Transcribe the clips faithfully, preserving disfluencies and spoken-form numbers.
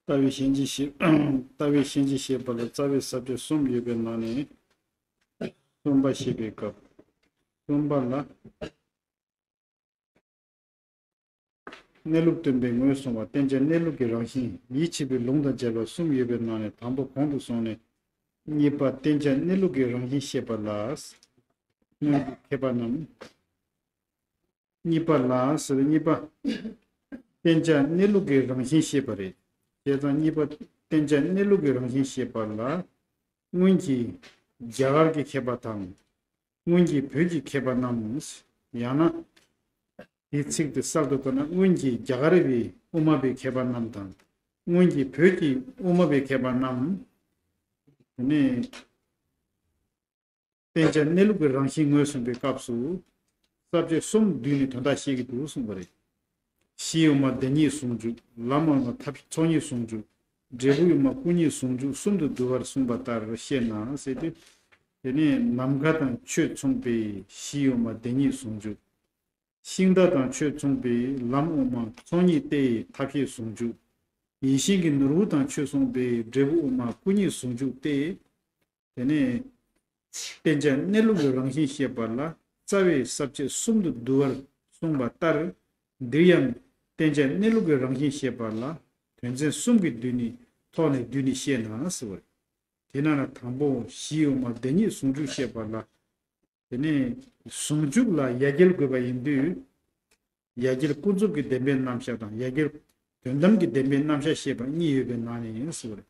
ལྟ་བའི་ཤན་འབྱེད་བཤད། ལྟ་བའི་ཤན་འབྱེད་བཤད་པ་ལ་རྩ་བའི་ས་བཅད་གསུམ་ཡོད་པའི་ནང་ནས་གསུམ་པ་བཤད་པའི་སྐབས། གསུམ་པ་ལ། གནས་ལུགས་སྟོན་པའི་ངོས་བཟུང་བ་བསྟན་བྱ་གནས་ལུགས་ཀྱི་རང་བཞིན་ཡིད་ཆེས་པའི་ལུང་དང་འཇལ་བ་གསུམ་ཡོད་པའི་ནང་ནས་དང་པོ་གོང་དུ་སོང་ནས། གཉིས་པ་བསྟན་བྱ་གནས་ལུགས་ཀྱི་རང་བཞིན་བཤད་པ་ལ། སྔོན་གྱི་མཁས་པ་རྣམས། གཉིས་པ་ལ་ཟེར། གཉིས་པ། བསྟན་བྱ་གནས་ལུགས་ཀྱི་རང་བཞིན་བཤད་པ་རེད། བྱས་ཙང་གཉིས་པ་བསྟན་བྱ་གནས་ལུགས་ཀྱི་རང་བཞིན་བཤད་པ་ལ། སྔོན་གྱི་རྒྱ་གར་གྱི་མཁས་པ་དང་། སྔོན་གྱི་བོད་ཀྱི་མཁས་པ་རྣམས། ཡང་ན། དེའི་ཚིག་དེ་གསར་དུ་བཀོད་ན། སྔོན་གྱི་རྒྱ་གར་བའི་དབུ་མ་པའི་མཁས་པ་རྣམས་དང་། སྔོན་གྱི་བོད་ཀྱི་དབུ་མ་པའི་མཁས་པ་རྣམས། དེ་ནས། བསྟན་བྱ་གནས་ལུགས་ཀྱི་རང་བཞིན་ངོས་བཟུང་པའི་སྐབས་སུ། ས་བཅད་གསུམ་བསྡུས་ནས་དོན་དག་བཤད་ཀྱི་འདུག་གསུངས་པ་རེད། གཞི་དབུ་མ་བདེན་གཉིས་ཟུང་འཇུག་ལམ་དབུ་མ་ཐབས་ཚོགས་གཉིས་ཟུང་འཇུག་འབྲས་བུ་དབུ་མ་སྐུ་གཉིས་ཟུང་འཇུག་གསུམ་དུ་བསྡུ་བར་གསུངས་པ་ལྟར་བཤད་ན་ཟེར་དུས། དེ་ནས་ནམ་མཁའ་དང་ཆོས་མཚུངས་པའི་གཞི་དབུ་མ་བདེན་གཉིས་ཟུང་འཇུག་ཤིང་རྟ་དང་ཆོས་མཚུངས་པའི་ལམ་དབུ་མ་ཚོགས་གཉིས་ཏེ་ཐབས་ཤེས་ཟུང་འཇུག་ཡིད་བཞིན་གྱི་ནོར་བུ་དང་ཆོས་མཚུངས་པའི་འབྲས་བུ་དབུ་མ་སྐུ་གཉིས་ཟུང་འཇུག་སྟེ། དེ་ནས། བསྟན་བྱ་གནས་ལུགས་ཀྱི་རང་བཞིན་བཤད་པ་ལ་རྩ་བའི་ས་བཅད་གསུམ་དུ་བསྡུ་བར་གསུངས་པ་ལྟར། འདིར་ཡང་བསྟན་བྱ་གནས་ལུགས་ཀྱི་རང་བཞིན་བཤད་པ་ལ་དོན་ཚན་གསུམ་གྱི་བསྡུས་ནི་ཐོག་ནས་བསྡུས་ནི་བཤད་ན་ཟེར་བ་རེད། དེ་ན་ན་དང་པོ་གཞི་དབུ་མ་བདེན་གཉིས་ཟུང་འཇུག་བཤད་པ་ལ། དེ་ནས་ཟུང་འཇུག་ལ་ཡ་གྱལ་དགོས་པ་ཡིན་དུས། ཡ་གྱལ་ཀུན་རྫོབ་ཀྱི་བདེན་པའི་རྣམ་གཞག་དང་ཡ་གྱལ་དོན་དམ་གྱི་བདེན་པའི་རྣམ་གཞག་བཤད་པ་གཉིས་ཡོད་པའི་ནང་ནས་ཡིན་ཟེར་བ་རེད།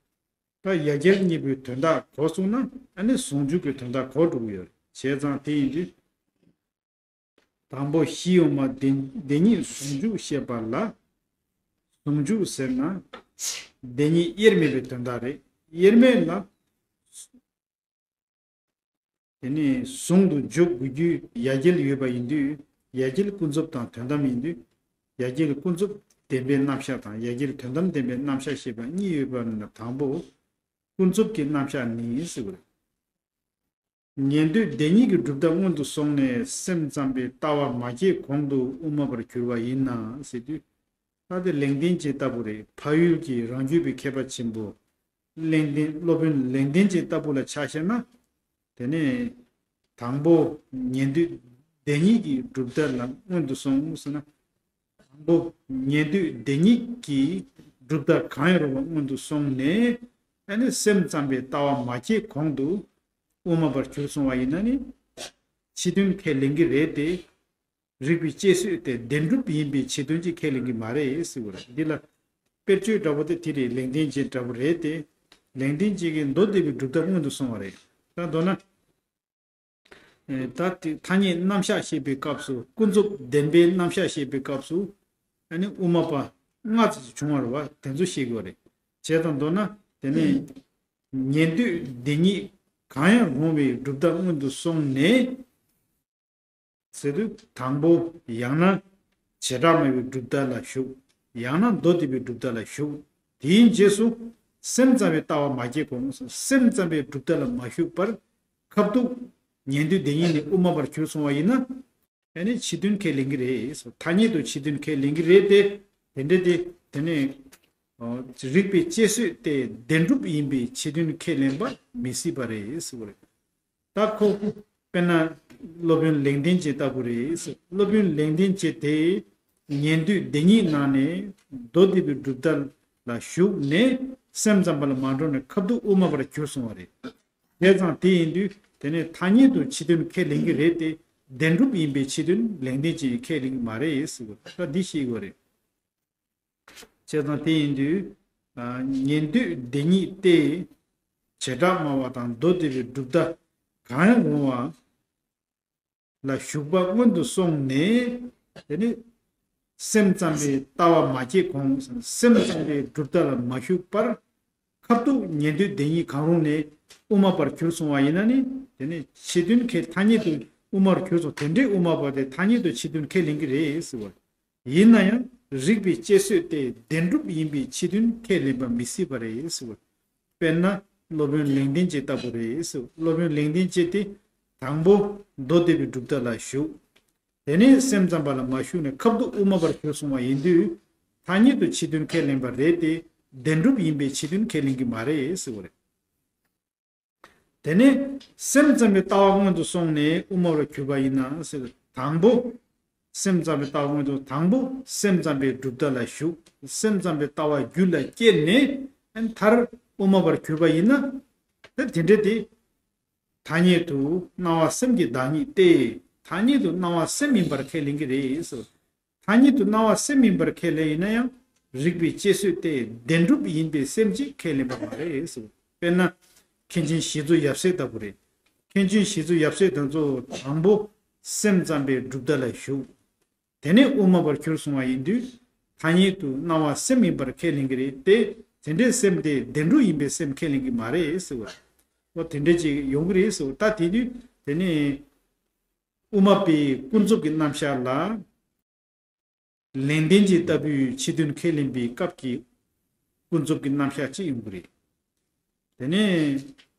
ད་ཡ་གྱལ་གཉིས་པོའི་དོན་དག་གོ་སོང་ན་ཨ་ནི་ཟུང་འཇུག་གི་དོན་དག་གོ་འགྲོ་གི་ཡོད་རེད། བྱས་ཙང་དེ་ཡིན་དུས། དང་པོ་གཞི་དབུ་མ་བདེན་བདེན་གཉིས་ཟུང་འཇུག་བཤད་པ་ལ། ཟུང་འཇུག་ཟེར་ན། བདེན་གཉིས་དབྱེར་མེད་པའི་དོན་དག་རེད། དབྱེར་མེད་ལ། དེ་ནས་ཟུང་དུ་འཇུག་དགོས་རྒྱུའི་ཡ་གྱལ་ཡོད་པ་ཡིན་དུས། ཡ་གྱལ་ཀུན་རྫོབ་དང་དོན་དམ་ཡིན་དུས། ཡ་གྱལ་ཀུན་རྫོབ་བདེན་པའི་རྣམ་གཞག་དང་ཡ་གྱལ་དོན་དམ་བདེན་པའི་རྣམ་གཞག་ཞེས་པ་གཉིས་ཡོད་པ་ནི་དང་པོ། ཀུན་རྫོབ་ཀྱི་རྣམ་གཞག་ནི་ཟེར་བ་རེད། ཉན་ཐོས་བདེན་གཉིས་ཀྱི་སྒྲུབ་ཐབས་སྔོན་དུ་སོང་ནས་སེམས་ཙམ་པའི་ལྟ་བ་མ་སྐྱེས་གོང་དུ་དབུ་མ་པར་གྱུར་པ་ཡིན་ན་ཟེར་དུས། ད་དེ་ལེགས་ལྡན་འབྱེད་ལྟ་བུ་རེད། འཕགས་ཡུལ་གྱི་རང་རྒྱུད་པའི་མཁས་པ་ཆེན་པོ། ལེགས་ལྡན་སློབ་དཔོན་ལེགས་ལྡན་འབྱེད་ལྟ་བུ་ལ་ཆ་བཞག་ན། དེ་ནས་དང་པོ་ཉན་ཐོས་བདེན་གཉིས་ཀྱི་སྒྲུབ་ཐབས་ལ་སྔོན་དུ་སོང་ཟེར་ན། དང་པོ་ཉན་ཐོས་བདེན་གཉིས་ཀྱི་སྒྲུབ་ཐབས་གང་ཡང་རུང་བ་སྔོན་དུ་སོང་ནས། ཨ་ནི་སེམས་ཙམ་པའི་ལྟ་བ་མ་སྐྱེས་གོང་དུ་དབུ་མ་པར་གྱུར་སོང་བ་ཡིན་ན་ནི། ཕྱི་དོན་ཁས་ལེན་གྱི་རེད་དེ། རིགས་པས་དཔྱད་བཟོད་དེ་བདེན་གྲུབ་ཡིན་པའི་ཕྱི་དོན་གྱིས་ཁས་ལེན་གྱི་མ་རེད་ཟེར་བ་རེད། འདི་ལ་དཔེར་བརྗོད་འདྲ་པོ་དེ་དེ་རེད། ལེགས་ལྡན་འབྱེད་འདྲ་པོ་རེད་དེ། ལེགས་ལྡན་འབྱེད་ཀྱི་མདོ་སྡེ་པའི་སྒྲུབ་ཐབས་སྔོན་དུ་སོང་བ་རེད། ད་མདོར་ན། ཨེ། ད་དེ་ཐ་སྙད་རྣམ་གཞག་བཤད་པའི་སྐབས་སུ་ཀུན་རྫོབ་བདེན་པའི་རྣམ་གཞག་བཤད་པའི་སྐབས་སུ། ཨ་ནི་དབུ་མ་པ་ལྔ་ཙམ་ཞིག་བྱུང་བ་རེད་བ། དེ་ཚོ་བཤད་དགོས་རེད། བྱས་ཙང་མདོར་ན་དེ་ནས་ཉན་ཐོས་བདེན་གཉིས་གང་ཡང་རུང་བའི་སྒྲུབ་ཐབས་སྔོན་དུ་སོང་ནས། ཟེར་དུས་དང་པོ་ཡང་ན་བྱེ་བྲག་སྨྲ་བའི་སྒྲུབ་ཐབས་ལ་ཞུགས། ཡང་ན་མདོ་སྡེ་པའི་སྒྲུབ་ཐབས་ལ་ཞུགས། དེའི་རྗེས་སུ་སེམས་ཙམ་པའི་ལྟ་བ་མ་སྐྱེས་གོང་། སེམས་ཙམ་པའི་སྒྲུབ་ཐབས་ལ་མ་ཞུགས་པར་ཁ་ཐུག་ཉན་ཐོས་བདེན་གཉིས་ནས་དབུ་མ་པར་གྱུར་སོང་བ་ཡིན་ན། ཨ་ནི་ཕྱི་དོན་ཁས་ལེན་གྱི་རེད། ཐ་སྙད་དུ་ཕྱི་དོན་ཁས་ལེན་གྱི་རེད་དེ། དེ་འདྲ་དེ་དེ་ནས་རིགས་པས་དཔྱད་བཟོད་དེ་བདེན་གྲུབ་ཡིན་པའི་ཕྱི་དོན་ཁས་ལེན་པ་མི་སྲིད་པ་རེད་ཟེར་བ་རེད། ད་ཁོ་དཔེར་ན་སློབ་དཔོན་ལེགས་ལྡན་འབྱེད་ལྟ་བུ་རེད། སློབ་དཔོན་ལེགས་ལྡན་འབྱེད་དེ་ཉན་ཐོས་སྡེ་གཉིས་ནང་ནས་མདོ་སྡེ་པའི་སྒྲུབ་ཐབས་ལ་ཞུགས་ནས་སེམས་ཙམ་པ་ལ་མ་འགྲོ་ནས་ཁ་ཐུག་དབུ་མ་པར་གྱུར་སོང་བ་རེད། བྱས་ཙང་དེ་ཡིན་དུས་དེ་ནས་ཐ་སྙད་དུ་ཕྱི་དོན་ཁས་ལེན་གྱི་རེད་དེ། བདེན་གྲུབ་ཡིན་པའི་ཕྱི་དོན་ལེགས་ལྡན་འབྱེད་ཀྱིས་ཁས་ལེན་གྱི་མ་རེད་ཟེར་བ་ད་འདི་ཤེས་དགོས་རེད། བྱས་ཙང་དེ་ཡིན་དུས། ཉན་ཐོས་སྡེ་གཉིས་ཏེ། བྱེ་བྲག་སྨྲ་བ་དང་མདོ་སྡེ་པའི་སྒྲུབ་ཐབས་གང་ཡང་རུང་བ་ལ་ཞུགས་པ་སྔོན་དུ་སོང་ནས། དེ་ནི་སེམས་ཙམ་པའི་ལྟ་བ་མ་སྐྱེས་གོང་། སེམས་ཙམ་པའི་སྒྲུབ་ཐབས་ལ་མ་ཞུགས་པར། ཁ་ཐུག་ཉན་ཐོས་སྡེ་གཉིས་གང་རུང་ནས་དབུ་མ་པར་གྱུར་སོང་བ་ཡིན་ན་ནི། དེ་ནི་ཕྱི་དོན་ཁས་ཐ་སྙད་དུ་དབུ་མར་གྱུར་སོང་། དེ་འདྲའི་དབུ་མ་པ་དེ་ཐ་སྙད་དུ་ཕྱི་དོན་ཁས་ལེན་གྱི་རེད་ཟེར་བ། ཡིན་ན་ཡང་རིགས་པས་དཔྱད་བཟོད་དེ་བདེན་གྲུབ་ཡིན་པའི་ཕྱི་དོན་ཁས་ལེན་པ་མི་སྲིད་པ་རེད་ཟེར་བ། དཔེར་ན་སློབ་དཔོན་ལེགས་ལྡན་འབྱེད་ལྟ་བུ་རེད་ཟེར་བ། སློབ་དཔོན་ལེགས་ལྡན་འབྱེད་དེ་དང་པོ་མདོ་སྡེ་པའི་སྒྲུབ་ཐབས་ལ་ཞུགས། དེ་ནས་སེམས་ཙམ་པ་ལ་མ་ཞུགས་ནས་ཁ་ཐུག་དབུ་མ་པར་གྱུར་སོང་བ་ཡིན་དུས། ཐ་སྙད་དུ་ཕྱི་དོན་ཁས་ལེན་པ་རེད་དེ། བདེན་གྲུབ་ཡིན་པའི་ཕྱི་དོན་ཁས་ལེན་གྱི་མ་རེད་ཟེར་བ་རེད། དེ་ནས་སེམས་ཙམ་པའི་ལྟ་བ་སྔོན་དུ་སོང་ནས་དབུ་མ་པར་གྱུར་པ་ཡིན་ན་ཟེར། དང་པོ། སེམས་ཙམ་པའི་ལྟ་བ་སྔོན་དུ་དང་པོ་སེམས་ཙམ་པའི་གྲུབ་མཐའ་ལ་ཞུགས། སེམས་ཙམ་པའི་ལྟ་བ་རྒྱུད་ལ་སྐྱེས་ནས་མཐར་དབུ་མ་པར་གྱུར་པ་ཡིན་ན། དེ་དེ་འདྲ་དེ། ཐ་སྙད་དུ་སྣང་བ་སེམས་ཀྱི་བདག་ཉིད་དེ། ཐ་སྙད་དུ་སྣང་བ་སེམས་ཡིན་པར་ཁས་ལེན་གྱི་རེད་ཟེར། ཐ་སྙད་དུ་སྣང་བ་སེམས་ཡིན་པར་ཁས་ལེན་ཡིན་ན་ཡང་རིགས་པས་དཔྱད་བཟོད་དེ་བདེན་གྲུབ་ཡིན་པའི་སེམས་ཅིག་ཁས་ལེན་པ་མ་རེད་ཟེར། དཔེར་ན། མཁན་ཆེན་ཞི་འཚོ་ཡབ་སྲས་ལྟ་བུ་རེད། མཁན་ཆེན་ཞི་འཚོ་ཡབ་སྲས་དེ་ཚོ་དང་པོ་སེམས་ཙམ་པའི་གྲུབ་མཐའ་ལ་ཞུགས། དེ་ནས་དབུ་མ་པར་གྱུར་སོང་བ་ཡིན་དུས། ཐ་སྙད་དུ་སྣང་བ་སེམས་ཡིན་པར་ཁས་ལེན་གྱི་རེད་དེ། དེ་འདྲའི་སེམས་དེ་བདེན་གྲུབ་ཡིན་པའི་སེམས་ཁས་ལེན་གྱི་མ་རེད་ཟེར་བ། འོ་དེ་འདྲ་ཅིག་ཡོང་གི་རེད་ཟེར་བ། ད་དེ་དུས་དེ་ནས་དབུ་མ་པའི་ཀུན་རྫོབ་ཀྱི་རྣམ་གཞག་ལ། ལེགས་ལྡན་འབྱེད་ལྟ་བུའི་ཕྱི་དོན་ཁས་ལེན་པའི་སྐབས་ཀྱི་ཀུན་རྫོབ་ཀྱི་རྣམ་གཞག་ཅིག་ཡོང་གི་རེད། དེ་ནས་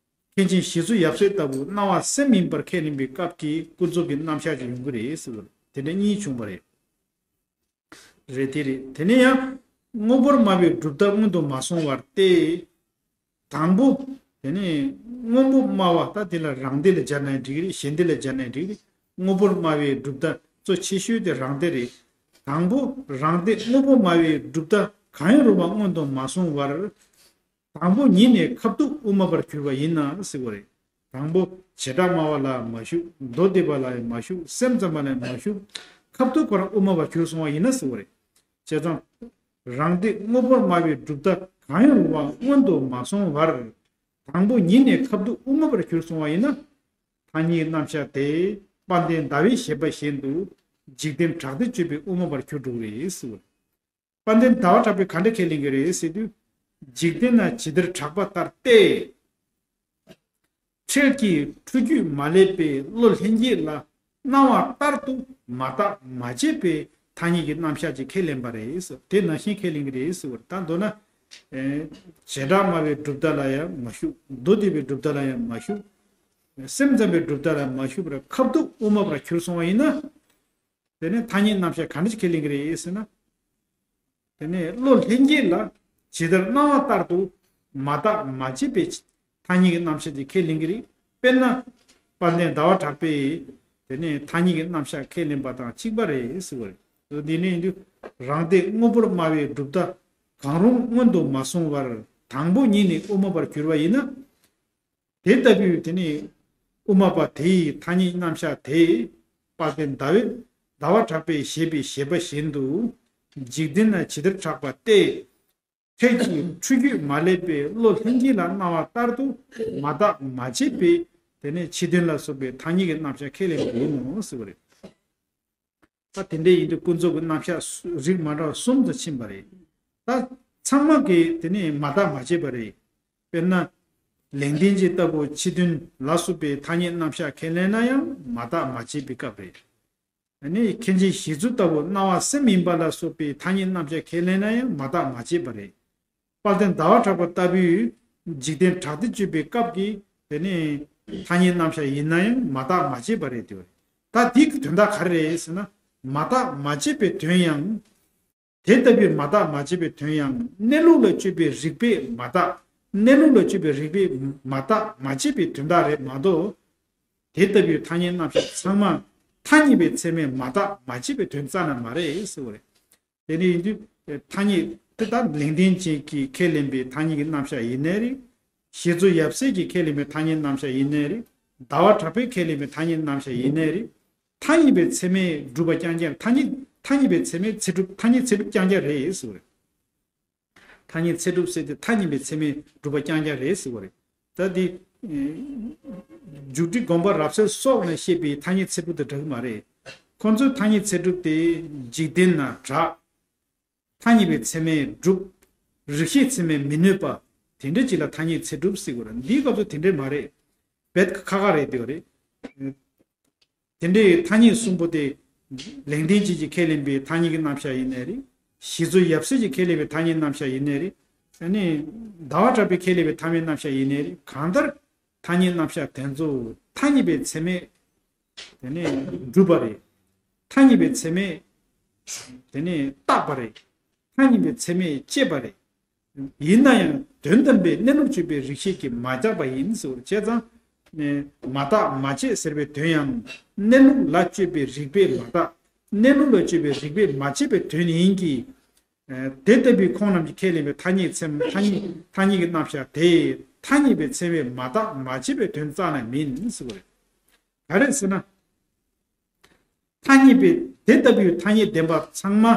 མཁན་ཆེན་ཞི་འཚོ་ཡབ་སྲས་ལྟ་བུ་སྣང་བ་སེམས་ཡིན་པར་ཁས་ལེན་པའི་སྐབས་ཀྱི་ཀུན་རྫོབ་ཀྱི་རྣམ་གཞག་ཅིག་ཡོང་གི་རེད་ཟེར་བ། དེ་འདྲ་གཉིས་བྱུང་བ་རེད། རེད་དེ་རེད། དེ་ནས་ཡང་དངོས་པོར་སྨྲ་བའི་གྲུབ་མཐའ་སྔོན་དུ་མ་སོང་བར་ཏེ། དང་པོ། དེ་ནས་དངོས་པོ་སྨྲ་བ་ད་དེ་ལ་རང་སྡེ་ལ་སྦྱར་ན་འགྲིག་རེད། གཞན་སྡེ་ལ་སྦྱར་ན་འགྲིག་རེད། དངོས་པོར་སྨྲ་བའི་གྲུབ་མཐའ་གཙོ་ཆེ་ཤོས་དེ་རང་སྡེ་རེད། དང་པོ་རང་སྡེ་དངོས་པོ་སྨྲ་བའི་གྲུབ་མཐའ་གང་ཡང་རུང་བ་སྔོན་དུ་མ་སོང་བར། དང་པོ་ཉིད་ནས་ཁ་ཐུག་དབུ་མ་པར་གྱུར་པ་ཡིན་ན་ཟེར་བ་རེད། དང་པོ་བྱེ་བྲག་སྨྲ་བ་ལ་མ་ཞུགས། མདོ་སྡེ་པ་ལ་ཡང་མ་ཞུགས། སེམས་ཙམ་པ་ལ་ཡང་མ་ཞུགས། ཁ་ཐུག་ཁོ་རང་དབུ་མ་པར་གྱུར་སོང་བ་ཡིན་ན་ཟེར་བ་རེད། བྱས་ཙང་། རང་སྡེ་དངོས་པོར་སྨྲ་བའི་གྲུབ་མཐའ་གང་ཡང་རུང་བ་སྔོན་དུ་མ་སོང་བར། དང་པོ་ཉིད་ནས་ཁ་ཐུག་དབུ་མ་པར་གྱུར་སོང་བ་ཡིན་ན། ཐ་སྙད་རྣམ་གཞག་དེ་དཔལ་ལྡན་ཟླ་བའི་བཞེད་པ་བཞིན་དུ་འཇིག་རྟེན་གྲགས་སྡེ་གཅོད་པའི་དབུ་མ་པར་གྱུར་འགྲོ་གི་རེད་ཟེར་བ། དཔལ་ལྡན་ཟླ་བ་གྲགས་པས་ག་འདྲ་ཁས་ལེན་གྱི་རེད་ཟེར་དུས། འཇིག་རྟེན་ན་ཇི་ལྟར་གྲགས་པ་ལྟར་ཏེ། འཕྲལ་གྱི་འཁྲུལ་རྒྱུས་མ་བསླད་པའི་བློ་ལྷན་སྐྱེས་ལ་སྣང་བ་ལྟར་དུ་མ་བརྟགས་མ་དཔྱད་པའི་ཐ་སྙད་ཀྱི་རྣམ་གཞག་ཅིག་ཁས་ལེན་པ་རེད་ཟེར། དེ་ནང་བཞིན་ཁས་ལེན་གྱི་རེད་ཟེར་བར། ད་མདོར་ན། ཨེ། བྱེ་བྲག་སྨྲ་བའི་གྲུབ་མཐའ་ལ་ཡང་མ་ཞུགས། མདོ་སྡེ་པའི་གྲུབ་མཐའ་ལ་ཡང་མ་ཞུགས། སེམས་ཙམ་པའི་གྲུབ་མཐའ་ལ་མ་ཞུགས་པར་ཁ་ཐུག་དབུ་མ་པར་གྱུར་སོང་བ་ཡིན་ན། དེ་ནས་ཐ་སྙད་རྣམ་གཞག་ག་འདྲ་ཞིག་ཁས་ལེན་གྱི་རེད་ཟེར་ན། དེ་ནས་བློ་ལྷན་སྐྱེས་ལ་ཇི་ལྟར་སྣང་བ་ལྟར་དུ་མ་བརྟགས་མ་དཔྱད་པའི་ཐ་སྙད་ཀྱི་རྣམ་གཞག་ཅིག་ཁས་ལེན་གྱི་རེད། དཔེར་ན། དཔལ་ལྡན་ཟླ་བ་གྲགས་པས་དེ་ནས་ཐ་སྙད་ཀྱི་རྣམ་གཞག་ཁས་ལེན་པ་དང་གཅིག་པ་རེད་ཟེར་བ་རེད། འདི་ནས་ཡིན་དུས་རང་སྡེ་དངོས་པོར་སྨྲ་བའི་གྲུབ་མཐའ་གང་རུང་སྔོན་དུ་མ་སོང་བར་དང་པོ་ཉིད་ནས་དབུ་མ་པར་གྱུར་པ་ཡིན་ན། དེ་ལྟ་བུའི་དེ་ནི་དབུ་མ་པ་དེ་ཡི་ཐ་སྙད་རྣམ་གཞག་དེ་དཔལ་ལྡན་ཟླ་བས་ཟླ་བ་གྲགས་པས་བཞེད་པའི་བཞེད་པ་བཞིན་དུ་འཇིག་རྟེན་ན་ཇི་ལྟར་གྲགས་པ་སྟེ། འཕྲལ་གྱི་འཁྲུལ་རྒྱུས་མ་བསླད་པའི་བློ་ལྷན་སྐྱེས་ལ་སྣང་བ་ལྟར་དུ་མ་བརྟགས་མ་དཔྱད་པའི་དེ་ནི་ཕྱི་དོན་ལ་སོགས་པའི་ཐ་སྙད་ཀྱི་རྣམ་གཞག་ཁས་ལེན་པ་ཡིན་ནོ་ཟེར་བ་རེད། ད་དེ་འདྲ་ཡིན་དུས་ཀུན་རྫོབ་ཀྱི་རྣམ་གཞག་རིགས་མ་འདྲ་བ་གསུམ་དུ་ཕྱིན་པ་རེད། ད་ཚང་མ་གིས་དེ་ནི་མ་བརྟགས་མ་དཔྱད་པ་རེད། དཔེར་ན། ལེགས་ལྡན་འབྱེད་ལྟ་བུ་ཕྱི་དོན་ལ་སོགས་པའི་ཐ་སྙད་རྣམ་གཞག་ཁས་ལེན་ན་ཡང་མ་བརྟགས་མ་དཔྱད་པའི་སྐབས་རེད། ཨ་ནི་མཁན་ཆེན་ཞི་འཚོ་ལྟ་བུ་སྣང་བ་སེམས་ཡིན་པ་ལ་སོགས་པའི་ཐ་སྙད་རྣམ་གཞག་ཁས་ལེན་ན་ཡང་མ་བརྟགས་མ་དཔྱད་པ་རེད། དཔལ་ལྡན་ཟླ་བ་གྲགས་པ་ལྟ་བུས་འཇིག་རྟེན་གྲགས་སྡེ་གཅོད་པའི་སྐབས་ཀྱི་དེ་ནི་ཐ་སྙད་རྣམ་གཞག་ཡིན་ན་ཡང་མ་བརྟགས་མ་དཔྱད་པ་རེད་དེ། ད་འདི་གི་དོན་དག་ག་རེ་རེད་ཟེར་ན། མ་བརྟགས་མ་དཔྱད་པའི་དོན་ཡང་། དེ་ལྟ་བུའི་མ་བརྟགས་མ་དཔྱད་པའི་དོན་ཡང་གནས་ལུགས་ལ་དཔྱོད་པའི་རིགས་པས་མ་བརྟགས། གནས་ལུགས་ལ་དཔྱོད་པའི་རིགས་པས་མ་བརྟགས་མ་དཔྱད་པའི་དོན་དག་རེད་མ་གཏོགས། དེ་ལྟ་བུའི་ཐ་སྙད་རྣམ་གཞག་ཚང་མ་ཐ་སྙད་པའི་ཚད་མས་མ་བརྟགས་མ་དཔྱད་པའི་དོན་རྩ་ནས་མ་རེད་ཟེར་བ་རེད། དེ་འདྲ་ཡིན་དུས་ཐ་སྙད་དེ་དག་ལེགས་ལྡན་འབྱེད་ཀྱིས་ཁས་ལེན་པའི་ཐ་སྙད་ཀྱི་རྣམ་གཞག་ཡིན་ནའི་རེད། ཞི་འཚོ་ཡབ་སྲས་ཀྱིས་ཁས་ལེན་པའི་ཐ་སྙད་རྣམ་གཞག་ཡིན་ནའི་རེད། ཟླ་བ་གྲགས་པས་ཁས་ལེན་པའི་ཐ་སྙད་རྣམ་གཞག་ཡིན་ནའི་རེད། ཐ་སྙད་པའི་ཚད་མས་སྒྲུབ་པ་རྐྱང་རྐྱང་ཐ་སྙད་ཐ་སྙད་པའི་ཚད་མས་ཚད་གྲུབ་ཐ་སྙད་ཚད་གྲུབ་རྐྱང་རྐྱང་རེད་ཟེར་བ་རེད། ཐ་སྙད་ཚད་གྲུབ་ཟེར་དེ་ཐ་སྙད་པའི་ཚད་མས་སྒྲུབ་པ་རྐྱང་རྐྱང་རེད་ཟེར་བ་རེད། ད་འདི། མཇུག་སྒྲིལ་དགོངས་པ་རབ་གསལ་སོགས་ནས་བཤད་པའི་ཐ་སྙད་ཚད་གྲུབ་དང་འདྲ་གི་མ་རེད། ཁོང་ཚོའི་ཐ་སྙད་ཚད་གྲུབ་དེ་འཇིག་རྟེན་ན་གྲགས། ཐ་སྙད་པའི་ཚད་མས་གྲུབ། རིགས་ཤེས་ཚད་མས་མི་གནོད་པ། དེ་འདྲ་ཅིག་ལ་ཐ་སྙད་ཚད་གྲུབ་ཟེར་དགོས་རེད། འདིའི་སྐབས་སུ་དེ་འདྲ་མ་རེད། རྦད་ཁག་ཁག་རེད་དེ་རེད། དེ་འདྲའི་ཐ་སྙད་གསུམ་པོ་དེ་ལེགས་ལྡན་འབྱེད་ཀྱིས་ཁས་ལེན་པའི་ཐ་སྙད་ཀྱི་རྣམ་གཞག་ཡིན་ནའི་རེད། ཞི་འཚོ་ཡབ་སྲས་ཀྱིས་ཁས་ལེན་པའི་ཐ་སྙད་རྣམ་གཞག་ཡིན་ནའི་རེད། ཨ་ནི་ཟླ་བ་གྲགས་པས་ཁས་ལེན་པའི་ཐ་སྙད་རྣམ་གཞག་ཡིན་ནའི་རེད། གང་ལྟར་ཐ་སྙད་རྣམ་གཞག་དེ་ཚོ་ཐ་སྙད་པའི་ཚད་མས་དེ་ནས་གྲུབ་པ་རེད། ཐ་སྙད་པའི་ཚད་མས་དེ་ནས་བརྟགས་པ་རེད། ཐ་སྙད་པའི་ཚད་མས་དཔྱད་པ་རེད། ཡིན་ན་ཡང་དོན་དམ་པའི་གནས་ལུགས་དཔྱོད་པའི་རིགས་ཤེས་ཀྱིས་མ་ཁྱབ་པ་ཡིན་ཟེར་བ་རེད། བྱས་ཙང་། མ་བརྟགས་མ་དཔྱད་ཟེར་བའི་དོན་ཡང་གནས་ལུགས་ལ་དཔྱོད་པའི་རིགས་པས་མ་བརྟགས། གནས་ལུགས་ལ་དཔྱོད་པའི་རིགས་པས་མ་དཔྱད་པའི་དོན་ཡིན་གྱི། དེ་ལྟ་བུའི་ཁོང་རྣམས་ཀྱིས་ཁས་ལེན་པའི་ཐ་སྙད་ཚད་མ་ཐ་སྙད་ཐ་སྙད་ཀྱི་རྣམ་གཞག་དེ་ཐ་སྙད་པའི་ཚད་མས་མ་བརྟགས་མ་དཔྱད་པའི་དོན་རྩ་ནས་མིན་ཟེར་བ་རེད། ག་རེ་ཟེར་ན། ཐ་སྙད་པའི་དེ་ལྟ་བུའི་ཐ་སྙད་བདེན་པ་ཚང་མ་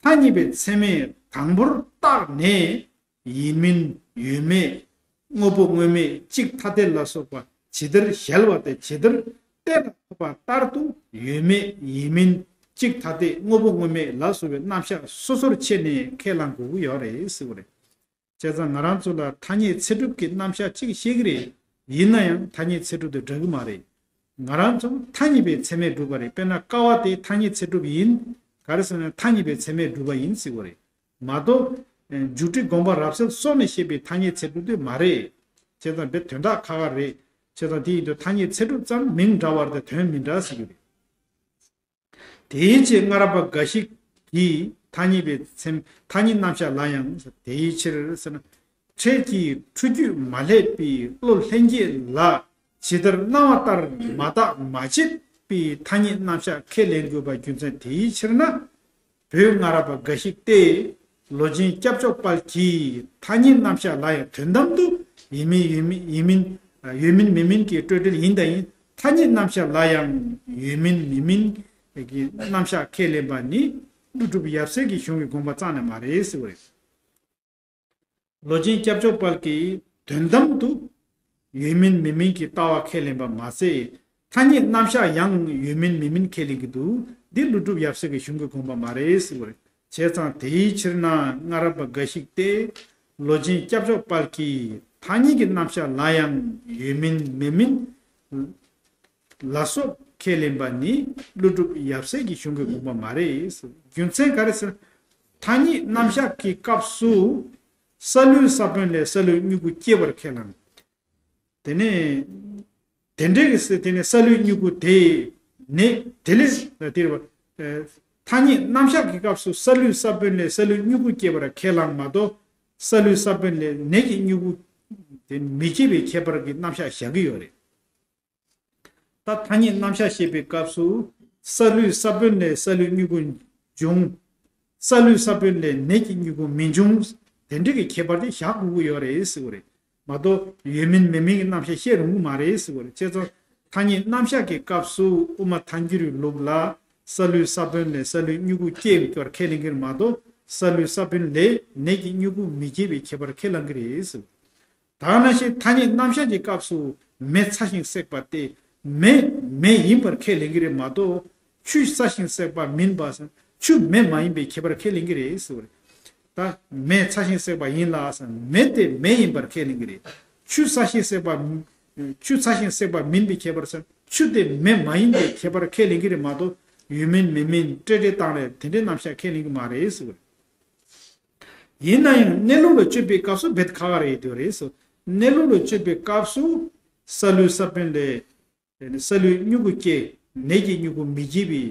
ཐ་སྙད་པའི་ཚད་མས་དང་པོར་བརྟགས་ནས་ཡིན་མིན་ཡོད་མེད་དངོས་པོ་དངོས་མེད་གཅིག་ཐ་དད་ལ་སོགས་པ་ཇི་ལྟར་གཞལ་བ་དེ་ཇི་ལྟར་གཏན་ལ་ཕབ་པ་ལྟར་དུ་ཡོད་མེད་ཡིན་མིན་གཅིག་ཐ་དད་དངོས་པོ་དངོས་མེད་ལ་སོགས་པའི་རྣམ་གཞག་སོ་སོར་ཕྱེ་ནས་ཁས་བླང་དགོས་ཀྱི་ཡོད་རེད་ཟེར་བ་རེད། བྱས་ཙང་ང་རང་ཚོ་ལ་ཐ་སྙད་ཚད་གྲུབ་ཀྱི་རྣམ་གཞག་གཅིག་བཤད་ཀྱི་རེད། ཡིན་ན་ཡང་ཐ་སྙད་ཚད་གྲུབ་དེ་འདྲ་གི་མ་རེད། ང་རང་ཚོ་ཐ་སྙད་པའི་ཚད་མས་གྲུབ་པ་རེད། དཔེར་ན་ཀ་བ་དེ་ཐ་སྙད་ཚད་གྲུབ་ཡིན། ག་རེ་ཟེར་ན་ཐ་སྙད་པའི་ཚད་མས་གྲུབ་པ་ཡིན་ཟེར་བ་རེད། མ་གཏོགས། འཇུག་འགྲེལ་དགོངས་པ་རབ་གསལ་སོགས་ནས་བཤད་པའི་ཐ་སྙད་ཚད་གྲུབ་དེ་མ་རེད། བྱས་ཙང་དཔེ་དོན་དག་ཁག་ཁག་རེད། བྱས་ཙང་དེ་ཡིན་དུས་ཐ་སྙད་ཚད་གྲུབ་ཙམ་མིང་འདྲ་བར་དེ་དོན་མི་འདྲ་ཟེར་གྱི་རེད། དེའི་ཕྱིར་སྔ་རབས་པ་འགའ་ཞིག་གིས་ཐ་སྙད་པའི་ཚེམ་ཐ་སྙད་རྣམ་གཞག་ལ་ཡང་དེའི་ཕྱིར་ཟེར་ན། འཕྲལ་གྱི་འཁྲུལ་རྒྱུས་མ་བསླད་པའི་བློ་ལྷན་སྐྱེས་ལ་ཇི་ལྟར་སྣང་བ་ལྟར་མ་བརྟགས་མ་དཔྱད་པའི་ཐ་སྙད་རྣམ་གཞག་ཁས་ལེན་དགོས་པ་རྒྱུ་མཚན་དེའི་ཕྱིར་ན། བོད་སྔ་རབས་པ་འགའ་ཞིག་སྟེ། ལོ་ཆེན་སྐྱབས་མཆོག་དཔལ་གྱིས་ཐ་སྙད་རྣམ་གཞག་ལ་ཡང་དོན་དམ་དུ་ཡིན་མིན་ཡོད་མིན་ཡིན་མིན་ཡོད་མིན་མིན་མིན་གྱི་སྤྲོས་བྲལ་ཡིན་དང་ཡིན་ཐ་སྙད་རྣམ་གཞག་ལ་ཡང་ཡོད་མིན་མིན་མིན་གྱི་རྣམ་གཞག་ཁས་ལེན་པ་ནི་ཀླུ་སྒྲུབ་ཡབ་སྲས་ཀྱི་གཞུང་གི་དགོངས་པ་རྩ་ནས་མ་རེད་ཟེར་བ་རེད། ལོ་ཆེན་སྐྱབས་མཆོག་དཔལ་གྱིས་དོན་དམ་དུ་ཡོད་མིན་མེད་མིན་གྱི་ལྟ་བ་ཁས་ལེན་པ་མ་ཟད། ཐ་སྙད་རྣམ་གཞག་ཡང་ཡོད་མིན་མེད་མིན་ཁས་ལེན་གྱི་འདུག་འདི་ཀླུ་སྒྲུབ་ཡབ་སྲས་ཀྱི་གཞུང་གི་དགོངས་པ་མ་རེད་ཟེར་བ་རེད། བྱས་ཙང་དེའི་ཕྱིར་ན་སྔ་རབས་པ་འགའ་ཞིག་སྟེ། ལོ་ཆེན་སྐྱབས་མཆོག་དཔལ་གྱིས་ཐ་སྙད་ཀྱི་རྣམ་གཞག་ལ་ཡང་ཡོད་མིན་མེད་མིན། ལ་སོགས་ཁས་ལེན་པ་ནི་ཀླུ་སྒྲུབ་ཡབ་སྲས་ཀྱི་གཞུང་གི་དགོངས་པ་མ་རེད། རྒྱུ་མཚན་ག་རེ་ཟེར། ཐ་སྙད་རྣམ་གཞག་གི་སྐབས་སུ་སཱ་ལུའི་ས་བོན་ལས་སཱ་ལུའི་མྱུ་གུ་སྐྱེ་བར་ཁས་བླངས། དེ་ནས་དེ་འདྲའི་གི་སེ་དེ་ནས་སཱ་ལུའི་མྱུ་གུ་དེ་ནས་དེ་ལས་དེ་རེད་པ། ཐ་སྙད་རྣམ་གཞག་གི་སྐབས་སུ་སཱ་ལུའི་ས་བོན་ལས་སཱ་ལུའི་མྱུ་གུ་སྐྱེ་བར་ཁས་བླངས་མ་གཏོགས་སཱ་ལུའི་ས་བོན་ལས་ནས་ཀྱི་མྱུ་གུ་དེ་མི་སྐྱེ་བའི་ཁྱད་པར་གྱི་རྣམ་གཞག་བཞག་གི་ཡོད་རེད། ད་ཐ་སྙད་རྣམ་གཞག་བཤད་པའི་སྐབས་སུ་སཱ་ལུའི་ས་བོན་ལས་སཱ་ལུའི་མྱུ་གུ་འབྱུང་། སཱ་ལུའི་ས་བོན་ལས་ནས་ཀྱི་མྱུ་གུ་མི་འབྱུང་། དེ་འདྲ་གི་ཁྱད་པར་དེ་བཞག་དགོས་ཀྱི་ཡོད་རེད་ཟེར་བ་རེད། མ་གཏོགས་ཡོད་མིན་མེད་མིན་གྱི་རྣམ་གཞག་བཤད་རུང་གི་མ་རེད་ཟེར་བ་རེད། བྱས་ཙང་ཐ་སྙད་རྣམ་གཞག་གི་སྐབས་སུ་དབུ་མ་ཐལ་འགྱུར་བའི་ལུགས་ལ་སཱ་ལུའི་ས་བོན་ལས་སཱ་ལུའི་མྱུ་གུ་སྐྱེ་བར་ཁས་ལེན་གྱི་རེད་མ་གཏོགས་སཱ་ལུའི་ས་བོན་ལས་ནས་ཀྱི་མྱུ་གུ་མི་སྐྱེ་བའི་ཁྱད་པར་ཁས་བླངས་ཀྱི་རེད་ཟེར། ད་ག་ནང་བཞིན་ཐ་སྙད་རྣམ་གཞག་གི་སྐབས་སུ་མེ་ཚ་ཞིང་བསྲེགས་པ་སྟེ་མེ་མེ་ཡིན་པར་ཁས་ལེན་གྱི་རེད་མ་གཏོགས་ཆུས་ཚ་ཞིང་བསྲེགས་པ་མིན་པ་ཟེར་ཆུ་མེ་མ་ཡིན་པའི་ཁྱད་པར་ཁས་ལེན་གྱི་རེད་ཟེར་བ་རེད། ད་མེ་ཚ་ཞིང་བསྲེགས་པ་ཡིན་ལ་ཟེར་མེ་དེ་མེ་ཡིན་པར་ཁས་ལེན་གྱི་རེད། ཆུ་ཚ་ཞིང་བསྲེགས་པ་ཆུ་ཚ་ཞིང་བསྲེགས་པ་མིན་པའི་ཁྱད་པར་ཟེར་ཆུ་དེ་མེ་མ་ཡིན་པའི་ཁྱད་པར་ཁས་ལེན་གྱི་རེད་མ་གཏོགས་ཡོད་མིན་མེད་མིན་སྤྲོས་བྲལ་བཏང་རེད་དེ་འདྲའི་རྣམ་གཞག་ཁས་ལེན་གྱི་མ་རེད་ཟེར་བ་རེད། ཡིན་ན་ཡང་གནས་ལུགས་ལ་དཔྱོད་པའི་སྐབས་སུ་རྦད་ཁག་ཁག་རེད་དེ་རེད་སོ། གནས་ལུགས་ལ་དཔྱོད་པའི་སྐབས་སུ་སཱ་ལུའི་ས་བོན་ལས་སཱ་ལུའི་མྱུ་གུ་སྐྱེ་ནས་ཀྱི་མྱུ་གུ་མི་སྐྱེ་བའི་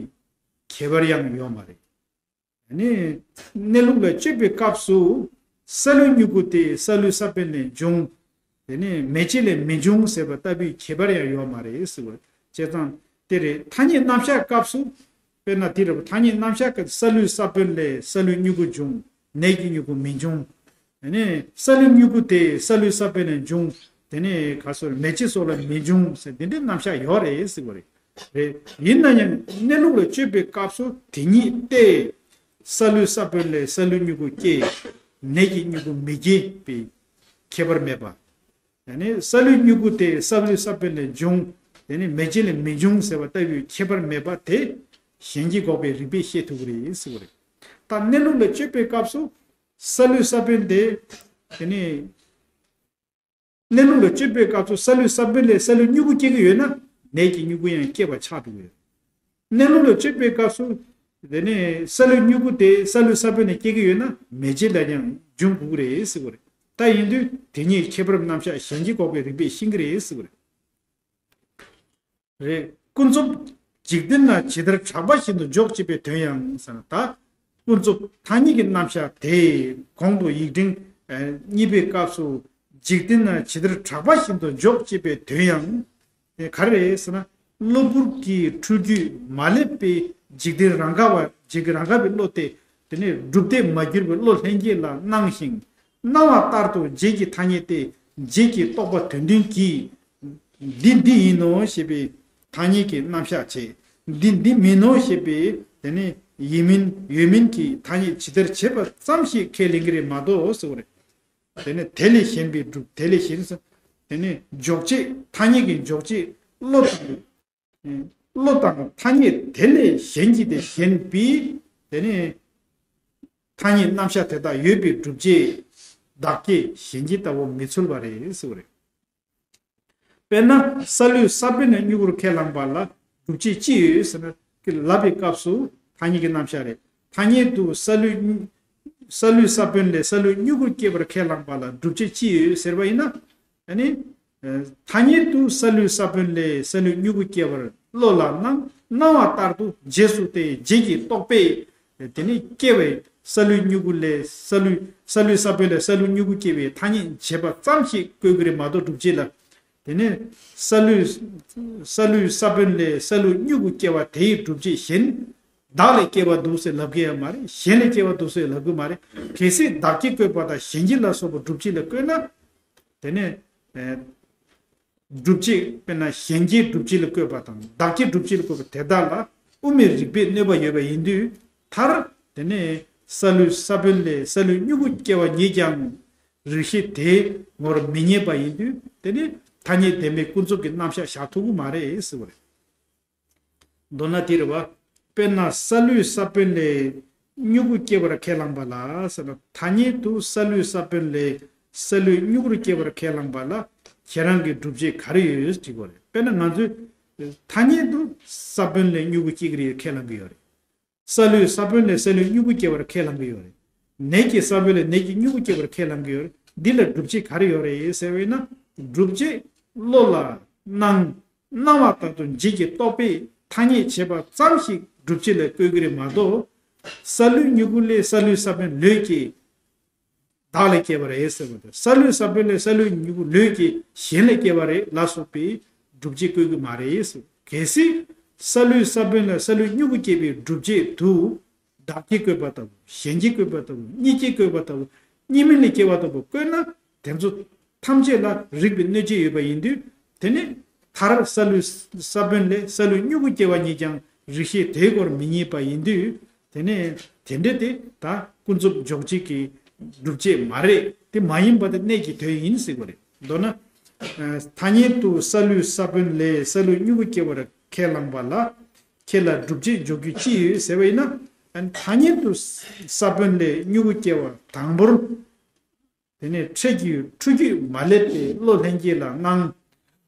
ཁྱད་པར་ཡང་ཡོད་མ་རེད། ནི་གནས་ལུགས་ལ་དཔྱོད་པའི་སྐབས་སུ་སཱ་ལུའི་མྱུ་གུ་དེ་སཱ་ལུའི་ས་བོན་ལས་འབྱུང་། དེ་ནས་མེ་ལྕེ་ལས་མི་འབྱུང་ཟེར་བ་ལྟ་བུའི་ཁྱད་པར་ཡང་ཡོད་མ་རེད་ཟེར་བ། བྱས་ཙང་དེ་རེད་ཐ་སྙད་རྣམ་གཞག་སྐབས་སུ། དཔེར་ན་དེ་རེད་ཐ་སྙད་རྣམ་གཞག་གི་སཱ་ལུའི་ས་བོན་ལས་སཱ་ལུའི་མྱུ་གུ་འབྱུང་། ནས་ཀྱི་མྱུ་གུ་མི་འབྱུང་། དེ་ནས་སཱ་ལུའི་མྱུ་གུ་དེ་སཱ་ལུའི་ས་བོན་ལས་འབྱུང་། དེ་ནས་ག་སོ་མེ་ལྕེ་སོགས་ལ་མི་འབྱུང་ཟེར་དེ་འདྲའི་རྣམ་གཞག་ཡོད་རེད་ཟེར་བ་རེད། རེད། ཡིན་ན་ཡང་གནས་ལུགས་ལ་དཔྱོད་པའི་སྐབས་སུ་དེ་ཉིད་སྟེ། སཱ་ལུའི་ས་བོན་ལས་སཱ་ལུའི་མྱུ་གུ་སྐྱེ། ནས་ཀྱི་མྱུ་གུ་མི་སྐྱེ་བའི་ཁྱད་པར་མེད་པ། ཡང་ན་སཱ་ལུའི་མྱུ་གུ་དེ་སཱ་ལུའི་ས་བོན་ལས་འབྱུང་། ཡང་ན་མེ་ལྕེ་ལས་མི་འབྱུང་ཟེར་བ་ལྟ་བུའི་ཁྱད་པར་མེད་པ་དེ་གཞན་གྱིས་འགོག་པའི་རིགས་པས་ཤེས་ཐུབ་ཀྱི་རེད་ཟེར་བ་རེད། ད་གནས་ལུགས་ལ་དཔྱོད་པའི་སྐབས་སུ་སཱ་ལུའི་ས་བོན་དེ་དེ་ནི། གནས་ལུགས་ལ་དཔྱོད་པའི་སྐབས་སུ་སཱ་ལུའི་ས་བོན་ལས་སཱ་ལུའི་མྱུ་གུ་སྐྱེ་གི་ཡོད་ན་ནས་ཀྱི་མྱུ་གུ་ཡང་སྐྱེ་བ་ཆགས་འགྲོ་གི་ཡོད། གནས་ལུགས་ལ་དཔྱོད་པའི་སྐབས་སུ་དེ་ནས་སཱ་ལུའི་མྱུ་གུ་དེ་སཱ་ལུའི་ས་བོན་ནས་སྐྱེ་གི་ཡོད་ན་མེ་ལྕེ་ལ་ཡང་འབྱུང་དགོས་ཀྱི་རེད་ཟེར་བ་རེད། ད་ཡིན་དུས་དེ་གཉིས་ཁྱད་པར་རྣམ་གཞག་གཞན་གྱིས་འགོག་པའི་རིགས་པས་ཤེས་ཀྱི་རེད་ཟེར་བ་རེད། རེད། ཀུན་རྫོབ་འཇིག་རྟེན་ན་ཇི་ལྟར་གྲགས་པ་བཞིན་དུ་འཇོག་ཅེས་པའི་དོན་ཡང་ཟེར་ན་ད། ཀུན་རྫོབ་ཐ་སྙད་ཀྱི་རྣམ་གཞག་དེ་གོང་དུ་ཡིག་ཕྲེང་ གཉིས་པའི་སྐབས་སུ་འཇིག་རྟེན་ན་ཇི་ལྟར་གྲགས་པ་བཞིན་དུ་འཇོག་ཅེས་པའི་དོན་ཡང་། དེ་ག་རེ་རེད་ཟེར་ན། གློ་བུར་གྱི་འཁྲུལ་རྒྱུས་མ་སླེབས་པའི་འཇིག་རྟེན་རང་ག་བ་འཇིག་རྟེན་རང་ག་བའི་བློ་སྟེ། དེ་ནས་སྒྲུབ་སྡེ་མ་གྱུར་པའི་བློ་ལྷན་སྐྱེས་ལ་སྣང་ཞིང་། སྣང་བ་ལྟར་དུ་རྗེས་ཀྱི་ཐ་སྙད་དེ་རྗེས་ཀྱི་རྟོག་པ་དོན་མཐུན་གྱིས། འདི་འདི་ཡིན་ནོ་ཞེས་པའི་ཐ་སྙད་ཀྱི་རྣམ་གཞག་བྱེད། འདི་འདི་མིན་ནོ་ཞེས་པའི་དེ་ནས་ཡིན་མིན་ཡོད་མིན་གྱི་ཐ་སྙད་ཇི་ལྟར་བྱེད་པ་ཙམ་ཞིག་ཁས་ལེན་གྱི་རེད་མ་གཏོགས་ཟེར་བ་རེད། དེ་ནས་དེ་ལས་གཞན་པའི་སྒྲུབ་དེ་ལས་གཞན་ཟེར། དེ་ནས་འཇོག་བྱེད་ཐ་སྙད་ཀྱི་འཇོག་བྱེད་བློ་དང་། བློ་དང་ཐ་སྙད་དེ་ལས་གཞན་གྱི་དེ་གཞན་པའི་དེ་ནས་ཐ་སྙད་རྣམ་གཞག་དེ་དག་ཡོད་པའི་སྒྲུབ་བྱེད་བདག་སྐྱེ་གཞན་སྐྱེ་ལྟ་བུ་མི་ཚུལ་བ་རེད་ཟེར་བ་རེད། དཔེར་ན་སཱ་ལུའི་ས་བོན་ནས་མྱུ་གུར་ཁས་བླངས་པ་ལ་སྒྲུབ་བྱེད་ཅི་ཡོད་ཟེར་ན། ལབ་པའི་སྐབས་སུ་ཐ་སྙད་ཀྱི་རྣམ་གཞག་རེད། ཐ་སྙད་དུ་སཱ་ལུའི་སཱ་ལུའི་ས་བོན་ལས་སཱ་ལུའི་མྱུ་གུ་སྐྱེ་བར་ཁས་བླངས་པ་ལ་སྒྲུབ་བྱེད་ཅི་ཡོད་ཟེར་བ་ཡིན་ན། ཨ་ནི། ཐ་སྙད་དུ་སཱ་ལུའི་ས་བོན་ལས་སཱ་ལུའི་མྱུ་གུ་སྐྱེ་བར་བློ་ལ་སྣང་སྣང་བ་ལྟར་དུ་རྗེས་སུ་སྟེ་རྗེས་ཀྱི་རྟོག་པས། དེ་ནི་སྐྱེ་བའི་སཱ་ལུའི་མྱུ་གུ་ལས་སཱ་ལུའི་སཱ་ལུའི་ས་བོན་ལས་སཱ་ལུའི་མྱུ་གུ་སྐྱེ་བའི་ཐ་སྙད་བྱེད་པ་ཙམ་ཞིག་བཀོད་ཀྱི་རེད་མ་གཏོགས་སྒྲུབ་བྱེད་ལ། དེ་ནས་སཱ་ལུའི་སཱ་ལུའི་ས་བོན་ལས་སཱ་ལུའི་མྱུ་གུ་སྐྱེ་བ་དེའི་སྒྲུབ་བྱེད་གཞན། བདག་ལས་སྐྱེ་བ་འདུག་ཟེར་ལབ་ཀྱི་ཡོད་མ་རེད། གཞན་ལས་སྐྱེ་བ་འདུག་ཟེར་ལབ་ཀྱི་མ་རེད། གལ་སྲིད་བདག་སྐྱེ་བཀོད་པ་དང་གཞན་སྐྱེ་ལ་སོགས་པ་སྒྲུབ་བྱེད་ལ་བཀོད་ན། དེ་ནས། སྒྲུབ་བྱེད་དཔེར་ན་གཞན་སྐྱེ་སྒྲུབ་བྱེད་ལ་བཀོད་པ་དང་བདག་སྐྱེ་སྒྲུབ་བྱེད་ལ་བཀོད་པ་དེ་དག་ལ་དབུ་མའི་རིགས་པས་གནོད་པ་ཡོད་པ་ཡིན་དུས། མཐར་དེ་ནས་སཱ་ལུའི་ས་བོན་ལས་སཱ་ལུའི་མྱུ་གུ་སྐྱེ་བ་ཉིད་ཀྱང་རིགས་ཤེས་དེའི་ངོར་མི་རྙེད་པ་ཡིན་དུས། དེ་ནི་ཐ་སྙད་བདེན་པའི་ཀུན་རྫོབ་ཀྱི་རྣམ་གཞག་བཞག་ཐུབ་ཀྱི་མ་རེད་ཟེར་བ་རེད། མདོར་ན་དེ་རེད་བ། དཔེར་ན་སཱ་ལུའི་ས་བོན་ལས་མྱུ་གུ་སྐྱེ་བར་ཁས་བླངས་པ་ལ་ཟེར་ན། ཐ་སྙད་དུ་སཱ་ལུའི་ས་བོན་ལས་སཱ་ལུའི་མྱུ་གུར་སྐྱེ་བར་ཁས་བླངས་པ་ལ་ཁྱེད་རང་གི་སྒྲུབ་བྱེད་ག་རེ་ཡོད་དྲི་དགོས་རེད། དཔེར་ན་ང་ཚོས་ཐ་སྙད་དུ་ས་བོན་ལས་མྱུ་གུ་སྐྱེ་གི་རེད་ཁས་བླངས་གི་ཡོད་རེད། སཱ་ལུའི་ས་བོན་ལས་སཱ་ལུའི་མྱུ་གུ་སྐྱེ་བར་ཁས་བླངས་གི་ཡོད་རེད། ནས་ཀྱི་ས་བོན་ལས་ནས་ཀྱི་མྱུ་གུ་སྐྱེ་བར་ཁས་བླངས་ཀྱི་ཡོད་རེད། འདི་ལ་སྒྲུབ་བྱེད་ག་རེ་ཡོད་རེད་ཟེར་བས་ན། སྒྲུབ་བྱེད་བློ་ལ་སྣང་། སྣང་བ་ལྟར་དུ་རྗེས་ཀྱི་རྟོག་པས་ཐ་སྙད་བྱེད་པ་ཙམ་ཞིག་སྒྲུབ་བྱེད་ལ་བཀོད་ཀྱི་རེད་མ་གཏོགས། སཱ་ལུའི་མྱུ་གུ་ལས་སཱ་ལུའི་ས་བོན་ལོས་སྐྱེས། བདག་ལས་སྐྱེས་པ་རེད་ཟེར་བ་དང་། སཱ་ལུའི་ས་བོན་ལས་སཱ་ལུའི་མྱུ་གུ་ལོས་སྐྱེས་གཞན་ལས་སྐྱེས་པ་རེད་ལ་སོགས་པའི་སྒྲུབ་བྱེད་བཀོད་ཀྱི་མ་རེད་ཟེར། གལ་སྲིད་སཱ་ལུའི་ས་བོན་ལས་སཱ་ལུའི་མྱུ་གུ་སྐྱེས་པའི་སྒྲུབ་བྱེད་དུ། བདག་སྐྱེ་བཀོད་པ་ལྟ་བུ། གཞན་སྐྱེ་བཀོད་པ་ལྟ་བུ། གཉིས་སྐྱེ་བཀོད་པ་ལྟ་བུ། གཉིས་མིན་ལས་སྐྱེ་བ་ལྟ་བུ་བཀོད་ན། དེ་ཚོ་ཐམས་ཅད་ལ་རིགས་པའི་གནོད་བྱེད་ཡོད་པ་ཡིན་དུས། དེ་ནི་མཐར་སཱ་ལུའི་ས་བོན་ལས་སཱ་ལུའི་མྱུ་གུ་སྐྱེ་བ་ཉིད་ཀྱང་རིགས་ཤེས་དེའི་སྐོར་མི་རྙེད་པ་ཡིན་དུས། དེ་ནས་དེ་འདྲ་དེ་ད་ཀུན་རྫོབ་འཇོག་བྱེད་ཀྱི་སྒྲུབ་བྱེད་མ་རེད། དེ་མ་ཡིན་པ་དེ་གནས་ཀྱི་དོན་ཡིན་ཟེར་བ་རེད། མདོར་ན། ཐ་སྙད་དུ་སཱ་ལུའི་ས་བོན་ལས་སཱ་ལུའི་མྱུ་གུ་སྐྱེ་བར་ཁས་བླངས་པ་ལ། ཁྱེད་ལ་སྒྲུབ་བྱེད་འཇོག་རྒྱུ་ཅི་ཡོད་ཟེར་བ་ཡིན་ན། ཐ་སྙད་དུ་ས་བོན་ལས་མྱུ་གུ་སྐྱེ་བ་དང་པོར། དེ་ནས་འཕྲལ་གྱི་འཁྲུལ་རྒྱུས་མ་སླེབས་པའི་བློ་ལྷན་སྐྱེས་ལ་སྣང་།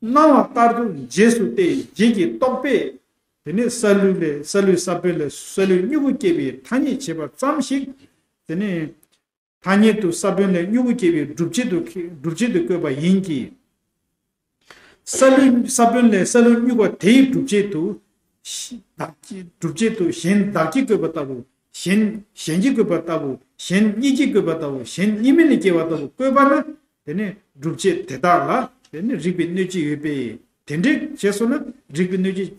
སྣང་བ་ལྟར་དུ་རྗེས་སུ་སྟེ་རྗེས་ཀྱི་རྟོག་པས། དེ་ནས་སཱ་ལུ་ལས་སཱ་ལུའི་ས་བོན་ལས་སཱ་ལུའི་མྱུ་གུ་སྐྱེ་བའི་ཐ་སྙད་བྱེད་པ་ཙམ་ཞིག་དེ་ནས་ཐ་སྙད་དུ་ས་བོན་ལས་མྱུ་གུ་སྐྱེ་བའི་སྒྲུབ་བྱེད་དུ་སྒྲུབ་བྱེད་དུ་བཀོད་པ་ཡིན་གྱི། སཱ་ལུའི་ས་བོན་ལས་སཱ་ལུའི་མྱུ་གུ་དེའི་སྒྲུབ་བྱེད་དུ། བདག་སྒྲུབ་བྱེད་དུ་གཞན་བདག་གིས་བཀོད་པ་ལྟ་བུ། གཞན་གཞན་གྱིས་བཀོད་པ་ལྟ་བུ། གཞན་གཉིས་ཀྱིས་བཀོད་པ་ལྟ་བུ། གཞན་གཉིས་མིན་ལས་སྐྱེ་བ་ལྟ་བུ་བཀོད་པ་ན། དེ་ནི་སྒྲུབ་བྱེད་དེ་དག་ལ་དེ་ནི་རིགས་པའི་གནོད་བྱེད་ཡོད་པས། དེ་འདྲ་བྱས་སོང་ན་རིགས་པའི་གནོད་བྱེད་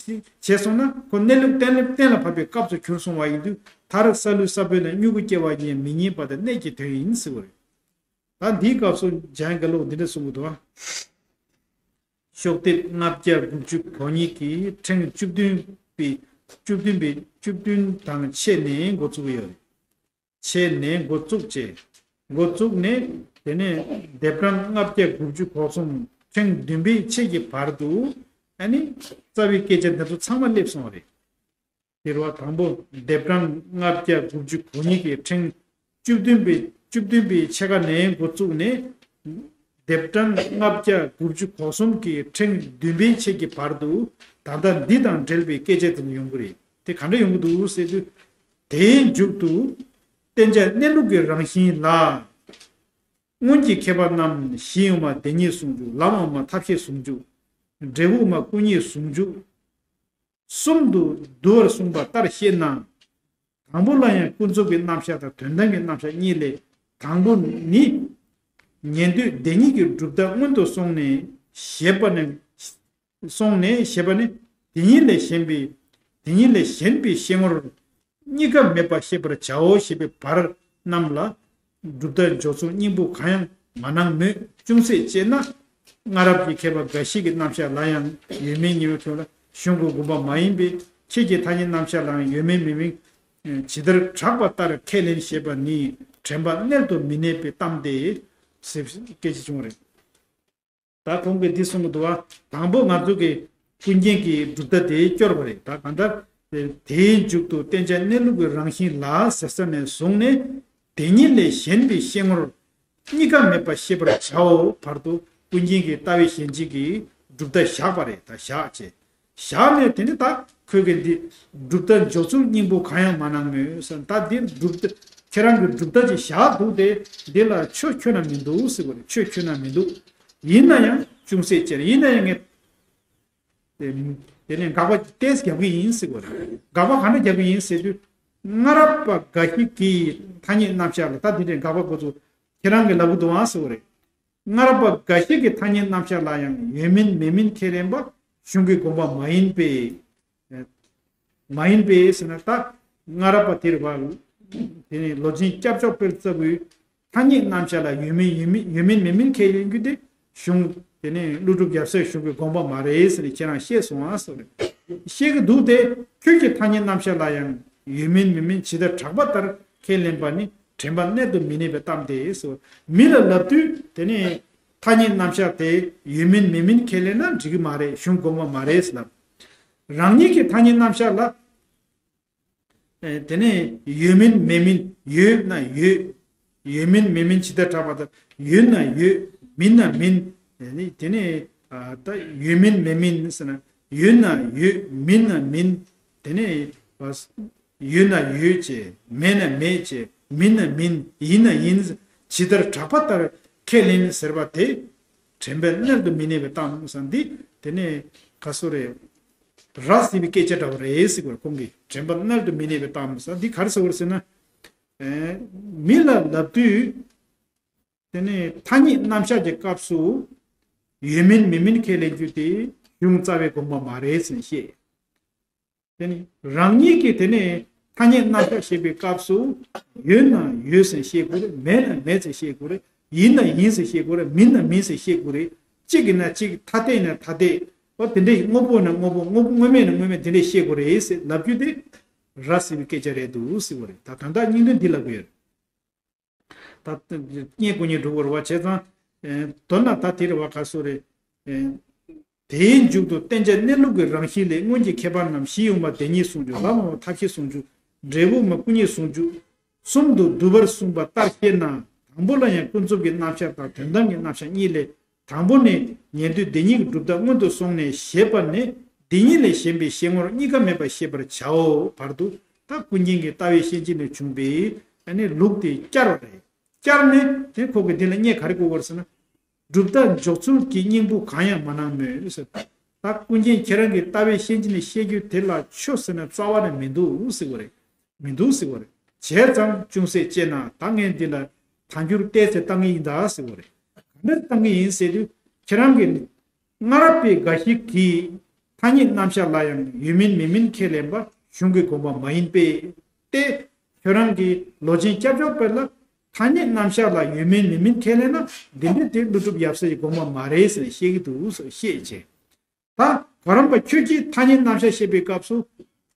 བྱས་སོང་ན་ཁོ་གནས་ལུགས་གཏན་ལ་གཏན་ལ་ཕབ་པའི་སྐབས་སུ་གྱུར་སོང་བ་ཡིན་དུས། མཐར་སཱ་ལུའི་ས་བོན་ལས་མྱུ་གུ་སྐྱེ་བ་ཉིད་མི་རྙེད་པ་དེ་གནད་ཀྱི་དོན་ཡིན་ཟེར་བ་རེད། ད་འདིའི་སྐབས་སུ་འཇམ་དབྱངས་དགེ་ལུགས་འདི་འདྲ་གསུང་གི་འདུག་ཨ། ཤོག་ལྡེབ་ལྔ་བརྒྱ་དགུ་བཅུ་གོ་གཉིས་ཀྱི་ཕྲེང་བཅུ་བདུན་པའི་བཅུ་བདུན་པའི་བཅུ་བདུན་དང་ཕྱེད་ནས་འགོ་བཙུགས་ཡོད་རེད། ཕྱེད་ནས་འགོ་བཙུགས་བྱས། འགོ་བཙུགས་ནས་དེ་ནས་ལྡེབ་གྲངས་ལྔ་བརྒྱ་དགུ་བཅུ་གོ་གསུམ་ཕྲེང་བདུན་པའི་ཕྱེད་ཀྱི་བར་དུ་ཨ་ནི་རྩ་བའི་སྐད་ཆ་འདི་ཚོ་ཚང་མ་སླེབས་སོང་བ་རེད། དེ་རུ་དང་པོ་ལྡེབ་གྲངས་ལྔ་བརྒྱ་དགུ་བཅུ་གོ་གཉིས་ཀྱི་ཕྲེང་བཅུ་བདུན་པའི་བཅུ་བདུན་པའི་ཕྱེད་ཀ་ནས་འགོ་བཙུགས་ནས། ལྡེབ་གྲངས་ལྔ་བརྒྱ་དགུ་བཅུ་གོ་གསུམ་གྱི་ཕྲེང་བདུན་པའི་ཕྱེད་ཀྱི་བར་དུ་ད་ལྟ་འདི་དང་འབྲེལ་བའི་སྐད་ཆ་དེ་ཡོང་གི་རེད། དེ་ག་འདྲ་ཡོང་གི་འདུག་ཟེར་དུས། དེའི་མཇུག་ཏུ། བསྟན་བྱ་གནས་ལུགས་ཀྱི་རང་བཞིན་ལ། སྔོན་གྱི་མཁས་པ་རྣམས་གཞི་དབུ་མ་བདེན་གཉིས་ཟུང་འཇུག་ལམ་དབུ་མ་ཐབས་ཤེས་ཟུང་འཇུག་འབྲས་བུ་དབུ་མ་སྐུ་གཉིས་ཟུང་འཇུག་གསུམ་དུ་བསྡུ་བར་གསུངས་པ་ལྟར་བཤད་ན། དང་པོ་ལ་ཡང་ཀུན་རྫོབ་ཀྱི་རྣམ་གཞག་དང་དོན་དམ་གྱི་རྣམ་གཞག་གཉིས་ལས། དང་པོ་ནི། ཉན་ཐོས་དེ་ཉིད་ཀྱི་གྲུབ་མཐའ་སྔོན་དུ་སོང་ནས་ཞེས་པ་ནི། སོང་ནས་ཞེས་པ་ནི། དེ་ཉིད་ལས་གཞན་པའི། དེ་ཉིད་ལས་གཞན་པའི་སྐྱེ་དངོས་གཉིས་ཀ་མེད་པ་ཤེས་པར་བྱའོ་ཞེས་པའི་བར་རྣམས་ལ། གྲུབ་མཐའ་འཇོག་ཚུལ་སྙིང་པོ་གང་ཡང་མ་སྣང་མོད། ཅུང་ཟད་དཔྱད་ན། སྔ་རབས་ཀྱི་མཁས་པ་འགའ་ཞིག་གི་རྣམ་གཞག་ལ་ཡང་ཡོད་མིན་ཉེ་བའི་དོན་ལ་གཞུང་གི་དགོངས་པ་མ་ཡིན་པས། ཁྱེད་ཀྱི་ཐ་སྙད་རྣམ་གཞག་ལ་ཡང་ཡོད་མིན་མེད་མིན་ཇི་ལྟར་གྲགས་པ་ལྟར་ཁས་ལེན་ཞེས་པ་ནི་དྲན་པ་གནད་དུ་མི་གནས་པའི་གཏམ་སྟེ། ཟེར་སྐད་ཆ་བྱུང་བ་རེད། ད་ཁོང་གིས་འདི་གསུང་གི་འདུག་བ། དང་པོ་ང་ཚོ་གི་ཀུན་མཁྱེན་གྱི་གྲུབ་མཐའ་དེ་སྐྱོར་བ་རེད། ད་གང་ལྟར་དེའི་མཇུག་ཏུ་བསྟན་བྱ་གནས་ལུགས་ཀྱི་རང་བཞིན་ལ་ཟེར་ས་ནས་བཟུང་ནས། དེ་ཉིད་ལས་གཞན་པའི་སྐྱེ་དངོས་གཉིས་ཀ་མེད་པ་ཤེས་པར་བྱའོ་བར་དུ་ཀུན་མཁྱེན་གྱི་ལྟ་བའི་གཞན་བརྗེ་གི་གྲུབ་མཐའ་བཞག་པ་རེད། ད་བཞག་བྱས། བཞག་ནས་དེ་ནི་ད་ཁོས་གི་འདི་གྲུབ་མཐའ་འཇོག་ཚུལ་སྙིང་པོ་གང་ཡང་མ་སྣང་མོད་ཟེར། ད་འདིར་གྲུབ་མཐའ་ཁྱེད་རང་གི་གྲུབ་མཐའ་ཅིག་བཞག་འདུག་སྟེ། འདི་ལ་ཆོས་ཁྱོན་ནས་མི་འདུག་ཟེར་བ་རེད། ཆོས་ཁྱོན་ནས་མི་འདུག་ཡིན་ན་ཡང་ཅུང་ཟད་ཅེར་ཡིན་ན་ཡང་ངས་དེ་དེ་ནས་དགག་པ་ཏོག་ཙམ་རྒྱག་གི་ཡིན་ཟེར་བ་རེད། དགག་པ་ག་འདྲ་རྒྱག་གི་ཡིན་ཟེར་དུས། སྔ་རབས་པ་འགའ་ཞིག་གིས་ཐ་སྙད་རྣམ་གཞག་ལ། ད་འདི་འདྲའི་དགག་པ་འགོ་ཚུགས། ཁྱེད་རང་གིས་ལབ་གི་འདུག་ཨང་ཟེར་བ་རེད། སྔ་རབས་པ་འགའ་ཞིག་གིས་ཐ་སྙད་རྣམ་གཞག་ལ་ཡང་ཡོད་མིན་མེད་མིན་ཁས་ལེན་པ་གཞུང་གི་དགོངས་པ་མ་ཡིན་པས། མ་ཡིན་པས་ཟེར་ན། ད་སྔ་རབས་པ་དེར་བ། དེ་ནས་ལོ་ཆེན་སྐྱབས་མཆོག་དཔལ་ལྟ་བུའི་ཐ་སྙད་རྣམ་གཞག་ལ་ཡོད་མིན་ཡོད་མིན་ཡོད་མིན་མེད་མིན་ཁས་ལེན་རྒྱུ་དེ་གཞུང་། དེ་ནས་ཀླུ་སྒྲུབ་ཡབ་སྲས་གཞུང་གི་དགོངས་པ་མ་རེད་ཟེར་ནས་ཁྱེད་རང་བཤད་སོང་ཨ་ཟེར་བ་རེད། བཤད་ཀྱི་འདུག་སྟེ། ཁྱོད་ཀྱིས་ཐ་སྙད་རྣམ་གཞག་ལ་ཡང་ཡོད་མིན་མེད་མིན་ཇི་ལྟར་གྲགས་པ་ལྟར་ཁས་ལེན་པ་ནི་དྲན་པ་གནད་དུ་མི་གནས་པའི་གཏམ་སྟེ་ཟེར། མི་ལ་ལབ་དུས་དེ་ནས་ཐ་སྙད་རྣམ་གཞག་དེ་ཡོད་མིན་མེད་མིན་ཁས་ལེན་ན་འགྲིག་གི་མ་རེད། གཞུང་དགོངས་པ་མ་རེད་ཟེར་ལབ། རང་ཉིད་ཀྱི་ཐ་སྙད་རྣམ་གཞག་ལ། ཨེ། དེ་ནས་ཡོད་མིན་མེད་མིན། ཡོད་ན་ཡོད། ཡོད་མིན་མེད་མིན་ཇི་ལྟར་གྲགས་པ་ལྟར། ཡོད་ན་ཡོད། མིན་ན་མིན། དེ་ནས་དེ་ནས་ཨ། ད་ཡོད་མིན་མེད་མིན་ཟེར་ན། ཡོད་ན་ཡོད། མིན་ན་མིན། དེ་ནས་ཨ། ཡོད་ན་ཡོད་ཅེས། མེད་ན་མེད་ཅེས། མིན་ན་མིན། ཡིན་ན་ཡིན། ཇི་ལྟར་གྲགས་པ་ལྟར་ཁས་ལེན་ཟེར་བ་དེ། དྲན་པའི་གནད་དུ་མི་གནས་པའི་གཏམ་ཟེར་འདི། དེ་ནས་ག་སོ་རེད། ར་བཟི་བའི་སྐད་ཆ་འདྲ་བ་རེད་ཟེར་བར་ཁོང་གིས་དྲན་པ་གནད་དུ་མི་གནས་པའི་གཏམ་ཟེར་འདི་ག་རེ་ཟེར་བ་རེད་ཟེར་ན། ཨེ། མི་ལ་ལབ་དུས། དེ་ནས་ཐ་སྙད་རྣམ་གཞག་གི་སྐབས་སུ་ཡོད་མིན་མེད་མིན་ཁས་ལེན་རྒྱུ་དེ་གཞུང་རྩ་བའི་དགོངས་པ་མ་རེད་ཟེར་ནས་བཤད། དེ་ནི་རང་ཉིད་ཀྱིས་དེ་ནས་ཐ་སྙད་རྣམ་གཞག་བཤད་པའི་སྐབས་སུ། ཡོད་ན་ཡོད་ཟེར་བཤད་དགོས་རེད། མེད་ན་མེད་ཟེར་བཤད་དགོས་རེད། ཡིན་ན་ཡིན་ཟེར་བཤད་དགོས་རེད། མིན་ན་མིན་ཟེར་བཤད་དགོས་རེད། གཅིག་ཡིན་ན་གཅིག་ཐ་དད་ཡིན་ན་ཐ་དད། འོ་དེ་འདྲའི་དངོས་པོ་ཡིན་ན་དངོས་པོ། དངོས་པོ་དངོས་མེད་ཡིན་ན་དངོས་མེད། དེ་འདྲའི་བཤད་དགོས་རེད་ཟེར་ལབ་རྒྱུ་དེ་ར་བཟི་བའི་སྐད་ཆ་རེད་འདུག་ཟེར་བ་རེད། ད་ད་ལྟ་སྙིང་དོན་འདི་ལབ་དགོས་ཡོད་རེད། ད་རྐྱེན་དགུ་ཉིད་འགྲོ་དགོས་རེད་བ། བྱས་ཙང་། ཨེ། མདོར་ན་ད་དེ་རེད་བ། ག་སོ་རེད། ཨེ། དེའི་མཇུག་ཏུ་བསྟན་བྱ་གནས་ལུགས་ཀྱི་རང་བཞིན་ལས། སྔོན་གྱི་མཁས་པ་རྣམས་གཞི་དབྱུང་བ་བདེན་གཉིས་ཟུང་འཇུག། ལམ་དབང་བ་ཐབས་ཤེས་ཟུང་འཇུག། འབྲས་བུ་མ་སྐུ་གཉིས་ཟུང་འཇུག་གསུམ་དུ་བསྡུ་བར་གསུངས་པ་ལྟར་བཤད་ན། དང་པོ་ལ་ཡང་ཀུན་རྫོབ་ཀྱི་རྣམ་གཞག་དང་དོན་དམ་གྱི་རྣམ་གཞག་གཉིས་ལས། དང་པོ་ནི་ཉན་ཐོས་བདེན་གཉིས་ཀྱི་གྲུབ་མཐའ་སྔོན་དུ་སོང་ནས་ཞེས་པ་ནི། དེ་ཉིད་ལས་གཞན་པའི་སྐྱེ་དངོས་གཉིས་ཀ་མེད་པ་ཤེས་པར་བྱའོ་བར་དུ། ད་ཀུན་མཁྱེན་གྱི་ལྟ་བའི་གཞན་བརྗེ་ནས་བྱུང་བའི་ཨ་ནི་ལུགས་དེ་བསྐྱར་བ་རེད། བསྐྱར་ནས་དེ་ཁོ་གིས་འདི་ལ་རྙེད་ག་རེ་དགོས་པ་རེད་ཟེར་ན། གྲུབ་མཐའ་འཇོག་ཚུལ་གྱི་སྙིང་པོ་གང་ཡང་མ་སྣང་མོད་ཟེར། ད་ཀུན་མཁྱེན་ཁྱེད་རང་གི་ལྟ་བའི་གཞན་བརྗེ་ནས་བཤད་རྒྱུ་དེ་ལ་ཆོས་ཟེར་ན་རྩ་བ་ནས་མི་འདུག་ཟེར་བ་རེད། མི་འདུག་ཟེར་བ་རེད། བྱས་ཙང་ཅུང་ཟད་དཔྱད་ན། ད་ངས་འདི་ལ་ཐལ་འགྱུར་ཏོག་ཙམ་བཏང་གི་ཡིན་ད་ཟེར་བ་རེད། ག་འདྲ་བཏང་གི་ཡིན་ཟེར་དུས། ཁྱེད་རང་གིས་སྔ་རབས་པའི་འགའ་ཞིག་གིས་ཐ་སྙད་རྣམ་གཞག་ལ་ཡང་ཡོད་མིན་མེད་མིན་ཁས་ལེན་པ་གཞུང་གི་དགོངས་པ་མ་ཡིན་པས་ཏེ། ཁྱོད་རང་གིས་ལོ་ཆེན་སྐྱབས་མཆོག་དཔལ་ལ་ཐ་སྙད་རྣམ་གཞག་ལ་ཡོད་མིན་མེད་མིན་ཁས་ལེན་ན། འདི་འདྲ་དེ་ཀླུ་སྒྲུབ་ཡབ་སྲས་ཀྱི་དགོངས་པ་མ་རེད་ཟེར་ནས་བཤད་ཀྱི་འདུག་ཟེར་བཤད་བྱས། ད་གོ་རམས་པ་ཁྱོད་ཀྱིས་ཐ་སྙད་རྣམ་གཞག་བཤད་པའི་སྐབས་སུ།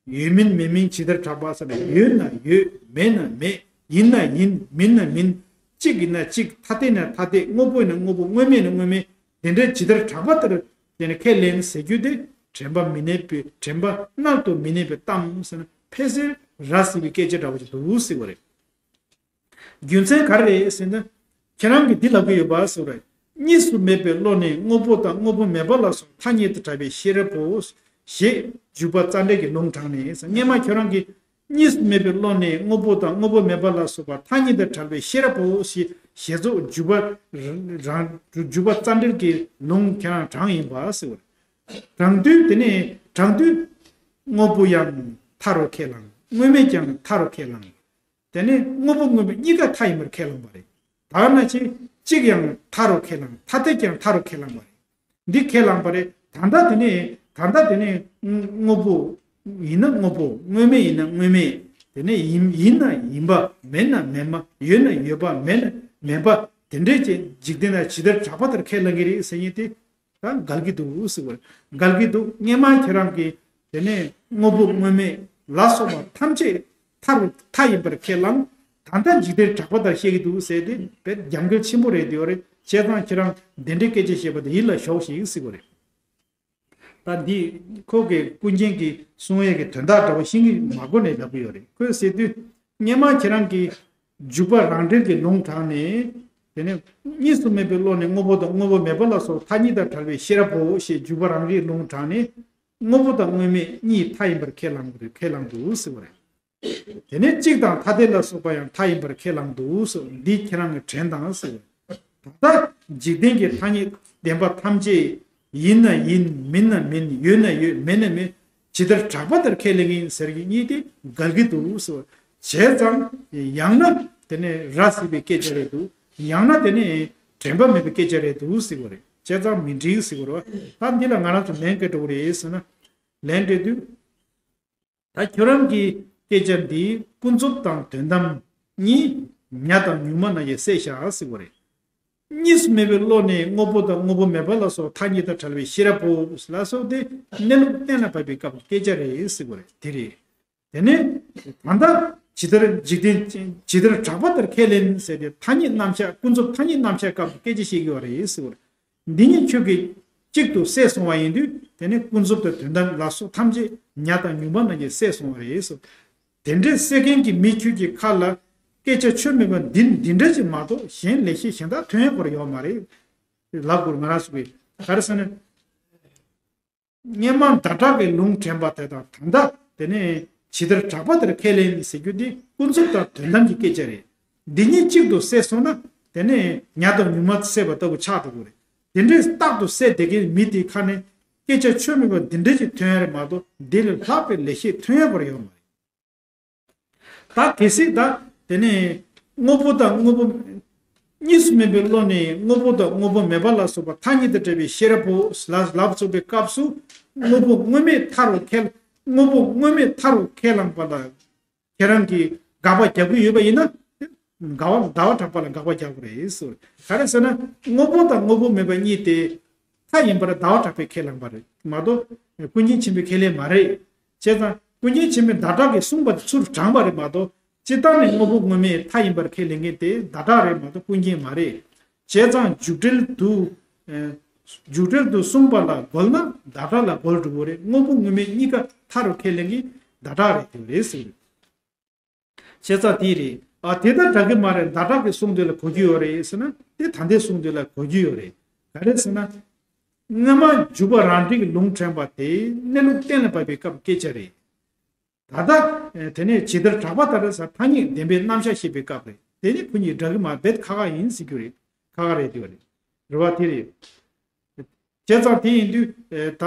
ཡོད་མིན་མེད་མིན་ཇི་ལྟར་གྲགས་པ་ཟེར་ན། ཡོད་ན་ཡོད། མེད་ན་མེད། ཡིན་ན་ཡིན། མིན་ན་མིན། གཅིག་ཡིན་ན་གཅིག་ཐ་དད་ན་ཐ་དད། དངོས་པོ་ཡིན་ན་དངོས་པོ། དངོས་མེད་ན་དངོས་མེད། དེ་འདྲ་ཇི་ལྟར་གྲགས་པ་ལྟར་དེ་ནི་ཁས་ལེན་ཟེར་རྒྱུ་དེ་དྲན་པ་མི་གནས་པའི། དྲན་པ་གནད་དུ་མི་གནས་པའི་གཏམ་ཟེར་ན་ཕལ་ཆེར་ར་བཟི་བའི་སྐད་ཆ་འདྲ་བོ་ཅིག་འདུག་ཟེར་བ་རེད། རྒྱུ་མཚན་ག་རེ་རེད་ཟེར་ན། ཁྱེད་རང་གིས་འདི་ལབ་ཀྱི་ཡོད་པ་ཟེར་བ་རེད། གཉིས་སུ་མེད་པའི་བློ་ནི་དངོས་པོ་དང་དངོས་པོ་མེད་པ་ལ་སོགས་ཐ་སྙད་དུ་གྲགས་པའི་ཤེས་རབ་བོ། ཞེས་འཇུག་པ་རྩ་འགྲེལ་གྱི་ལུང་དྲངས་ནས་ཟེར། སྔོན་མ་ཁྱོད་རང་གིས་གཉིས་སུ་མེད་པའི་བློ་ནི་དངོས་པོ་དང་དངོས་པོ་མེད་པ་ལ་སོགས་པ་ཐ་སྙད་དུ་གྲགས་པའི་ཤེས་རབ་བོ་ཞེས་ཞེས་སོགས་འཇུག་པ་རང་འཇུག་པ་རྩ་འགྲེལ་གྱི་ལུང་ཁྱེད་རང་དྲངས་ཡིན་པ་ཟེར་བ་རེད། དྲངས་དུས་དེ་ནས་དྲངས་དུས། དངོས་པོ་ཡང་མཐའ་རུ་ཁས་བླངས། དངོས་མེད་ཀྱང་མཐའ་རུ་ཁས་བླངས། དེ་ནས་དངོས་པོ་དངོས་མེད་གཉིས་ཀ་མཐའ་ཡིན་པར་ཁས་བླངས་པ་རེད། ད་ན་ཆེ། གཅིག་ཡང་མཐའ་རུ་ཁས་བླངས། ཐ་དད་ཀྱང་མཐའ་རུ་ཁས་བླངས་པ་རེད། འདི་ཁས་བླངས་པ་རེད། ད་ལྟ་དེ་ནས་ད་ལྟ་དེ་ནས་དངོས་པོ་ཡིན་ན་དངོས་པོ། དངོས་མེད་ཡིན་ན་དངོས་མེད། དེ་ནས་ཡིན་ཡིན་ན་ཡིན་པ། མེད་ན་མེད་མ། ཡོད་ན་ཡོད་པ། མེད་ན་མེད་པ། དེ་འདྲའི་ཅིག་འཇིག་རྟེན་ན་ཇི་ལྟར་གྲགས་པ་ལྟར་ཁས་ལེན་གྱི་རེད་ཟེར་མཁན་དེ། ད་འགལ་གྱི་འདུག་ཟེར་བ་རེད། འགལ་གྱི་འདུག་སྔན་མ་ཁྱེད་རང་གིས་དེ་ནས་དངོས་པོ་དངོས་མེད་ལ་སོགས་པ་ཐམས་ཅད་མཐའ་རུ་མཐའ་ཡིན་པར་ཁས་བླངས། ད་ལྟ་འཇིག་རྟེན་གྲགས་པ་ལྟར་བཤད་ཀྱི་འདུག་ཟེར་ཏེ་དཔེ་རྒྱབ་འགལ་ཆེན་པོ་རེད་དེ་ཡོད་རེད། བྱས་ཙང་ཁྱེད་རང་དེ་འདྲའི་སྐད་ཆ་བཤད་པ་དེ་ཡིད་ལ་ཞོག་ཞིག་ཟེར་བ་རེད། ད་འདི་ཁོ་གི་ཀུན་མཁྱེན་གྱི་གསུང་ཡས་ཀྱི་དོན་དག་འདྲ་བོ་ཤེས་ཀྱི་མ་གོ་ནས་ལབ་ཀྱི་ཡོད་རེད། ཁོས་ཟེར་དུས་སྔན་མ་ཁྱེད་རང་གིས་འཇུག་པ་རང་འགྲེལ་གྱི་ལུང་དྲངས་ནས། དེ་ནས་གཉིས་སུ་མེད་པའི་བློ་ནི་དངོས་པོ་དང་དངོས་པོ་མེད་པ་ལ་སོགས་མཐའ་གཉིས་དང་བྲལ་བའི་ཤེས་རབ་བོ་ཞེས་འཇུག་པ་རང་འགྲེལ་ལུང་དྲངས་ནས། དངོས་པོ་དང་དངོས་མེད་གཉིས་མཐའ་ཡིན་པར་ཁས་བླངས་ཁས་བླངས་འདུག་ཟེར་བ་རེད། དེ་ནས་གཅིག་དང་ཐ་དད་ལ་སོགས་པ་ཡང་མཐའ་ཡིན་པར་ཁས་བླངས་འདུག་ཟེར། འདི་ཁྱེད་རང་གིས་དྲན་དང་ཟེར། ད་ལྟ་འཇིག་རྟེན་གྱི་ཐ་སྙད་བདེན་པ་ཐམས་ཅད་ཡིན་ན་ཡིན། མིན་ན་མིན། ཡོད་ན་ཡོད། མེད་ན་མེད། ཇི་ལྟར་གྲགས་པ་ལྟར་ཁས་ལེན་གྱི་ཡིན་ཟེར་གྱི་གཉིས་དེ་འགལ་གྱི་འདུག་ཟེར། བྱས་ཙང་ཡང་ན་དེ་ནས་ར་བཟི་བའི་སྐད་ཆ་རེད་འདུག་ཡང་ན་དེ་ནས་དྲན་པ་མེད་པའི་སྐད་ཆ་རེད་འདུག་ཟེར་བ་རེད། བྱས་ཙང་མི་འགྲིག་ཟེར་བ་རེད། ད་འདི་ལ་ང་རང་ཚོ་ལན་སྐད་འགྲོ་གི་རེད་ཟེར་ན། ལན་སྤྲད་དུས། ད་ཁྱོད་རང་གི་སྐད་ཆ་འདི་ཀུན་རྫོབ་དང་དོན་དམ་གཉིས་ཉ་དང་ཉུང་མ་ན་ཡང་བསྲེས་བཞག་ཟེར་བ་རེད། གཉིས་སུ་མེད་པའི་བློ་ནི་དངོས་པོ་དང་དངོས་པོ་མེད་པ་ལ་སོགས་མཐའ་གཉིས་དང་བྲལ་བའི་ཤེས་རབ་བོ་ལ་སོགས་ཏེ་གནས་ལུགས་གཏན་ལ་ཕབ་པའི་སྐབས་སྐད་ཆ་རེད་ཟེར་བ་རེད། དེ་རེད། དེ་ནས་ད་ལྟ་ཇི་ལྟར་འཇིག་རྟེན་ཇི་ལྟར་གྲགས་པ་ལྟར་ཁས་ལེན་ཟེར་ཏེ་ཐ་སྙད་རྣམ་གཞག་ཀུན་རྫོབ་ཐ་སྙད་རྣམ་གཞག་སྐབས་སུ་སྐད་ཆ་བཤད་ཀྱི་ཡོད་རེད་ཟེར་བ་རེད། འདི་ཉིད་ཁྱོད་ཀྱིས་གཅིག་ཏུ་བསྲེས་སོང་བ་ཡིན་དུས་དེ་ནི་ཀུན་རྫོབ་དང་དོན་དམ་ལ་སོགས་ཐམས་ཅད་ཉ་དང་ཉུང་མ་རྣམས་ཀྱིས་བསྲེས་སོང་བ་རེད་ཟེར། དེ་འདྲའི་བསྲེ་མཁན་གྱི་མི་ཁྱོད་ཀྱི་ཁ་ལ་སྐད་ཆ་ཆོས་མེད་པ་འདི་འདི་འདྲ་ཅིག་མ་གཏོགས་གཞན་ལེགས་བཤད་གཞན་དག་ཐོན་ཡག་པར་ཡོད་མ་རེད། ལབ་དགོས། ང་རང་ཚོ་གི་ག་རེ་ཟེར་ན། སྔན་མ་ཟླ་གྲགས་ཀྱི་ལུང་དྲན་པ་དེ་དང་ད་ལྟ་དེ་ནས་ཇི་ལྟར་གྲགས་པ་ལྟར་ཁས་ལེན་ཟེར་རྒྱུ་འདི་ཀུན་རྫོབ་དང་དོན་དམ་གྱི་སྐད་ཆ་རེད། འདི་གཉིས་གཅིག་ཏུ་བསྲེས་སོང་ན་དེ་ནས་ཉ་དང་ཉུང་མ་བསྲེས་པ་ལྟ་བུ་ཆགས་འགྲོ་གི་རེད། དེ་འདྲའི་རྟག་ཏུ་བསྲེས་བསྡད་མཁན་མི་དེའི་ཁ་ནས་སྐད་ཆ་ཆོས་མེད་པ་འདི་འདྲ་ཞིག་ཐོན་ཡ་རེད་མ་གཏོགས་འདི་ལས་ལྷག་པའི་ལེགས་བཤད་ཐོན་ཡ་བར་ཡོད་མ་རེད། ད་གལ་སྲིད་ད་དེ་ནས་དངོས་པོ་དང་དངོས་པོ་གཉིས་སུ་མེད་པའི་བློ་ནི་དངོས་པོ་དང་དངོས་པོ་མེད་པ་ལ་སོགས་པ་མཐའ་གཉིས་དང་བྲལ་བའི་ཤེས་རབ་བོ་ལ་ལབ་ཚུགས་པའི་སྐབས་སུ་དངོས་པོ་དངོས་མེད་མཐའ་རུ་ཁས་དངོས་པོ་དངོས་མེད་མཐའ་རུ་ཁས་བླངས་པ་ལ་ཁྱེད་རང་གིས་དགག་པ་རྒྱག་གི་ཡོད་པ་ཡིན་ན། དགག་པ་ཟླ་བ་གྲགས་པ་ལ་དགག་པ་རྒྱག་དགོས་རེད་ཟེར། ག་རེ་ཟེར་ན་དངོས་པོ་དང་དངོས་པོ་མེད་པ་གཉིས་དེ་མཐའ་ཡིན་པར་ཟླ་བ་གྲགས་པས་ཁས་བླངས་པ་རེད་མ་གཏོགས་ཀུན་མཁྱེན་ཆེན་པོས་ཁས་ལེན་མ་རེད། བྱས་ཙང་ཀུན་མཁྱེན་ཆེན་པོས་ཟླ་གྲགས་ཀྱིས་གསུངས་པ་དེ་ཚུར་དྲངས་པ་རེད་མ་གཏོགས་སྤྱིར་བཏང་ནས་དངོས་པོ་དངོས་མེད་མཐའ་ཡིན་པར་ཁས་ལེན་མཁན་དེ་ཟླ་གྲགས་རེད་མ་གཏོགས་ཀུན་མཁྱེན་མ་རེད། བྱས་ཙང་འཇུག་འགྲེལ་དུ། ཨེ། འཇུག་འགྲེལ་དུ་གསུངས་པ་ལ་རྒོལ་ན་ཟླ་གྲགས་ལ་རྒོལ་འགྲོ་གི་རེད། དངོས་པོ་དངོས་མེད་གཉིས་ཀ་མཐའ་རུ་ཁས་ལེན་གྱི་ཟླ་གྲགས་རེད་དེ་རེད་ཟེར། བྱས་ཙང་དེ་རེད། ཨ་དེ་ལྟར་གྲགས་ཀྱི་མ་རེད། ཟླ་གྲགས་ཀྱི་གསུང་དེ་ལ་གོ་རྒྱུ་ཡོད་རེད་ཟེར་ན་དེ་ད་ལྟའི་གསུང་དེ་ལ་གོ་རྒྱུ་ཡོད་རེད། ག་རེ་ཟེར་ན། སྔ་མ་འཇུག་པ་རང་འགྲེལ་གྱི་ལུང་དྲན་པ་དེ་གནས་ལུགས་གཏན་ལ་ཕབ་པའི་སྐབས་སྐད་ཆ་རེད། ད་ལྟ་དེ་ནས་ཇི་ལྟར་གྲགས་པ་ལྟར་ཟེར་ཐ་སྙད་བདེན་པའི་རྣམ་གཞག་བཤད་པའི་སྐབས་རེད། དེ་ནི་ཁོ་གཉིས་འདྲ་གི་མ་རེད། ཁ་ཁ་ཡིན་ཟེར་རྒྱུ་རེད། ཁ་ཁ་རེད་དེ་རེད། རེད་བ་དེ་རེད། བྱས་ཙང་དེ་ཡིན་དུས་ད་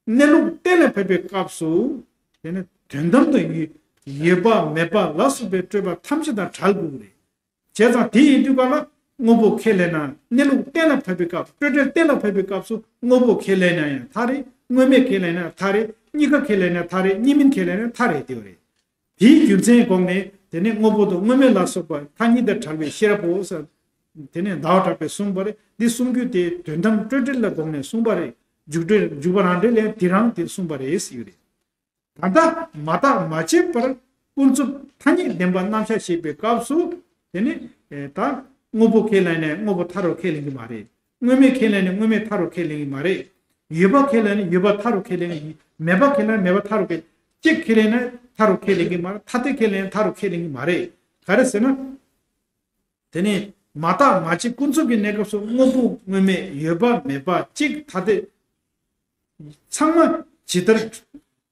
གནས་ལུགས་གཏན་ལ་ཕབ་པའི་སྐབས་སུ་དེ་ནི་དོན་དམ་དུ་ཡོད་ཡོད་པ་མེད་པ་ལ་སོགས་པའི་སྤྲོས་པ་ཐམས་ཅད་དང་བྲལ་དགོས་ཀྱི་རེད། བྱས་ཙང་དེ་ཡིན་དུས་ག་ལ་དངོས་པོ་ཁས་ལེན་ན་གནས་ལུགས་གཏན་ལ་ཕབ་པའི་སྐབས་སྤྲོས་བྲལ་གཏན་ལ་ཕབ་པའི་སྐབས་སུ་དངོས་པོ་ཁས་ལེན་ན་ཡང་མཐའ་རེད། དངོས་མེད་ཁས་ལེན་ན་མཐའ་རེད། གཉིས་ཀ་ཁས་ལེན་ན་མཐའ་རེད། གཉིས་མིན་ཁས་ལེན་ན་མཐའ་རེད་དེ་རེད། དེའི་རྒྱུ་མཚན་གོང་ནས་དེ་ནས་དངོས་པོ་དང་དངོས་མེད་ལ་སོགས་པ་མཐའ་གཉིས་དང་བྲལ་བའི་ཤེས་རབ་བོ་ཟེར། དེ་ནས་ཟླ་བ་གྲགས་པས་གསུངས་པ་རེད། འདི་གསུང་རྒྱུ་དེ་དོན་དམ་སྤྲོས་བྲལ་ལ་དགོངས་ནས་གསུངས་པ་རེད། འཇུག་འགྲེལ་འཇུག་པ་རང་འགྲེལ་ལས་དེ་རང་དེ་གསུངས་པ་རེད་ཟེར་གྱི་རེད། ད་ལྟ་མ་བརྟགས་མ་དཔྱད་པར་ཀུན་རྫོབ་ཐ་སྙད་བདེན་པ་རྣམ་གཞག་བཤད་པའི་སྐབས་སུ་དེ་ནི་ད་དངོས་པོ་ཁས་ལེན་ནས་དངོས་པོ་མཐའ་རུ་ཁས་ལེན་གྱི་མ་རེད། དངོས་མེད་ཁས་ལེན་ནས་དངོས་མེད་མཐའ་རུ་ཁས་ལེན་གྱི་མ་རེད། ཡོད་པ་ཁས་ལེན་ནས་ཡོད་པ་མཐའ་རུ་ཁས་ལེན་གྱི། མེད་པ་ཁས་ལེན་ནས་མེད་པ་མཐའ་རུ་ཁས། གཅིག་ཁས་ལེན་ནས་མཐའ་རུ་ཁས་ལེན་གྱི་མ་རེད། ཐ་དད་ཁས་ལེན་ནས་མཐའ་རུ་ཁས་ལེན་གྱི་མ་རེད། ག་རེ་ཟེར་ན། དེ་ནི་མ་བརྟགས་མ་དཔྱད་ཀུན་རྫོབ་ཀྱི་གནས་སྐབས་སུ་དངོས་པོ་དངོས་མེད་ཡོད་པ་མེད་པ་གཅིག་ཐ་དད། ཚང་མ་ཇི་ལྟར་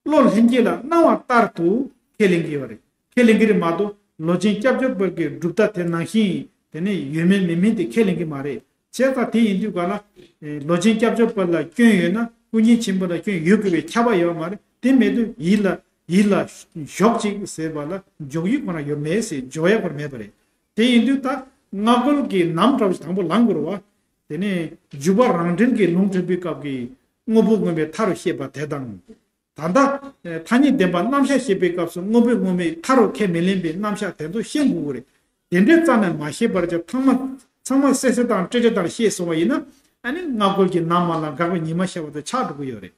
བློ་ལྷན་སྐྱེས་ལ་སྣང་བ་ལྟར་དུ་ཁས་ལེན་གྱི་ཡོད་རེད། ཁས་ལེན་གྱི་རེད་མ་གཏོགས་ལོ་ཆེན་སྐྱབས་བཅོལ་བར་གྱི་གྲུབ་མཐའ་དེ་ནང་བཞིན་དེ་ནི་ཡོད་མིན་མེད་མིན་དེ་ཁས་ལེན་གྱི་མ་རེད། བྱས་ཙང་དེ་ཡིན་དུས་ག་ལ་ལོ་ཆེན་སྐྱབས་བཅོལ་བར་ལ་སྐྱོན་ཡོད་ན་ཀུན་མཁྱེན་ཆེན་པོ་ལ་སྐྱོན་ཡོད་དགོས་པའི་ཁྱབ་པ་ཡོད་མ་རེད། དེ་མེད་དུས་ཡིད་ལ་ཡིད་ལ་ཞོག་ཅིག་ཟེར་བ་ལ་འཇོག་ཡུལ་ཁོ་ན་ཡོད་མེད་ཟེར་འཇོག་ཡ་ཁོ་ན་མེད་པ་རེད། དེ་ཡིན་དུས་ད་ སྔ་རྒོལ་གྱི་ནམ་འདྲ་བ་ཞིག་དང་པོ་ལངས་དགོས་རེད་བ། དེ་ནས་འཇུག་པ་རང་འགྲེལ་གྱི་ལུང་དྲངས་པའི་སྐབས་ཀྱི་དངོས་པོ་དངོས་མེད་མཐའ་རུ་བཤད་པ་དེ་དང་། ད་ལྟ་ཐ་སྙད་བདེན་པ་རྣམ་གཞག་བཤད་པའི་སྐབས་སུ་དངོས་པོའི་དངོས་མེད་མཐའ་རུ་ཁས་མི་ལེན་པའི་རྣམ་གཞག་དེ་ཚོ་ཤེས་དགོས་ཀྱི་རེད། དེ་འདྲའི་རྩ་ནས་མ་ཤེས་པར་ཀྱང་ཚང་མ་ཚང་མ་གསལ་གསལ་དང་ཏྲེ་ཏྲེ་དང་ཤེས་སོང་བ་ཡིན་ན། ཨ་ནི་སྔ་རྒོལ་གྱི་ནམ་མ་ལ་འགག་པའི་ཉི་མ་ཤར་བ་དང་ཆགས་འགྲོ་གི་ཡོད་རེད།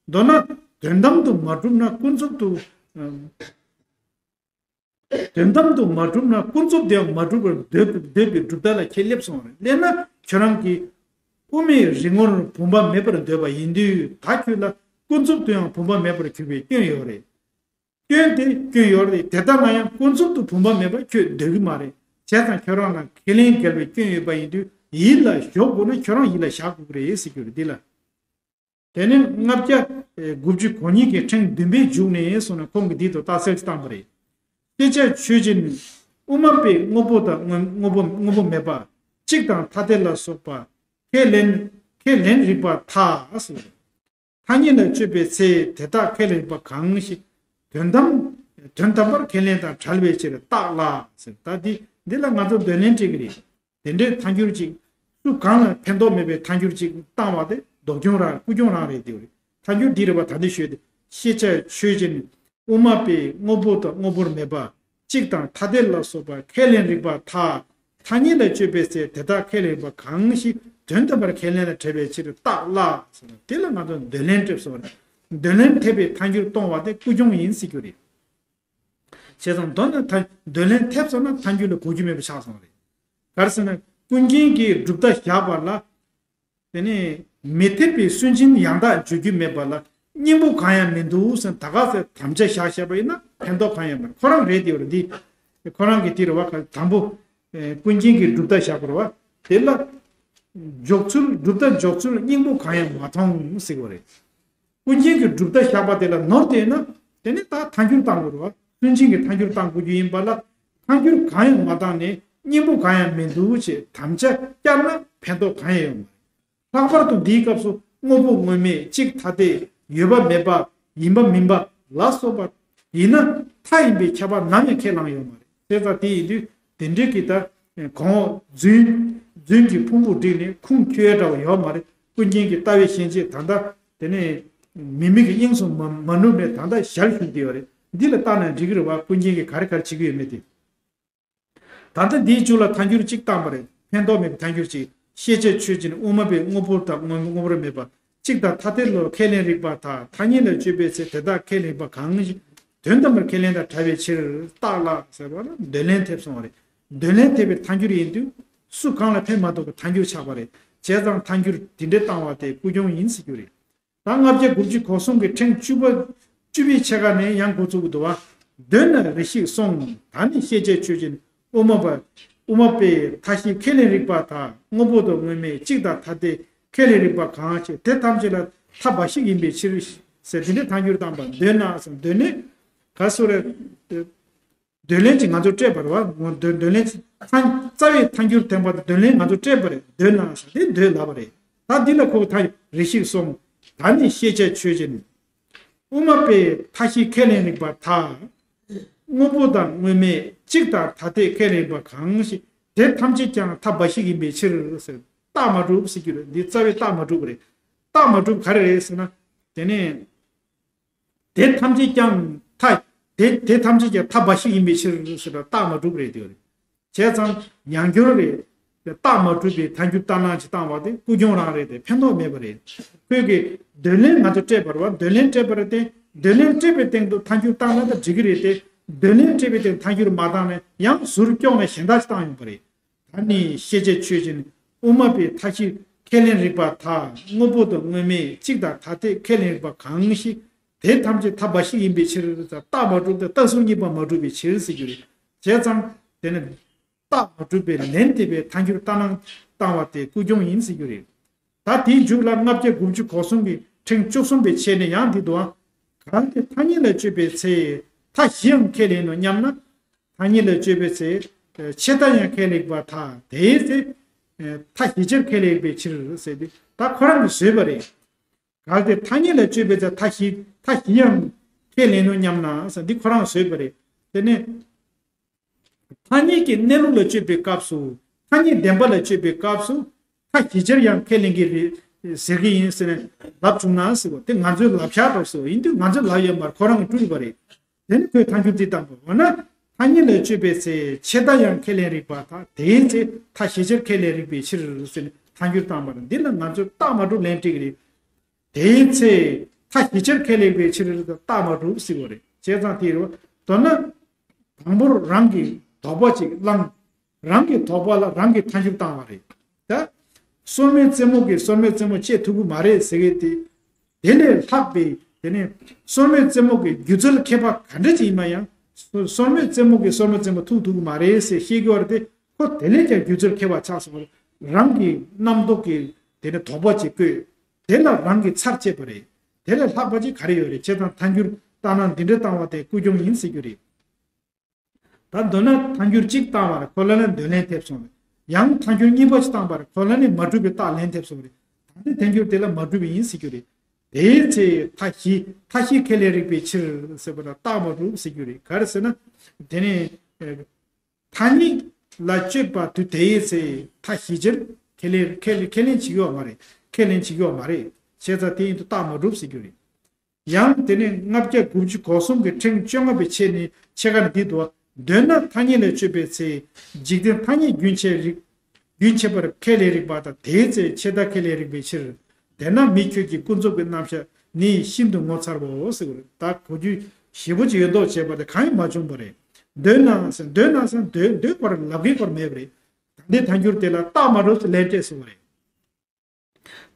མདོར་ན། དོན་དམ་དུ་མ་གྲུབ་ན་ཀུན་རྫོབ་ཏུ། དོན་དམ་དུ་མ་གྲུབ་ན་ཀུན་རྫོབ་དེའང་མ་གྲུབ་པར་འདོད་འདོད་པའི་གྲུབ་མཐའ་ལ་ཁྱེད་སླེབས་སོང་བ་རེད། སླེབས་ན་ཁྱོད་རང་གིས་དབུ་མའི་རིགས་ངོར་བུམ་པ་མེད་པར་འདོད་པ་ཡིན་དུས། ད་ཁྱོད་ལ་ཀུན་རྫོབ་ཏུ་ཡང་བུམ་པ་མེད་པར་གྱུར་པའི་སྐྱོན་ཡོད་རེད། སྐྱོན་དེ་སྐྱོན་ཡོད་རེད། དེ་ལྟ་ན་ཡང་ཀུན་རྫོབ་ཏུ་བུམ་པ་མེད་པར་ཁྱོད་འདོད་ཀྱི་མ་རེད། བྱས་ཙང་ཁྱོད་རང་ལ་ཁས་ལེན་འགལ་བའི་སྐྱོན་ཡོད་པ་ཡིན་དུས། ཡིད་ལ་ཞོག་དགོས་ན་ཁྱོད་རང་ཡིད་ལ་བཞག་དགོས་ཀྱི་རེད་ཟེར་རྒྱུ་རེད། འདི་ལ། དེ་ནས་ལྔ་བརྒྱ་དགུ་བཅུ་གོ་གཉིས་ཀྱི་ཕྲེང་བདུན་པའི་མཇུག་ནས་སོང་ན་ཁོང་གིས་འདི་ལྟར་རྟགས་གསལ་བཏང་བ་རེད། ཤེས་བྱ་ཆོས་ཅན། དབུ་མ་པས་དངོས་པོ་དང་དངོས་དངོས་པོ་དངོས་པོ་མེད་པ། གཅིག་དང་ཐ་དད་ལ་སོགས་པ། ཁས་ལེན་ཁས་ལེན་རིགས་པར་ཐལ་ཟེར། ཐ་སྙད་ལ་དཔྱོད་པའི་ཚེ་དེ་དག་ཁས་ལེན་པ་གང་ཞིག་དོན་དམ་དོན་དམ་པར་ཁས་ལེན་དང་བྲལ་བའི་ཕྱིར་རྟགས་ལ་ཟེར། ད་འདི་འདི་ལ་ང་ཚོ་འདོད་ལན་སྤྲད་ཀྱི་རེད། དེ་འདྲའི་ཐལ་འགྱུར་ཅིག་སུ་གང་ལ་ཕན་ཐོགས་མེད་པའི་ཐལ་འགྱུར་ཅིག་བཏང་བ་དེ་ལྡོག་རྒྱུ་རང་ཀུན་འབྱུང་རང་རེད་དེ་རེད། ཐལ་འགྱུར་འདི་རེད་པ། ད་འདི་ཤོད་དེ། ཤེས་བྱ་ཆོས་ཅན། དབུ་མ་པས་དངོས་པོ་དང་དངོས་པོར་མེད་པ། གཅིག་དང་ཐ་དད་ལ་སོགས་པ་ཁས་ལེན་རིགས་པར་ཐལ། ཐ་སྙད་ལ་དཔྱོད་པའི་ཚེ་དེ་དག་ཁས་ལེན་པ་གང་ཞིག་དོན་དམ་པར་ཁས་ལེན་དང་བྲལ་བའི་ཕྱིར་རྟགས་ལ་ཟེར་ན། དེ་ལ་ང་ཚོ་འདོད་ལན་སྤྲད་སོང་བ་རེད། འདོད་ལན་འཐད་པའི་ཐལ་འགྱུར་སྟོང་བ་དེ་ཀུན་འབྱུང་ཡིན་ཟེར་རྒྱུ་རེད། བྱས་ཙང་མདོར་ན་ཐལ་འདོད་ལན་འཐད་སོང་ན་ཐལ་འགྱུར་ལ་གོ་རྒྱུ་མེད་པ་ཆགས་སོང་བ་རེད། ག་རེ་ཟེར་ན། ཀུན་མཁྱེན་གྱིས་གྲུབ་མཐའ་བཞག་པ་ལ། དེ་ནས་མི་འཐད་པའི་སུན་འབྱིན་ཡང་དག་བརྗོད་རྒྱུ་མེད་པ་ལ་སྙིང་པོ་གང་ཡང་མི་འདུག་ཟེར་ད་ག་ཟེར་དམ་བཅའ་བཞག་བཞག་པ་ཡིན་ན་ཕན་ཐོགས་གང་ཡང་མེད། ཁོ་རང་རེད་དེ་བར་འདི། ཁོ་རང་གི་དེ་རེད་བ། ག་དང་པོ། ཀུན་མཁྱེན་གྱིས་གྲུབ་མཐའ་བཞག་པ་རེད་བ། དེ་ལ། འཇོག་ཚུལ་གྲུབ་མཐའ་འཇོག་ཚུལ་སྙིང་པོ་གང་ཡང་མ་མཐོང་ཟེར་བ་རེད། ཀུན་མཁྱེན་གྱིས་གྲུབ་མཐའ་བཞག་པ་དེ་ལ་ནོར་བསྡད་ན། དེ་ནི་ད་ཐལ་འགྱུར་བཏང་དགོས་རེད་བ། སུན་འབྱིན་གྱི་ཐལ་འགྱུར་བཏང་དགོས་རྒྱུ་ཡིན་པ་ལ། ཐལ་འགྱུར་གང་ཡང་མ་བཏང་ནས་སྙིང་པོ་གང་ཡང་མི་འདུག་ཅེས་དམ་བཅའ་བསྐྱར་ན་ཕན་ཐོགས་གང་ཡང་ཡོད་མ་རེད། ལྷག་པར་དུ་འདིའི་སྐབས་སུ་དངོས་པོ་དངོས་མེད་གཅིག་ཐ་དད་ཡོད་པ་མེད་པ་ཡིན་པ་མིན་པ་ལ་སོགས་པ་ཡིན་ན་མཐའ་ཡིན་པའི་ཁྱབ་པ་ནམ་ཡང་ཁས་བླངས་ཡོད་མ་རེད། དེ་ལྟར་དེ་ཡིན་དུས་དེ་འདྲའི་གི་ད་གོང་འོག་རྫུན་རྫུན་གྱི་ཕུང་པོ་བསྒྲིགས་ནས་ཁུངས་འཁྱོལ་འདྲ་བ་ཡོད་མ་རེད། ཀུན་མཁྱེན་གྱི་ལྟ་བའི་ཞེན་བྱེད་ད་ལྟ་དེ་ནས་མི་དམིགས་ཀྱི་དབྱིངས་སུ་མ་མ་ནུབ་ནས་ད་ལྟ་ཞལ་བཞུགས་བསྡད་ཡོད་རེད། འདི་ལ་བལྟས་ན་འགྲིག་གི་རེད་བ། ཀུན་མཁྱེན་གྱིས་ག་རེ་ག་རེ་བྱེད་ཀྱི་ཡོད་མེད་དེ། ད་ལྟ་འདིའི་མཇུག་ལ་ཐལ་འགྱུར་གཅིག་བཏང་པ་རེད། ཕན་ཐོགས་མེད་པའི་ཐལ་འགྱུར་གཅིག་ཤེས་བྱ་ཆོས་ཅན། དབུ་མ་པས་དངོས་པོ་དང་དངོས་དངོས་པོར་མེད་པ། གཅིག་དང་ཐ་དད་ལ་ཁས་ལེན་རིགས་པར་ཐལ། ཐ་སྙད་ལ་དཔྱོད་པའི་ཚེ་དེ་དག་ཁས་ལེན་པ་གང་ཞིག་དོན་དམ་པར་ཁས་ལེན་དང་བྲལ་བའི་ཕྱིར་རྟགས་ལ་ཟེར་བ་ལ་འདོད་ལན་ཐེབས་སོང་བ་རེད། འདོད་ལན་ཐེབས་པའི་ཐལ་འགྱུར་ཡིན་དུས་སུ་གང་ལ་ཕན་མ་ཐོགས་པའི་ཐལ་འགྱུར་ཆགས་པ་རེད། བྱས་ཙང་ཐལ་འགྱུར་དེ་འདྲའི་བཏང་བ་དེ་ཀུན་འབྱུང་ཡིན་ཟེར་རྒྱུ་རེད། ད་ལྔ་བརྒྱ་དགུ་བཅུ་གོ་གསུམ་གྱི་ཕྲེང་བཅུ་པ་བཅུ་པའི་ཕྱེད་ཀ་ནས་ཡང་འགོ་བཙུགས་འདུག་བ། འདོད་ན་རེ་ཞིག་སོང་། ད་ནི་ཤེས་བྱ་ཆོས་ཅན། དབུ་མ་པ། དབུ་མ་པས་མཐའ་བཞི་ཁས་ལེན་རིགས་པར་ཐལ། དངོས་པོ་དང་དངོས་མེད་གཅིག་དང་ཐ་དད་ཁས་ལེན་རིགས་པ་གང་ཞིག་དེ་ཐམས་ཅད་ལ་ཐལ་བ་ཞིག་ཡིན་པའི་ཕྱིར་ཟེར། དེ་འདྲའི་ཐལ་འགྱུར་བཏང་པ། འདོད་ན་ཟེར། འདོད་ནི་ག་སུ་རེད། འདོད་ལན་གྱིས་ང་ཚོ་སྤྲད་པ་རེད་བ། འདོད་འདོད་ལན་གྱིས་ཐལ་རྩ་བའི་ཐལ་འགྱུར་བསྟན་པ་དང་འདོད་ལན་ང་ཚོ་སྤྲད་པ་རེད། འདོད་ན་ཟེར་དེ་འདོད་ལབ་པ་རེད། ད་འདི་ལ་ཁོ་ཐལ་རེ་ཞིག་སོང་། ད་ནི་ཤེས་བྱ་ཆོས་ཅན། དབུ་མ་པས་མཐའ་བཞི་ཁས་ལེན་རིགས་པར་ཐལ། དངོས་པོ་དང་དངོས་མེད་གཅིག་དང་ཐ་དད་ཁས་ལེན་པ་གང་ཞིག་དེ་ཐམས་ཅད་ཀྱང་ཐལ་བ་ཞིག་ཡིན་པའི་ཕྱིར་ཟེར། རྟགས་མ་གྲུབ་ཟེར་རྒྱུ་རེད། འདི་རྩ་བའི་རྟགས་མ་གྲུབ་རེད། རྟགས་མ་གྲུབ་ག་རེ་རེད་ཟེར་ན། དེ་ནས། དེ་ཐམས་ཅད་ཀྱང་ཐལ། དེ་དེ་ཐམས་ཅད་ཀྱང་ཐལ་བ་ཞིག་ཡིན་པའི་ཕྱིར་ཟེར་བ་རྟགས་མ་གྲུབ་རེད་དེ། བྱས་ཙང་ཡང་བསྐྱར་རེད། རྟགས་མ་གྲུབ་པའི་ཐལ་འགྱུར་ལྟར་སྣང་ཅིག་བཏང་བ་དེ་ཀུན་འབྱུང་རང་རེད་དེ་ཕན་ཐོགས་མེད་པ་རེད། ཁོས་ཀྱིས་འདོད་ལན་ང་ཚོ་སྤྲད་པ་རེད་བ། འདོད་ལན་སྤྲད་པ་རེད་དེ། འདོད་ལན་སྤྲད་པའི་སྟེང་དུ་ཐལ་འགྱུར་བཏང་ན་ད་འགྲིག་གི་རེད་དེ། འདོད་ལན་སྤྲད་པའི་སྟེང་ཐལ་འགྱུར་མ་བཏང་ན་ཡང་ཟུར་ཀྱོག་ནས་གཞན་དག་ཅིག་བཏང་ཡོང་པ་རེད། ད་ནི་ཤེས་བྱ་ཆོས་ཅན། དབུ་མ་པས་མཐའ་བཞི་ཁས་ལེན་རིགས་པར་ཐལ། དངོས་པོ་དང་དངོས་མེད་གཅིག་དང་ཐ་དད་ཁས་ལེན་པ་གང་ཞིག་དེ་ཐམས་ཅད་ཐལ་བ་ཞིག་ཡིན་པའི་ཕྱིར། རྟགས་མ་གྲུབ་སྟེ་རྟགས་གསུམ་གཉིས་པ་མ་གྲུབ་པའི་ཕྱིར་ཟེར་རྒྱུ་རེད། བྱས་ཙང་དེ་ནི་རྟགས་མ་གྲུབ་པའི་ལན་འདེབས་པའི་ཐལ་འགྱུར་ལྟར་སྣང་བཏང་བ་དེ་ཀུན་འབྱུང་ཡིན་ཟེར་རྒྱུ་རེད། ད་དེའི་མཇུག་ལ་ལྔ་བརྒྱ་དགུ་བཅུ་གོ་གསུམ་གྱི་ཕྲེང་བཅུ་གསུམ་པའི་ཆེད་ནས་ཡང་འདི་འདུག་ཨང་། གལ་ཏེ་ཐ་སྙད་ལ་དཔྱོད་པའི་ཚེ། མཐའ་བཞི་ཡང་ཁས་ལེན་ནོ་སྙམ་ན། ཐ་སྙད་ལ་དཔྱོད་པའི་ཚེ། ཆད་མཐའ་ཡང་ཁས་ལེན་པར་ཐལ། དེའི་ཚེ། མཐའ་བཞི་ཆར་ཁས་ལེན་པའི་ཕྱིར་ཟེར་ཏེ་ད་ཁོ་རང་གིས་བཟོས་པ་རེད། གལ་ཏེ་ཐ་སྙད་ལ་དཔྱོད་པའི་ཚེ་མཐའ་བཞི་མཐའ་བཞི་ཡང་ཁས་ལེན་ནོ་སྙམ་ན་ཟེར་འདི་ཁོ་རང་བཟོས་པ་རེད། དེ་ནས། ཐ་སྙད་ཀྱི་གནས་ལུགས་ལ་དཔྱོད་པའི་སྐབས་སུ། ཐ་སྙད་བདེན་པ་ལ་དཔྱོད་པའི་སྐབས་སུ་མཐའ་བཞི་ཆར་ཡང་ཁས་ལེན་གྱི་རེད་ཟེར་གྱི་ཡིན་ཟེར་ནས་ལབ་བྱུང་ན་ཟེར་བ་དེ་ང་ཚོའི་ལབ་ཤག་རེད་ཟེར་བ་ཡིན་དུས་ང་ཚོས་ལབ་ཡོད་མ་རེད། ཁོ་རང་གིས་སྤྲུལ་པ་རེད། དེ་ནི་ཁོས་ཐལ་འགྱུར་འདི་བཏང་པ་འོ་ན། ཐ་སྙད་ལ་དཔྱོད་པའི་ཚེ་ཆད་མཐའ་ཡང་ཁས་ལེན་རིགས་པ་དག་དེའི་ཚེ་མཐའ་བཞི་ཆར་ཁས་ལེན་རིགས་པའི་ཕྱིར་ཟེར་ནས་ཐལ་འགྱུར་བཏང་པ་རེད། འདི་ལ་ང་ཚོས་རྟགས་མ་གྲུབ་ལན་སྤྲད་ཀྱི་རེད། དེའི་ཚེ་མཐའ་བཞི་ཆར་ཁས་ལེན་པའི་ཕྱིར་རྟགས་མ་གྲུབ་ཟེར་བ་རེད། བྱས་ཙང་དེ་རེད་བ། མདོར་ན། དང་པོར་རང་གི་དོགས་པ་ཅིག་བླངས། རང་གི་དོགས་པ་ལ་རང་གིས་ཐལ་འགྱུར་བཏང་བ་རེད། ད། སོར་མོའི་རྩེ་མོ་གིས་སོར་མོའི་རྩེ་མོ་བཅད་ཐུབ་ཀྱི་མ་རེད་ཟེར་གི་དེ། དེ་ལས་ལྷག་པའི་དེ་ནས་སོར་མོའི་རྩེ་མོ་གི་སྒྱུ་རྩལ་མཁས་པ་ག་འདྲ་ཅིག་ཡིན་ན་ཡང་། སོ་སོར་མོའི་རྩེ་མོ་གིས་སོར་མོའི་རྩེ་མོ་ཐུག་ཐུབ་ཀྱི་མ་རེད་ཟེར་བཤད་ཀྱི་བར་དེ་ཁོ་དེ་ལས་ཀྱང་སྒྱུ་རྩལ་མཁས་པ་ཆགས་སོང་བ། རང་གི་རྣམ་རྟོག་གི་དེ་ནས་དོགས་པ་ཅིག་བཀོད། དེ་ལ་རང་གིས་ཚར་བཅད་པ་རེད། དེ་ལས་ལྷག་པ་ཅིག་ག་རེ་ཡོད་རེད། བྱས་ཙང་ཐལ་འགྱུར་ལྟར་སྣང་འདི་འདྲ་བཏང་བ་དེ་ཀུན་འབྱུང་ཡིན་ཟེར་རྒྱུ་རེད། ད་མདོར་ན་ཐལ་འགྱུར་གཅིག་བཏང་བ་རེད། ཁོ་ལ་ལ་འདོད་ལན་ཐེབས་སོང་རེད། ཡང་ཐལ་འགྱུར་གཉིས་པ་ཅིག་བཏང་བ་རེད། ཁོ་ལ་ནི་མ་གྲུབ་པའི་རྟགས་ལན་ཐེབས་སོང་རེད། ད་ལྟའི་ཐལ་འགྱུར་དེ་ལ་མ་གྲུབ་པ་ཡིན་ཟེར་རྒྱུ་རེད། དེའི་ཚེ་མཐའ་བཞི་མཐའ་བཞི་ཁས་ལེན་རིགས་པའི་ཕྱིར་ཟེར་བ་ལ་རྟགས་མ་གྲུབ་ཟེར་རྒྱུ་རེད། ག་རེ་ཟེར་ན། དེ་ནི། ཐ་སྙད་ལ་དཔྱོད་པ་དུས་དེའི་ཚེ་མཐའ་བཞི་ཆར་ཁས་ལེན་ཁས་ལེན་ཁས་ལེན་བྱེད་ཀྱི་ཡོད་མ་རེད། ཁས་ལེན་བྱེད་ཀྱི་ཡོད་མ་རེད། བྱས་ཙང་དེ་ཡིན་དུས་རྟགས་མ་གྲུབ་ཟེར་རྒྱུ་རེད། ཡང་དེ་ནས་ལྔ་བརྒྱ་དགུ་བཅུ་གོ་གསུམ་གྱི་ཕྲེང་བཅོ་ལྔ་པའི་ཆེད་ནི་ཕྱེད་ཀ་ནི་འདི་འདུག་འདོད་ན་ཐ་སྙད་ལ་དཔྱོད་པའི་ཚེ། འཇིག་རྟེན་ཐ་སྙད་རྒྱུན་ཆད་རིགས། རྒྱུན་ཆད་པར་ཁས་ལེན་རིགས་པ་དང་དེའི་ཚེ་ཆད་མཐའ་ཁས་ལེན་རིགས་པའི་ཕྱིར། དེས་ན་མི་ཁྱོད་ཀྱི་ཀུན་རྫོབ་ཀྱི་རྣམ་གཞག་ནི་ཤིན་ཏུ་ངོ་མཚར་བའོ་ཟེར་བ་རེད། ད་གོ་རྒྱུ་ཞེ་པོ་ཅིག་ཡོད་མདོག་བྱས་པ་དེ་གང་ཡང་མ་བྱུང་བ་རེད། འདོད་ན་ཟེར་འདོད་ན་ཟེར་འདོད་འདོད་པར་ལབ་ཀྱི་བར་མེད་པ་རེད། ད་ལྟའི་ཐལ་འགྱུར་དེ་ལ་རྟགས་མ་གྲུབ་ཟེར་ལན་སྤྲད་ཟེར་བ་རེད།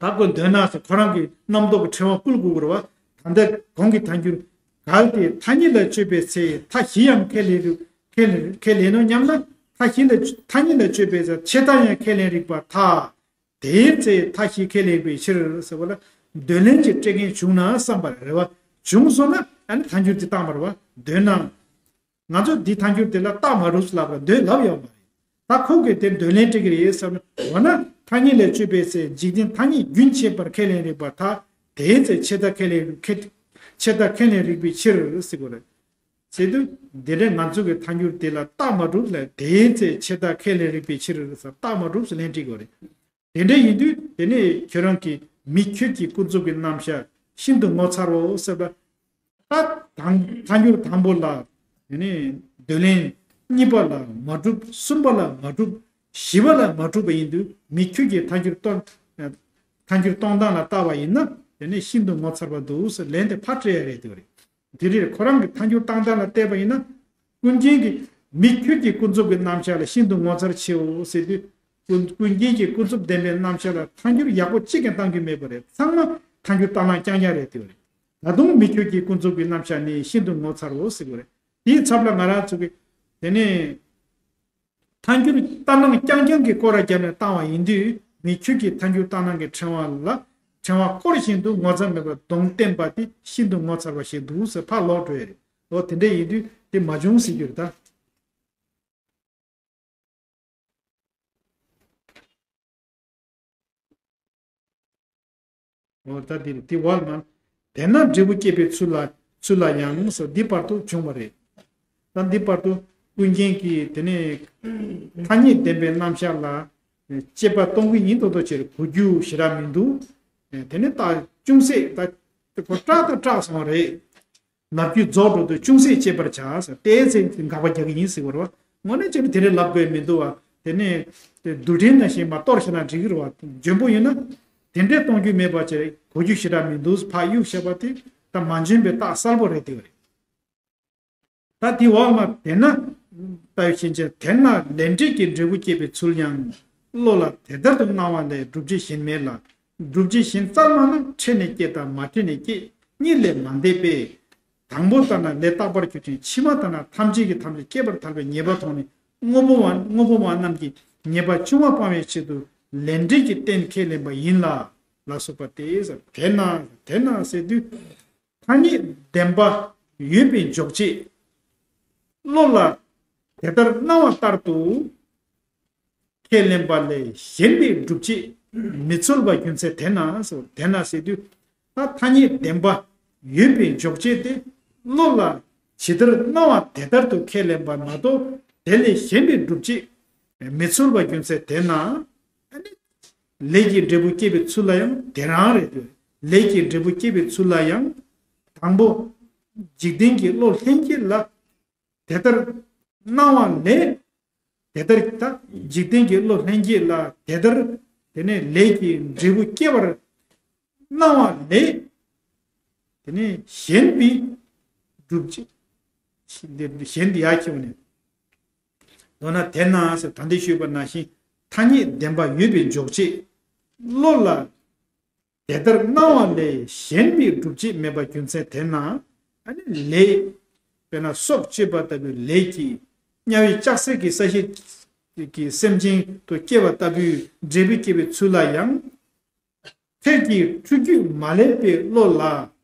ད་ཁོ་འདོད་ན་ཟེར་ཁོ་རང་གི་རྣམ་རྟོག་གི་ཕྲེང་བ་བསྐུལ་དགོས་ཀྱི་རེད་བ། ད་ལྟ་གོང་གི་ཐལ་འགྱུར། གལ་ཏེ་ཐ་སྙད་ལ་དཔྱོད་པའི་ཚེ་མཐའ་བཞི་ཡང་ཁས་ལེན་རུ་ཁས་ལེན་ཁས་ལེན་ནོ་སྙམ་ན། མཐའ་བཞི་ལ་ཐ་སྙད་ལ་དཔྱོད་པའི་ཚེ་ཆད་མཐའ་ཡང་ཁས་ལེན་རིགས་པར་ཐལ། དེའི་ཚེ་མཐའ་བཞི་ཁས་ལེན་པའི་ཕྱིར་ཟེར་བ་ལ། འདོད་ལན་གྱི་སྤྲད་མཁན་བྱུང་ན་བསམ་པ་རེད་བ། བྱུང་སོང་ན་ཨ་ནི་ཐལ་འགྱུར་དེ་བཏང་བ་རེད་བ། འདོད་ན། ང་ཚོ་འདི་ཐལ་འགྱུར་དེ་ལ་རྟགས་མ་གྲུབ་ལབ་པ་འདོད་ལབ་ཡོད་མ་རེད། ད་ཁོ་གིས་དེ་འདོད་ལན་སྤྲད་ཀྱི་རེད་བསམ་ན། འོ་ན་ཐ་སྙད་ལ་དཔྱོད་པའི་ཚེ་འཇིག་རྟེན་ཐ་སྙད་རྒྱུན་ཆད་པར་ཁས་ལེན་རིགས་པར་ཐལ། དེའི་ཚེ་ཆད་མཐའ་ཁས་ལེན་ཁས་ཆད་མཐའ་ཁས་ལེན་རིགས་པའི་ཕྱིར་ཟེར་དགོས་རེད། ཟེར་དུས་འདི་འདྲའི་ང་ཚོ་གི་ཐལ་འགྱུར་དེ་ལ་རྟགས་མ་གྲུབ་ལ་དེའི་ཚེ་ཆད་མཐའ་ཁས་ལེན་རིགས་པའི་ཕྱིར་ཟེར་རྟགས་མ་གྲུབ་ཟེར་ལན་སྤྲད་དགོས་རེད། དེ་འདྲ་ཡིན་དུས་དེ་ནས་ཁྱོད་རང་གིས་མི་ཁྱོད་ཀྱི་ཀུན་རྫོབ་ཀྱི་རྣམ་གཞག་ཤིན་ཏུ་ངོ་མཚར་བའོ་ཟེར་བ། ད་དང་ཐལ་འགྱུར་དང་པོ་ལ་དེ་ནས་འདོད་ལན་གཉིས་པ་ལ་མ་གྲུབ། གསུམ་པ་ལ་མ་གྲུབ། བཞི་པ་ལ་མ་གྲུབ་པ་ཡིན་དུས་མི་ཁྱོད་ཀྱི་ཐལ་འགྱུར་སྟོན་ཐལ་འགྱུར་སྟོན་སྟངས་ལ་བལྟ་བ་ཡིན་ན་དེ་ནས་ཤིན་ཏུ་ངོ་མཚར་བ་འདུག་ཟེར་ལན་དེ་ཕར་སྤྲད་ཡ་རེད་དེ་རེད། དེ་རེད། ཁོ་རང་གི་ཐལ་འགྱུར་སྟོན་སྟངས་ལ་བལྟས་པ་ཡིན་ན། ཀུན་མཁྱེན་གྱིས་མི་ཁྱོད་ཀྱི་ཀུན་རྫོབ་ཀྱི་རྣམ་གཞག་ལ་ཤིན་ཏུ་ངོ་མཚར་ཆེའོ་ཟེར་དུས། ཀུན་ཀུན་མཁྱེན་གྱིས་ཀུན་རྫོབ་བདེན་པའི་རྣམ་གཞག་ལ་ཐལ་འགྱུར་ཡག་པོ་གཅིག་ཀྱང་བཏང་གི་མེད་པ་རེད། ཚང་མ་ཐལ་འགྱུར་སྟོན་སྟངས་རྐྱང་རྐྱང་རེད་དེ་རེད། ད་དུང་མི་ཁྱོད་ཀྱི་ཀུན་རྫོབ་ཀྱི་རྣམ་གཞག་ནི་ཤིན་ཏུ་ངོ་མཚར་བའོ་ཟེར་གྱི་རེད། དེའི་ཚབ་ལ་ང་རང་ཚོ་གི་དེ་ནས། ཐལ་འགྱུར་ལྟར་སྣང་རྐྱང་རྐྱང་གི་སྐོར་ར་བརྒྱབ་ནས་བཏང་བ་ཡིན་དུས་མི་ཁྱོད་ཀྱི་ཐལ་འགྱུར་ལྟར་སྣང་གི་ཕྲེང་བ་ལ་ཕྲེང་བ་སྐོར་བཞིན་དུ་ངོ་མཚར་མེད་པར་གདོང་བསྟན་པ་དེ་ཤིན་ཏུ་ངོ་མཚར་བ་ཞིག་འདུག་ཟེར་ཕར་ལོག་འགྲོ་ཡ་རེད། འོ་དེ་འདྲ་ཡིན་དུས་དེ་མ་བྱུང་ཟེར་རྒྱུ་རེད་ད། འོ་ད་འདི་རེད། དེ་བར་མ། དེས་ན་འབྲས་བུ་སྐྱེད་པའི་ཚུལ་ལ་ཚུལ་ལ་ཡང་སོ་འདི་བར་དུ་བྱུང་བ་རེད། ད་འདི་བར་དུ་ཀུན་མཁྱེན་གྱིས་དེ་ནས་ཐ་སྙད་བདེན་པའི་རྣམ་གཞག་ལ་དཔྱད་པ་གཏོང་གི་ཡིན་མདོག་མདོག་བྱས་གོ་རྒྱུ་ཞེ་དྲག་མི་འདུག་དེ་ནས་ད་ཅུང་ཟད་ད་གོ་སྐྲག་ད་སྐྲག་སོང་བ་རེད། ལབ་རྒྱུ་རྫོགས་འགྲོ་དུས་ཅུང་ཟད་དཔྱད་པར་བྱ་ཟེར། བལྟས་ཚེ་དགག་པ་རྒྱག་གི་ཡིན་ཟེར་བ་རེད་བ། དངོས་གནས་བྱས་ན་དེ་རིང་ལབ་དགོས་མི་འདུག་བ། དེ་ནས་རྡུལ་ཕྲན་ནང་བཞིན་མར་གཏོར་བྱས་ན་འགྲིག་གི་རེད་བ། འཇོན་པོ་ཡིན་ན། དེ་འདྲས་གཏོང་རྒྱུ་མེད་པ་བྱས་གོ་རྒྱུ་ཞེ་དྲག་མི་འདུག་ཕར་གཡུག་བཞག་པ་དེ་ད་མ་འཇོན་པའི་རྟགས་གསལ་པོ་རེད་དེ་བ་རེད། ད་དེ་འོག་མ་དེས་ན། ལྟ་བའི་ཕྱིན་ཆད་དེས་ན་ལས་འབྲས་ཀྱི་འབྲས་བུ་སྐྱེད་པའི་ཚུལ་ཡང་། བློ་ལ་དེ་ལྟར་དུ་སྣང་བ་ལས་སྒྲུབ་བྱེད་གཞན་མེད་ལ། སྒྲུབ་བྱེད་གཞན་རྩ་ལ་ནི་ཕྲད་ནས་སྐྱེ་དང་མ་ཕྲད་ནས་སྐྱེ་གཉིས་ལས་མ་འདས་པས། དང་པོ་ལྟར་ན་ལས་རྟག་པར་གྱུར་ཅིང་ཕྱི་མ་ལྟར་ན་ཐམས་ཅད་ཀྱིས་ཐམས་ཅད་སྐྱེད་པར་ཐལ་བའི་ཉེས་པ་མཐོང་ནས་དངོས་པོ་བ་དངོས་པོ་བ་རྣམས་ཀྱིས་ཉེས་པ་ཆུང་བ་སྤང་བའི་ཆེད་དུ་ལས་འབྲས་ཀྱི་རྟེན་ཁས་ལེན་པ་ཡིན་ལ། ལ་སོགས་པ་སྟེ། དེས་ན་དེས་ན་ཟེར་དུས། ཐ་སྙད་བདེན་པ་ཡོད་པའི་འཇོག་བྱེད། བློ་ལ་དེ་ལྟར་སྣང་བ་ལྟར་དུ་ཁས་ལེན་པ་ལས་གཞན་པའི་སྒྲུབ་བྱེད་མི་འཚོལ་བ་རྒྱུ་མཚན་དེས་ན་ཟེར། དེས་ན་ཟེར་དུས་ད་ཐ་སྙད་བདེན་པ་ཡོད་པའི་འཇོག་བྱེད་དེ་བློ་ལ་ཇི་ལྟར་སྣང་བ་དེ་ལྟར་དུ་ཁས་ལེན་པ་མ་གཏོགས་དེ་ལས་གཞན་པའི་སྒྲུབ་བྱེད་ མི་ཚོལ་བ་རྒྱུ་མཚན་དེས་ན། ཨ་ནི་ལས་ཀྱི་འབྲས་བུ་སྐྱེས་པའི་ཚུལ་ལ་ཡང་དེ་རང་རེད། ལས་ཀྱི་འབྲས་བུ་སྐྱེས་པའི་ཚུལ་ལ་ཡང་དང་པོ་འཇིག་རྟེན་གྱི་བློ་ལྷན་སྐྱེས་ལ་དེ་ལྟར་སྣང་བ་ལས། དེ་ལྟར་ད་འཇིག་རྟེན་གྱི་བློ་ལྷན་སྐྱེས་ལ་དེ་ལྟར་དེ་ནས་ལས་ཀྱི་འབྲས་བུ་སྐྱེ་བར་སྣང་བ་ལས། དེ་ནས་ཞེན་པའི་སྒྲུབ་བྱེད། གཞན་དུ་ཡར་ཁྱེར་བ་ནས། མདོར་ན་དེས་ན་ཟེར་ད་འདི་ཞུས་པ་ནང་བཞིན་ཐ་སྙད་བདེན་པ་ཡོད་པའི་འཇོག་བྱེད་བློ་ལ་དེ་ལྟར་སྣང་བ་ལས་ཞེན་པའི་སྒྲུབ་བྱེད་མེད་པ་རྒྱུ་མཚན་དེས་ན། ཨ་ནི་ལས། དཔེར་ན་སྲོག་གཅོད་པ་ལྟ་བུའི་ལས་ཀྱིས་དམྱལ་བའི་ལྕགས་སྲེག་གི་ས་གཞི་གི་སེམས་ཅན་དུ་སྐྱེ་བ་ལྟ་བུའི་འབྲས་བུ་སྐྱེ་བའི་ཚུལ་ལ་ཡང་། ཚེར་གྱི་འཕྲོ་རྒྱུད་མ་ལེགས་པའི་བློ་ལ་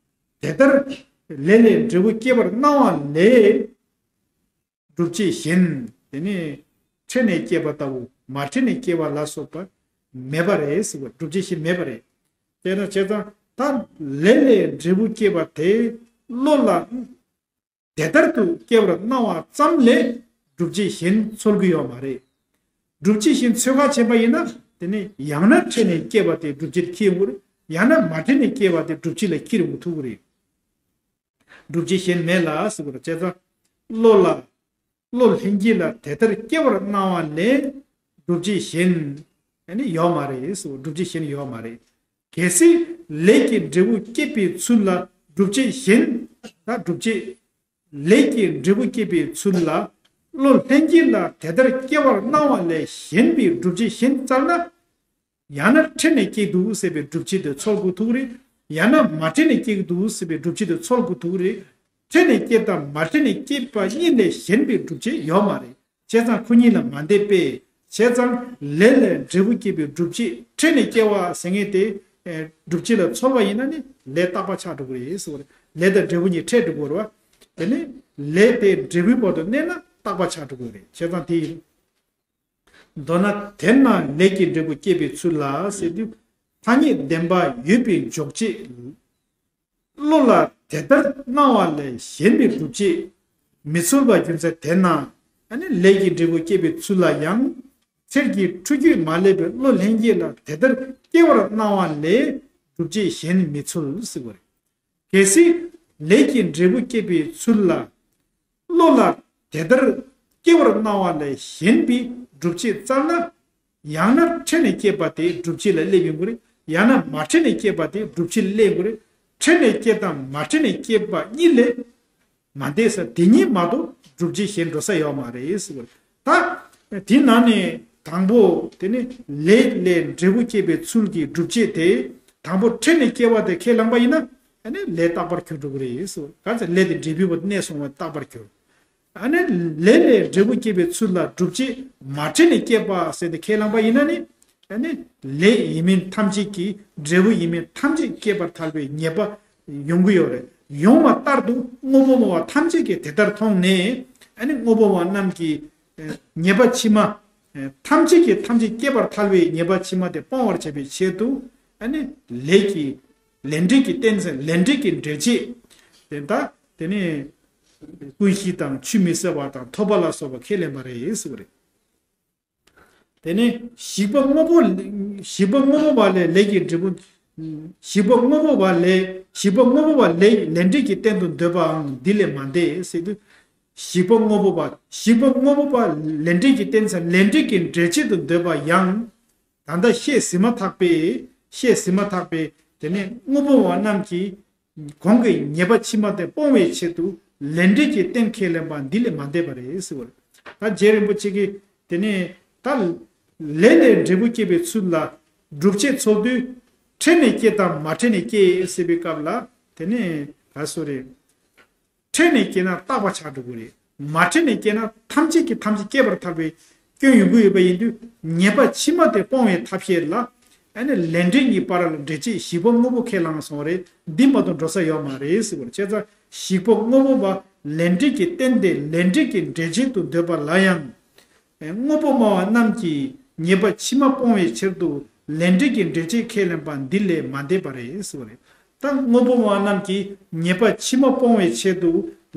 དེ་ལྟར་ལས་ལས་འབྲས་བུ་སྐྱེ་བར་སྣང་བ་ལས། སྒྲུབ་བྱེད་གཞན། དེ་ནི་འཕྲད་ནས་སྐྱེས་པ་ལྟ་བུ་མ་འཕྲད་ནས་སྐྱེས་པ་ལ་སོགས་པ་མེད་པ་རེད་ཟེར་བ་སྒྲུབ་བྱེད་གཞན་མེད་པ་རེད། དེས་ན་བྱས་ཙང་ད་ལས་ལས་འབྲས་བུ་སྐྱེས་པ་དེ་བློ་ལ་དེ་ལྟར་དུ་སྐྱེ་བར་སྣང་བ་ཙམ་ལས་སྒྲུབ་བྱེད་གཞན་འཚོལ་གྱི་ཡོད་མ་རེད། སྒྲུབ་བྱེད་གཞན་འཚོལ་ག་བྱས་པ་ཡིན་ན་དེ་ནི་ཡང་ན་འཕྲད་ནས་སྐྱེས་པ་དེ་སྒྲུབ་བྱེད་འཁྱེར་ཡོང་གི་རེད། ཡང་ན་མ་འཕྲད་ནས་སྐྱེས་པ་དེ་སྒྲུབ་བྱེད་ལ་འཁྱེར་ཡོང་གི་ཐུག་གི་རེད། སྒྲུབ་བྱེད་གཞན་མེད་ལ་ཟེར་བ་རེད། བྱས་ཙང་བློ་ལ། བློ་ལྷན་སྐྱེས་ལ་དེ་ལྟར་སྐྱེ་བར་སྣང་བ་ལས་སྒྲུབ་བྱེད་གཞན་ནི་ཡོད་མ་རེད་ཟེར། སྒྲུབ་བྱེད་གཞན་ཡོད་མ་རེད། གལ་སྲིད་ལས་ཀྱི་འབྲས་བུ་སྐྱེད་པའི་ཚུལ་ལ་སྒྲུབ་བྱེད་གཞན། ད་སྒྲུབ་བྱེད། ལས་ཀྱི་འབྲས་བུ་སྐྱེད་པའི་ཚུལ་ལ་བློ་ལྷན་སྐྱེས་ལ་དེ་ལྟར་སྐྱེ་བར་སྣང་བ་ལས་གཞན་པའི་སྒྲུབ་བྱེད་གཞན་བཙལ་ན། ཡང་ན་འཕྲད་ནས་སྐྱེས་འདུག་ཟེར་བའི་སྒྲུབ་བྱེད་དེ་འཚོལ་དགོས་ཐུག་རེད། ཡང་ན་མ་འཕྲད་ནས་སྐྱེས་འདུག་ཟེར་བའི་སྒྲུབ་བྱེད་དེ་འཚོལ་དགོས་ཐུག་རེད། འཕྲད་ནས་སྐྱེས་དང་མ་འཕྲད་ནས་སྐྱེས་པ་གཉིས་ལས་གཞན་པའི་སྒྲུབ་བྱེད་ཡོད་མ་རེད། བྱས་ཙང་ཁོ་གཉིས་ལ་མ་འདས་པས། བྱས་ཙང་ལས་ལས་འབྲས་བུ་སྐྱེས་པའི་སྒྲུབ་བྱེད་འཕྲད་ནས་སྐྱེ་བ་ཟེར་མཁན་དེ། ཨེ། སྒྲུབ་བྱེད་ལ་འཚོལ་བ་ཡིན་ན་ནི་ལས་རྟག་པ་ཆགས་འགྲོ་གི་རེད་ཟེར་བ་རེད། ལས་དང་འབྲས་བུ་གཉིས་འཕྲད་འགྲོ་གི་རེད་བ། དེ་ནི་ལས་དེ་འབྲས་བུའི་བར་དུ་གནས་ན་རྟག་པ་ཆགས་འགྲོ་གི་རེད། བྱས་ཙང་དེ་ཡིན། མདོར་ན་དེས་ན་ལས་ཀྱི་འབྲས་བུ་སྐྱེད་པའི་ཚུལ་ལ་ཟེར་དུས། ཐ་སྙད་བདེན་པ་ཡོད་པའི་འཇོག་བྱེད། བློ་ལ་དེ་ལྟར་སྣང་བ་ལས་གཞན་པའི་སྒྲུབ་བྱེད་མི་འཚོལ་བ་རྒྱུ་མཚན་དེས་ན། ཨ་ནི་ལས་ཀྱི་འབྲས་བུ་སྐྱེད་པའི་ཚུལ་ལ་ཡང་། ཚེར་གྱི་འཕྲོ་རྒྱུད་མ་ལེགས་པའི་བློ་ལྷན་སྐྱེས་ལ་དེ་ལྟར་སྐྱེ་བར་སྣང་བ་ལས་སྒྲུབ་བྱེད་གཞན་མི་འཚོལ་ཟེར་བ་རེད། གལ་སྲིད་ལས་ཀྱི་འབྲས་བུ་སྐྱེད་པའི་ཚུལ་ལ། བློ་ལ་དེ་ལྟར་སྐྱེ་བར་སྣང་བ་ལས་གཞན་པའི་སྒྲུབ་བྱེད་བཙལ་ན། ཡང་ན་འཕྲད་ནས་སྐྱེས་པ་དེ་སྒྲུབ་བྱེད་ལ་སླེབས་ཡོང་གི་རེད། ཡང་ན་མ་འཕྲད་ནས་སྐྱེས་པ་དེ་སྒྲུབ་བྱེད་ལ་སླེབས་ཡོང་གི་རེད། འཕྲད་ནས་སྐྱེས་དང་མ་འཕྲད་ནས་སྐྱེས་པ་གཉིས་ལས་མ་འདས་ས་དེ་གཉིས་མ་གཏོགས་སྒྲུབ་བྱེད་གཞན་འགྲོ་ས་ཡོད་མ་རེད་ཟེར་བ་རེད། ད་དེའི་ནང་ནས་དང་པོ་དེ་ནི་ལས་ལས་འབྲས་བུ་སྐྱེད་པའི་ཚུལ་གྱི་སྒྲུབ་བྱེད་དེ། དང་པོ་འཕྲད་ནས་སྐྱེ་བ་དེ་ཁས་བླངས་པ་ཡིན་ན། ཨ་ནི་ལས་རྟག་པར་གྱུར་འགྲོ་གི་རེད་ཟེར། ག་ཚད་ལས་དེ་འབྲས་བུའི་བར་དུ་གནས་སོང་བ་རྟག་པར་གྱུར། ཨ་ནི་ལས་ལས་འབྲས་བུ་སྐྱེད་པའི་ཚུལ་ལ་སྒྲུབ་བྱེད་མ་འཕྲད་ནས་སྐྱེས་པ་ཟེར་ཏེ་ཁས་བླངས་པ་ཡིན་ན་ནི། ཨ་ནི་ལས་ཡིན་མིན་ཐམས་ཅད་ཀྱི་འབྲས་བུ་ཡིན་མིན་ཐམས་ཅད་སྐྱེད་པར་ཐལ་བའི་ཉེས་པ་ཡོང་གི་ཡོད་རེད། ཡོང་བ་ལྟར་དུ་དངོས་པོ་སྨྲ་བ་ཐམས་ཅད་ཀྱིས་དེ་ལྟར་མཐོང་ནས། ཨ་ནི་དངོས་པོ་སྨྲ་བ་རྣམས་ཀྱིས་ཉེས་པ་ཕྱི་མ་ཐམས་ཅད་ཀྱིས་ཐམས་ཅད་སྐྱེད་པར་ཐལ་བའི་ཉེས་པ་ཕྱི་མ་དེ་སྤོང་བར་བྱ་བའི་ཆེད་དུ། ཨ་ནི་ལས་ཀྱི་ལས་འབྲས་ཀྱི་རྟེན་ཟེར་ལས་འབྲས་ཀྱི་འབྲས་བྱེད་དེ་དག་དེ་ནི་ཀུན་གཞི་དང་ཆུད་མི་ཟ་བ་དང་ཐོབ་པ་ལ་སོགས་པ་ཁས་ལེན་པ་རེད་ཟེར་བ་རེད། དེ་ནས་བྱིས་པ་དངོས་པོ། བྱིས་པ་དངོས་པོ་བ་ལས་ལས་ཀྱི་འབྲས་བུ། བྱིས་པ་དངོས་པོ་བ་ལས། བྱིས་པ་དངོས་པོ་བ་ལས་ལས་འབྲས་ཀྱི་རྟེན་དུ་འདོད་པའང་འདི་ལས་མ་འདས་ཟེར་དུས། བྱིས་པ་དངོས་པོ་བ། བྱིས་པ་དངོས་པོ་བ་ལས་འབྲས་ཀྱི་རྟེན་ཟེར་ལས་འབྲས་ཀྱི་འབྲས་བྱེད་དུ་འདོད་པ་ཡང་། ད་ལྟ་བཤད་ཟིན་མ་ཐག་པས། བཤད་ཟིན་མ་ཐག་པས་དེ་ནས་དངོས་པོ་བ་རྣམས་ཀྱིས། གོང་གི་ཉེས་པ་ཕྱི་མ་དེ་སྤོང་བའི་ཆེད་དུ་ལས་འབྲས་ཀྱི་རྟེན་ཁས་ལེན་པ་འདི་ལས་མ་འདས་པ་རེད་ཟེར་བ་རེད། ད་རྗེ་རིན་པོ་ཆེ་གིས་དེ་ནས་ད་ལས་ལས་འབྲས་བུ་སྐྱེད་པའི་ཚུལ་ལ་སྒྲུབ་བྱེད་འཚོལ་དུས། འཕྲད་ནས་སྐྱེས་དང་མ་འཕྲད་ནས་སྐྱེས་ཟེར་བའི་སྐབས་ལ་དེ་ནས་ད་སུ་རེད། འཕྲད་ནས་སྐྱེས་ན་རྟག་པ་ཆགས་འགྲོ་གི་རེད། མ་འཕྲད་ནས་སྐྱེས་ན་ཐམས་ཅད་ཀྱིས་ཐམས་ཅད་སྐྱེད་པར་ཐལ་བའི་སྐྱོན་ཡོང་གི་ཡོད་པ་ཡིན་དུས་ཉེས་པ་ཕྱི་མ་དེ་སྤོང་བའི་ཐབས་ཤེས་ལ། ཨ་ནི་ལས་འབྲས་གཉིས་བར་ལ་འབྲེལ་བྱེད་བྱིས་པ་དངོས་པོ་ཁས་བླངས་སོང་བ་རེད། འདི་མ་གཏོགས་འགྲོ་ས་ཡོད་མ་རེད་ཟེར་བ་རེད། བྱས་ཙང་བྱིས་པ་དངོས་པོ་བ་ལས་འབྲས་ཀྱི་རྟེན་དེ་ལས་འབྲས་ཀྱི་འབྲས་བྱེད་དུ་འདོད་པ་ལ་ཡང་། དངོས་པོ་སྨྲ་བ་རྣམས་ཀྱིས་ཉེས་པ་ཕྱི་མ་སྤོང་བའི་ཕྱིར་དུ་ལས་འབྲས་ཀྱི་འབྲས་བྱེད་ཁས་ལེན་པ་འདི་ལས་མ་འདས་པ་རེད་ཟེར་བ་རེད། ད་དངོས་པོ་སྨྲ་བ་རྣམས་ཀྱིས་ཉེས་པ་ཕྱི་མ་སྤོང་བའི་ཆེད་དུ་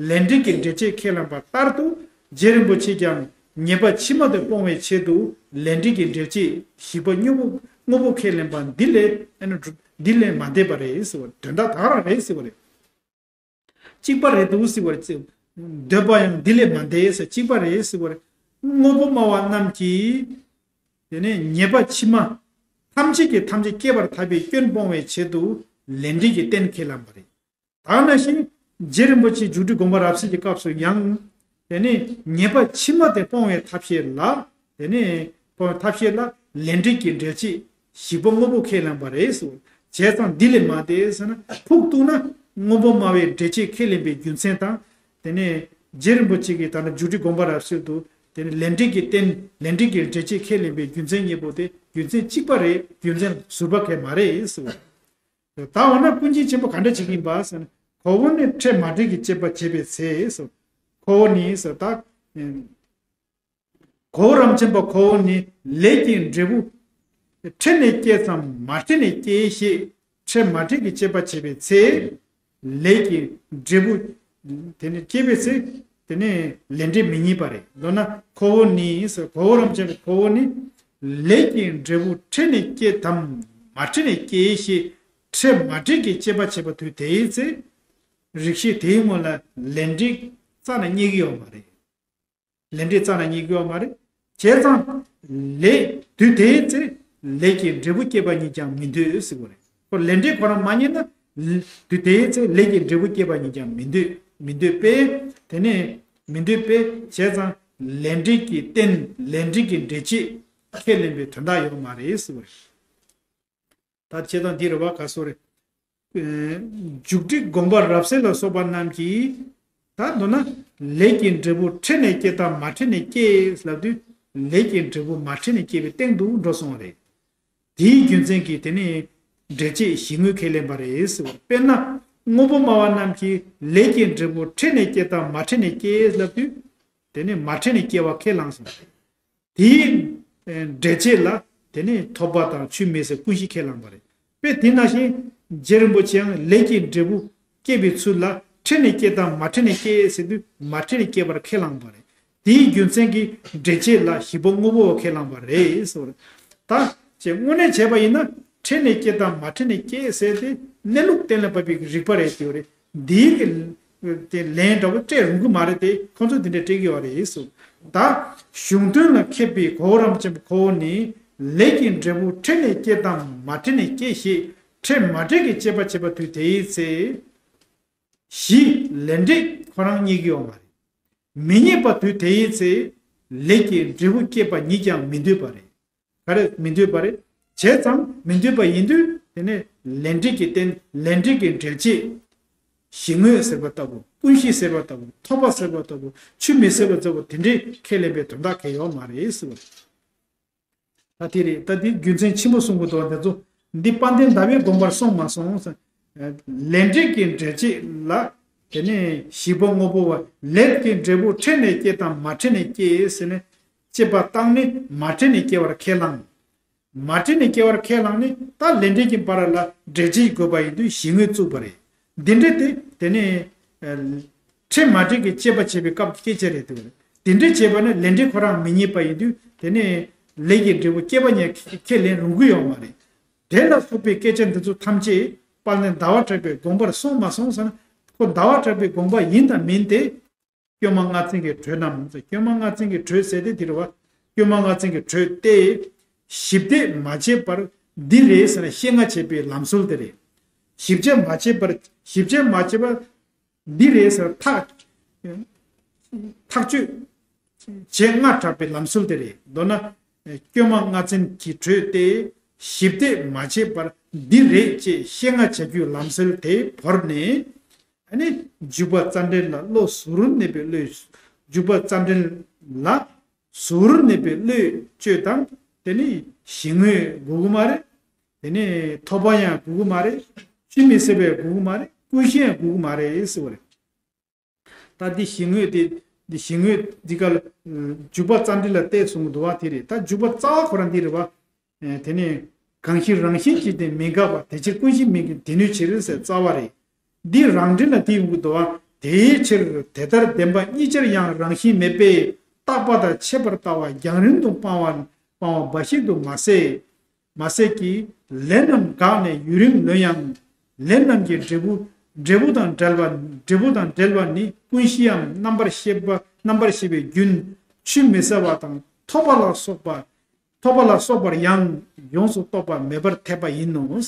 ལས་འབྲས་ཀྱི་འབྲས་བྱེད་ཁས་ལེན་པ་ལྟར་དུ་རྗེ་རིན་པོ་ཆེས་ཀྱང་ ཉེས་པ་ཕྱི་མ་དེ་སྤོང་བའི་ཆེད་དུ་ལས་འབྲས་ཀྱི་འབྲེལ་བྱེད་བཞི་པ་དངོས་པོ་དངོས་པོ་ཁས་ལེན་པ་འདི་ལས་ཨ་ནི་འདི་ལས་མ་འདས་པ་རེད་ཟེར་བ་དོན་དག་ད་ག་རང་རེད་ཟེར་བ་རེད། གཅིག་པ་རེད་འདུག་ཟེར་བ་རེད། འདོད་པ་ཡང་འདི་ལས་མ་འདས་ཟེར་གཅིག་པ་རེད་ཟེར་བ་རེད། དངོས་པོ་སྨྲ་བ་རྣམས་ཀྱིས་དེ་ནས་ཉེས་པ་ཕྱི་མ་ཐམས་ཅད་ཀྱིས་ཐམས་ཅད་བསྐྱེད་པར་ཐལ་བའི་སྐྱོན་སྤོང་བའི་ཆེད་དུ་ལས་འབྲས་ཀྱི་རྟེན་ཁས་བླངས་པ་རེད། ད་ནང་བཞིན་རྗེ་རིན་པོ་ཆེ་མཇུག་སྒྲིལ་དགོངས་པ་རབ་གསལ་གྱི་སྐབས་སུ་ཡང་དེ་ནས་ཉེས་པ་ཕྱི་མ་དེ་སྤོང་བའི་ཐབས་ཤེས་ལ་དེ་ནས་སྤོང་བའི་ཐབས་ཤེས་ལ་ལས་འབྲས་ཀྱི་འབྲེལ་བྱེད་བཞི་པོ་དངོས་པོ་ཁས་བླངས་པ་རེད་ཟེར། བྱས་ཙང་འདི་ལས་མ་འདས་ཟེར་ན་ཕུགས་གཏུགས་ན་དངོས་པོ་སྨྲ་བའི་འབྲེལ་བྱེད་ཁས་ལེན་པའི་རྒྱུ་མཚན་དང་། དེ་ནས་རྗེ་རིན་པོ་ཆེ་གིས་ད་ནི་མཇུག་སྒྲིལ་དགོངས་པ་རབ་གསལ་དུ་དེ་ནི་ལས་འབྲས་ཀྱི་རྟེན་ལས་འབྲས་ཀྱི་འབྲེལ་བྱེད་ཁས་ལེན་པའི་རྒྱུ་མཚན་གཉིས་པོ་དེ་རྒྱུ་མཚན་གཅིག་པ་རེད། རྒྱུ་མཚན་ཟུར་པ་གང་ཡང་མ་རེད་ཟེར། ད་འོ་ན་ཀུན་མཁྱེན་ཆེན་པོ་ག་འདྲ་བྱེད་ཀྱི་ཡིན་པ་ཟེར་ན། ཁོ་བོ་ནི་ཕྲད་མ་འདྲེས་ཀྱི་དཔྱད་པ་བྱེད་པའི་ཚེ་ཟེར། ཁོ་བོ་ནི་ཟེར་ད། གོ་བོ་རམ་ཆེན་པོ་ཁོ་བོ་ནི་ལས་ཀྱི་འབྲས་བུ་ཕྲད་ནས་སྐྱེས་སམ་མ་ཕྲད་ནས་སྐྱེས་ཞེས་ཕྲད་མ་འདྲེས་ཀྱི་དཔྱད་པ་བྱེད་པའི་ཚེ། ལས་ཀྱི་འབྲས་བུ་དེ་ནི་སྐྱེས་པའི་ཚེ་དེ་ནི་ལས་འབྲས་མི་རྙེད་པ་རེད། མདོར་ན་ཁོ་བོ་ནི་ཟེར་གོ་བོ་རམ་ཆེན་པོ་ཁོ་བོ་ནི་ལས་ཀྱི་འབྲས་བུ་ཕྲད་ནས་སྐྱེས་དམ་མ་ཕྲད་ནས་སྐྱེས་ཞེས་ཕྲད་མ་འདྲེས་ཀྱི་དཔྱད་པ་བྱེད་པ་དུས་དེའི་ཚེ། རིགས་ཤེས་དེའི་སྔོན་ལ་ལས་འབྲས་རྩ་ནས་རྙེད་ཀྱི་ཡོད་མ་རེད། ལས་འབྲས་རྩ་ནས་རྙེད་ཀྱི་ཡོད་མ་རེད། བྱས་ཙང་། ལས་དུས་དེའི་ཚེ་ལས་ཀྱི་འབྲས་བུ་སྐྱེས་པ་ཉིད་ཀྱང་མི་འདོད་ཟེར་བ་རེད། ཁོ་ལས་འབྲས་ཁོ་རང་མ་རྙེད་ན། དུས་དེའི་ཚེ་ལས་ཀྱི་འབྲས་བུ་སྐྱེས་པ་ཉིད་ཀྱང་མི་འདོད་མི་འདོད་པས། དེ་ནས་མི་འདོད་པས་བྱས་ཙང་ལས་འབྲས་ཀྱི་རྟེན་ལས་འབྲས་ཀྱི་འབྲེལ་བྱེད་ཁས་ལེན་པའི་དོན་དག་ཡོད་མ་རེད་ཟེར་བ་རེད། ད་བྱས་ཙང་འདི་རེད་བ་ག་སོ་རེད། མཇུག་སྒྲིལ་དགོངས་པ་རབ་གསལ་ལ་སོགས་པ་རྣམས་ཀྱིས། ད་མདོར་ན། ལས་ཀྱི་འབྲས་བུ་ཕྲད་ནས་སྐྱེ་དང་མ་ཕྲད་ནས་སྐྱེ་ལབ་དུས། ལས་ཀྱི་འབྲས་བུ་མ་ཕྲད་ནས་སྐྱེ་བའི་སྟེང་དུ་འགྲོ་སོང་བ་རེད། དེའི་རྒྱུ་མཚན་གྱིས་དེ་ནི། འབྲེལ་བྱེད་གཞི་དངོས་ཁས་ལེན་པ་རེད་ཟེར་བ། དཔེར་ན། དངོས་པོ་སྨྲ་བ་རྣམས་ཀྱིས་ལས་ཀྱི་འབྲས་བུ་ཕྲད་ནས་སྐྱེ་དང་མ་ཕྲད་ནས་སྐྱེ་ལབ་དུས། དེ་ནི་མ་ཕྲད་ནས་སྐྱེ་བ་ཁས་བླངས་སོང་། དེའི་འབྲེལ་བྱེད་ལ་དེ་ནི་ཐོབ་པ་དང་ཆུད་མེད་ཟེར་ཀུན་གཞི་ཁས་བླངས་པ་རེད། དཔེ་དེ་ནང་བཞིན་རྗེ་རིན་པོ་ཆེའང་ལས་ཀྱི་འབྲས་བུ་སྐྱེ་བའི་ཚུལ་ལ་ཕྲད་ནས་སྐྱེ་དང་མ་ཕྲད་ནས་སྐྱེ་ཟེར་དུས་མ་ཕྲད་ནས་སྐྱེ་བར་ཁས་བླངས་པ་རེད། དེའི་རྒྱུ་མཚན་གྱིས་འབྲེལ་བྱེད་ལ་བཞི་པོ་དངོས་པོ་བ་ཁས་བླངས་པ་རེད་ཟེར་བ་རེད། ད་ཅེས་དངོས་གནས་བྱས་པ་ཡིན་ན་ཕྲད་ནས་སྐྱེ་དང་མ་ཕྲད་ནས་སྐྱེ་ཟེར་ཏེ་གནས་ལུགས་གཏན་ལ་ཕབ་པའི་རིགས་པ་རེད་ཟེར་བ་རེད། འདིའི་གི་དེ་ལན་འདྲ་བོ་སྤྲད་རུང་གི་མ་རེད་དེ་ཁོང་ཚོ་འདི་འདྲ་སྤྲད་ཀྱི་ཡོད་རེད་ཟེར། ད་གཞུང་དོན་ལ་མཁས་པའི་གོ་བོ་རམ་ཆེན་པོ་ཁོ་བོ་ནི་ལས་ཀྱི་འབྲས་བུ་ཕྲད་ནས་སྐྱེ་དང་མ་ཕྲད་ནས་སྐྱེ་ཞེས་ཕྲད་མ་འདྲེས་ཀྱི་དཔྱད་པ་བྱེད་པ་དུས་དེའི་ཚེ། གཞི་ལས་འབྲས་ཁོ་རང་རྙེད་ཀྱི་ཡོད་མ་རེད། མི་རྙེད་པ་དུས་དེའི་ཚེ་ལས་ཀྱི་འབྲས་བུ་སྐྱེས་པ་ཉིད་ཀྱང་མི་འདོད་པ་རེད། ག་རེ་མི་འདོད་པ་རེད། བྱས་ཙང་མི་འདོད་པ་ཡིན་དུས་དེ་ནས་ལས་འབྲས་ཀྱི་རྟེན་ལས་འབྲས་ཀྱི་འབྲེལ་བྱེད། གཞི་དངོས་ཟེར་བ་ལྟ་བུ་ཀུན་གཞི་ཟེར་བ་ལྟ་བུ་ཐོབ་པ་ཟེར་བ་ལྟ་བུ་ཆུད་མི་ཟེར་བ་ལྟ་བུ་དེ་འདྲའི་ཁས་ལེན་པའི་དོན་དག་གང་ཡང་ཡོད་མ་རེད་ཟེར་བ་རེད། ད་དེ་རེད། ད་དེ་རྒྱུ་མཚན་ཆེན་པོ་གསུང་གི་འདུག་འདི་ཚོ་འདི་དཔལ་ལྡན་ཟླ་བའི་དགོངས་པར་སོང་མ་སོང་ཟེར། ལས་འབྲས་ཀྱི་འབྲེལ་བྱེད་ལ་དེ་ནས་བཞི་པོ་དངོས་པོ་བ་ལས་ཀྱི་འབྲས་བུ་ཕྲད་ནས་སྐྱེ་དང་མ་ཕྲད་ནས་སྐྱེ་ཟེར་ནས་དཔྱད་པ་བཏང་ནས་མ་ཕྲད་ནས་སྐྱེ་བར་ཁས་བླངས། མ་ཕྲད་ནས་སྐྱེ་བར་ཁས་བླངས་ནས་ད་ལས་འབྲས་ཀྱི་བར་ལ་འབྲེལ་བྱེད་དགོས་པ་ཡིན་དུས་གཞི་དངོས་བཙུགས་པ་རེད། འདི་འདྲ་དེ་དེ་ནས་ཕྲད་མ་ཕྲད་ཀྱི་དཔྱད་པ་བྱེད་པའི་སྐབས་ཀྱི་སྐད་ཆ་རེད་དེ། དེ་འདྲ་བྱས་པ་ནི་ལས་འབྲས་ཁོ་རང་མི་རྙེད་པ་ཡིན་དུས་དེ་ནས་ལས་ཀྱི་འབྲས་བུ་སྐྱེས་པ་ཉིད་ཁས་ལེན་རུང་གི་ཡོད་མ་རེད། དེ་ལ་སོགས་པའི་སྐད་ཆ་འདི་ཚོ་ཐམས་ཅད་དཔལ་ལྡན་ཟླ་བ་གྲགས་པའི་དགོངས་པར་སོང་མ་སོང་ཟེར་ན་ཁོ་ཟླ་བ་གྲགས་པའི་དགོངས་པ་ཡིན་དང་མིན་ཏེ། སྐྱོན་མ་ལྔ་ཚན་གྱི་དྲོད་རྣམས་ཟེར། སྐྱོན་མ་ལྔ་ཚན་གྱི་དྲོད་ཟེར་ཏེ་འདི་རེད་བ། སྐྱོན་མ་ལྔ་ཚན་གྱི་དྲོད་དེ། ཞིབ་དཔྱད་མ་བྱས་པར་འདི་རེད་ཟེར་ན་བཤད་ང་བྱེད་པའི་ལམ་སྲོལ་དེ་རེད། ཞིབ་དཔྱད་མ་བྱས་པར་ཞིབ་དཔྱད་མ་བྱས་པར་འདི་རེད་ཟེར་ཐག་ཐག་གཅོད་བྱེད་སྔ་དྲགས་པའི་ལམ་སྲོལ་དེ་རེད། མདོར་ན་སྐྱོན་མ་ལྔ་ཚན་གྱི་དྲོད་དེ་ཞིབ་དཔྱད་མ་བྱས་པར་འདི་རེད་ཅེས་བཤད་ང་བྱ་རྒྱུའི་ལམ་སྲོལ་དེ་བོར་ནས། ཨ་ནི་འཇུག་པ་རྩ་འགྲེལ་ལ་བློ་གཟུ་བོར་གནས་པའི་བློས། འཇུག་པ་རྩ་འགྲེལ་ལ་གཟུ་བོར་གནས་པའི་བློས་དཔྱོད་དང་དེ་ནི་གཞི་དངོས་དགོས་ཀྱི་མ་རེད། དེ་ནི་ཐོབ་པ་ཡང་དགོས་ཀྱི་མ་རེད། ཆུད་མི་ཟེར་བའི་དགོས་ཀྱི་མ་རེད། ཀུན་གཞི་ཡང་དགོས་ཀྱི་མ་རེད་ཟེར་བ་རེད། ད་འདི་གཞི་དངོས་དེ་འདི་གཞི་དངོས་འདི་ག་ལ་འཇུག་པ་རྩ་འགྲེལ་ལ་བལྟས་གསུང་གི་འདུག་བ། དེ་རེད། ད་འཇུག་པ་རྩ་བ་ཁོ་རང་འདི་རེད་བ། དེ་ནས་གང་ཞིག་རང་བཞིན་གྱིས་དེ་མི་འགག་པ་དེ་ཕྱིར་ཀུན་གཞི་མིན་གྱི་དེ་ནུས་ཕྱིར་ཟེར་རྩ་བ་རེད། འདི་རང་འགྲེལ་ལ་དེ་ཡོང་གི་འདུག་བ། དེའི་ཕྱིར་དེ་ལྟར་བདེན་པ་གཉིས་ཆར་ཡང་རང་བཞིན་མེད་པས་ རྟག་པ་དང་ཆད་པར་ལྟ་བ་རྒྱང་རིང་དུ་སྤང་བ་སྤང་བ་འབའ་ཞིག་ཏུ་མ་ཟད། མ་ཟད་ཀྱི། ལས་རྣམས་འགགས་ནས་ཡུན་རིང་ལོན་ཡང་། ལས་རྣམས་ཀྱི་འབྲས་བུ། འབྲས་བུ་དང་བྲལ་བ། འབྲས་བུ་དང་བྲལ་བ་ནི་ཀུན་གཞིའམ་རྣམ་པར་ཤེས་པ། རྣམ་པར་ཤེས་པའི་རྒྱུན། ཆུད་མི་ཟ་བ་དང་ཐོབ་པ་ལ་སོགས་པ། ཐོབ་པ་ལ་སོགས་པར་ཡང་ཡོངས་སུ་རྟོག་པ་མེད་པར་འཐད་པ་ཡིན་ནོ།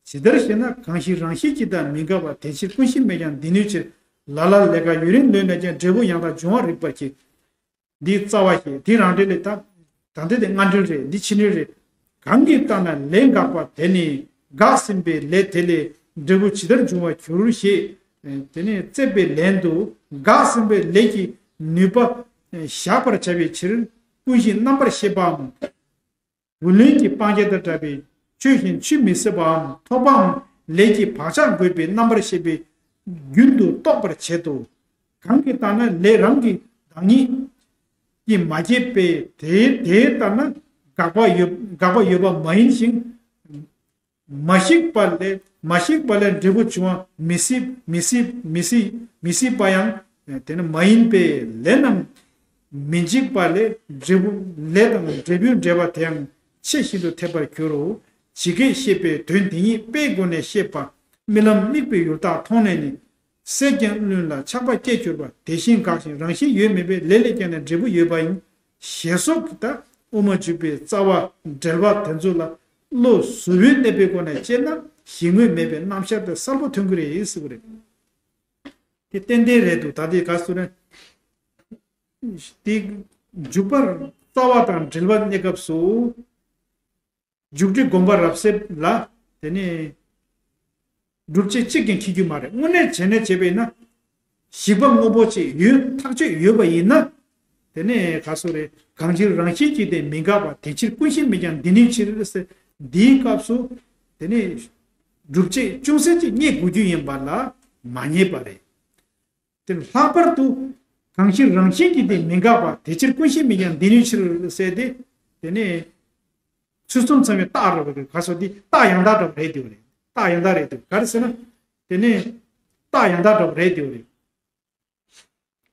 ཇི་ལྟར་ཞེ་ན། གང་ཞིག་རང་བཞིན་གྱིས་དང་མི་འགགས་པ། དེ་ཕྱིར་ཀུན་གཞི་མེད་ཀྱང་འདི་ནུས་ཕྱིར། ལ་ལ་ལས་འགགས་ཡུན་རིང་ལོན་ནས་ཀྱང་། འབྲས་བུ་ཡང་དག་འབྱུང་བར་རིགས་པར་གྱིས། འདི་རྩ་བ་ཞེས། འདི་རང་འགྲེལ་ལས། ད་ད་འདི་དེ་སྔ་འགྲེལ་རེད། འདི་ཕྱི་འགྲེལ་རེད། གང་གིས་བརྟགས་ན་ལས་འགགས་པ་དེ་ནི། འགགས་ཟིན་པའི་ལས་དེ་ལས་འབྲས་བུ་ཇི་ལྟར་འབྱུང་བར་འགྱུར་ཞེས། དེ་ནི་བརྩད་པའི་ལན་དུ། འགགས་ཟིན་པའི་ལས་ཀྱི་ནུས་པ་བཞག་པར་བྱ་བའི་ཕྱིར། ཀུན་གཞི་རྣམ་པར་ཤེས་པའམ། བུ་ལོན་གྱི་སྤང་བྱ་དང་བྲལ་བའི་ཆོས་གཞན་ཆུད་མི་ཟ་བའམ། ཐོབ་པའམ། ལས་ཀྱི་བག་ཆགས་འགོས་པའི་རྣམ་པར་ཤེས་པའི་རྒྱུན་དུ་རྟོགས་པར་བྱེད་དོ། གང་གིས་བརྟགས་ན་ལས་རང་གི་བདག་ཉིད་ཀྱིས་མ་སྐྱེས་པས། དེ་དེ་ལྟར་ན་འགག་པ་ཡོད། འགག་པ་ཡོད་པ་མ་ཡིན་ཞིང་། མ་ཞིག་པ་ལས། མ་ཞིག་པ་ལས་འབྲས་བུ་འབྱུང་བ་མི་སྲིད། མི་སྲིད། མི་སྲིད། མི་སྲིད་པ་ཡང་དེ་ནི་མ་ཡིན་པས། ལས་རྣམས་མི་འཇིག་པ་ལས་འབྲས་བུ། ལས་དང་འབྲས་བུའི་འབྲེལ་བ་དེ་ཡང་ཆེས་ཤིན་ཏུ་འཐད་པར་འགྱུར་རོ། ཇི་སྐད་བཤད་པའི་དོན་དེ་ཉིད་དཔེའི་སྒོ་ནས་བཤད་པ། རྨི་ལམ་དམིགས་པའི་ཡུལ་དག་མཐོང་ནས་ནི། སད་ཀྱང་བླུན་ལ་ཆགས་པ་སྐྱེས་གྱུར་པ། དེ་བཞིན་འགགས་ཤིང་རང་བཞིན་ཡོད་མིན་པས། ལས་ལས་ཀྱང་ནི་འབྲས་བུ་ཡོད་པ་ཡིན། ཞེས་སོགས་ཀྱི་ད་དབུ་མ་འཇུག་པའི་རྩ་བ་འགྲེལ་པ་དེ་ཚོ་ལ་བློ་གཟུ་བོའི་གནས་པའི་སྒོ་ནས་དཔྱད་ན་གཞི་དངོས་མེད་པའི་རྣམ་གཞག་དེ་གསལ་པོ་ཐོན་གྱི་རེད་ཟེར་གྱི་རེད། དེ་ཏན་ཏན་རེད་འདུག་ད་དེ་ག་ཟེར་ན། དེ་འཇུག་པ་རྩ་བ་དང་འགྲེལ་པ་གནས་སྐབས་སུ། མཇུག་སྒྲིལ་སྒོམ་པ་རབ་གསལ་ལ་དེ་ནས་སྒྲུབ་བྱེད་གཅིག་ཀྱང་འཁྱེར་རྒྱུ་མ་རེད། དངོས་གནས་བྱས་ནས་བྱས་པ་ཡིན་ན། ཞིག་པ་དངོས་པོ་ཅིག་ཡོད། ཐག་ཆོད་ཡོད་པ་ཡིན་ན། དེ་ནས་ག་སོ་རེད། གང་ཕྱིར་རང་བཞིན་གྱིས་དེ་མི་འགག་པ། དེ་ཕྱིར་ཀུན་གཞི་མེད་ཀྱང་འདི་ནུས་ཕྱིར་ཟེར། འདིའི་སྐབས་སུ་དེ་ནས་སྒྲུབ་བྱེད་ཅུང་ཟད་ཅིག་རྙེད་དགོས་རྒྱུ་ཡིན་པ་ལ་མ་རྙེད་པ་རེད། དེ་ལྷག་པར་དུ་གང་ཕྱིར་རང་བཞིན་གྱིས་དེ་མི་འགག་པ། དེ་ཕྱིར་ཀུན་གཞི་མེད་ཀྱང་འདི་ནུས་ཕྱིར་ཟེར་ཏེ། དེ་ནས་ཚུལ་གསུམ་ཚང་བའི་རྟགས་རེད་པ། ག་སོ་འདི་རྟགས་ཡང་དག་འདྲ་བ་རེད་དེ་རེད། རྟགས་ཡང་དག་རེད་དེ་ག་རེ་ཟེར་ན། དེ་ནས་རྟགས་ཡང་དག་འདྲ་བ་རེད་དེ་རེད།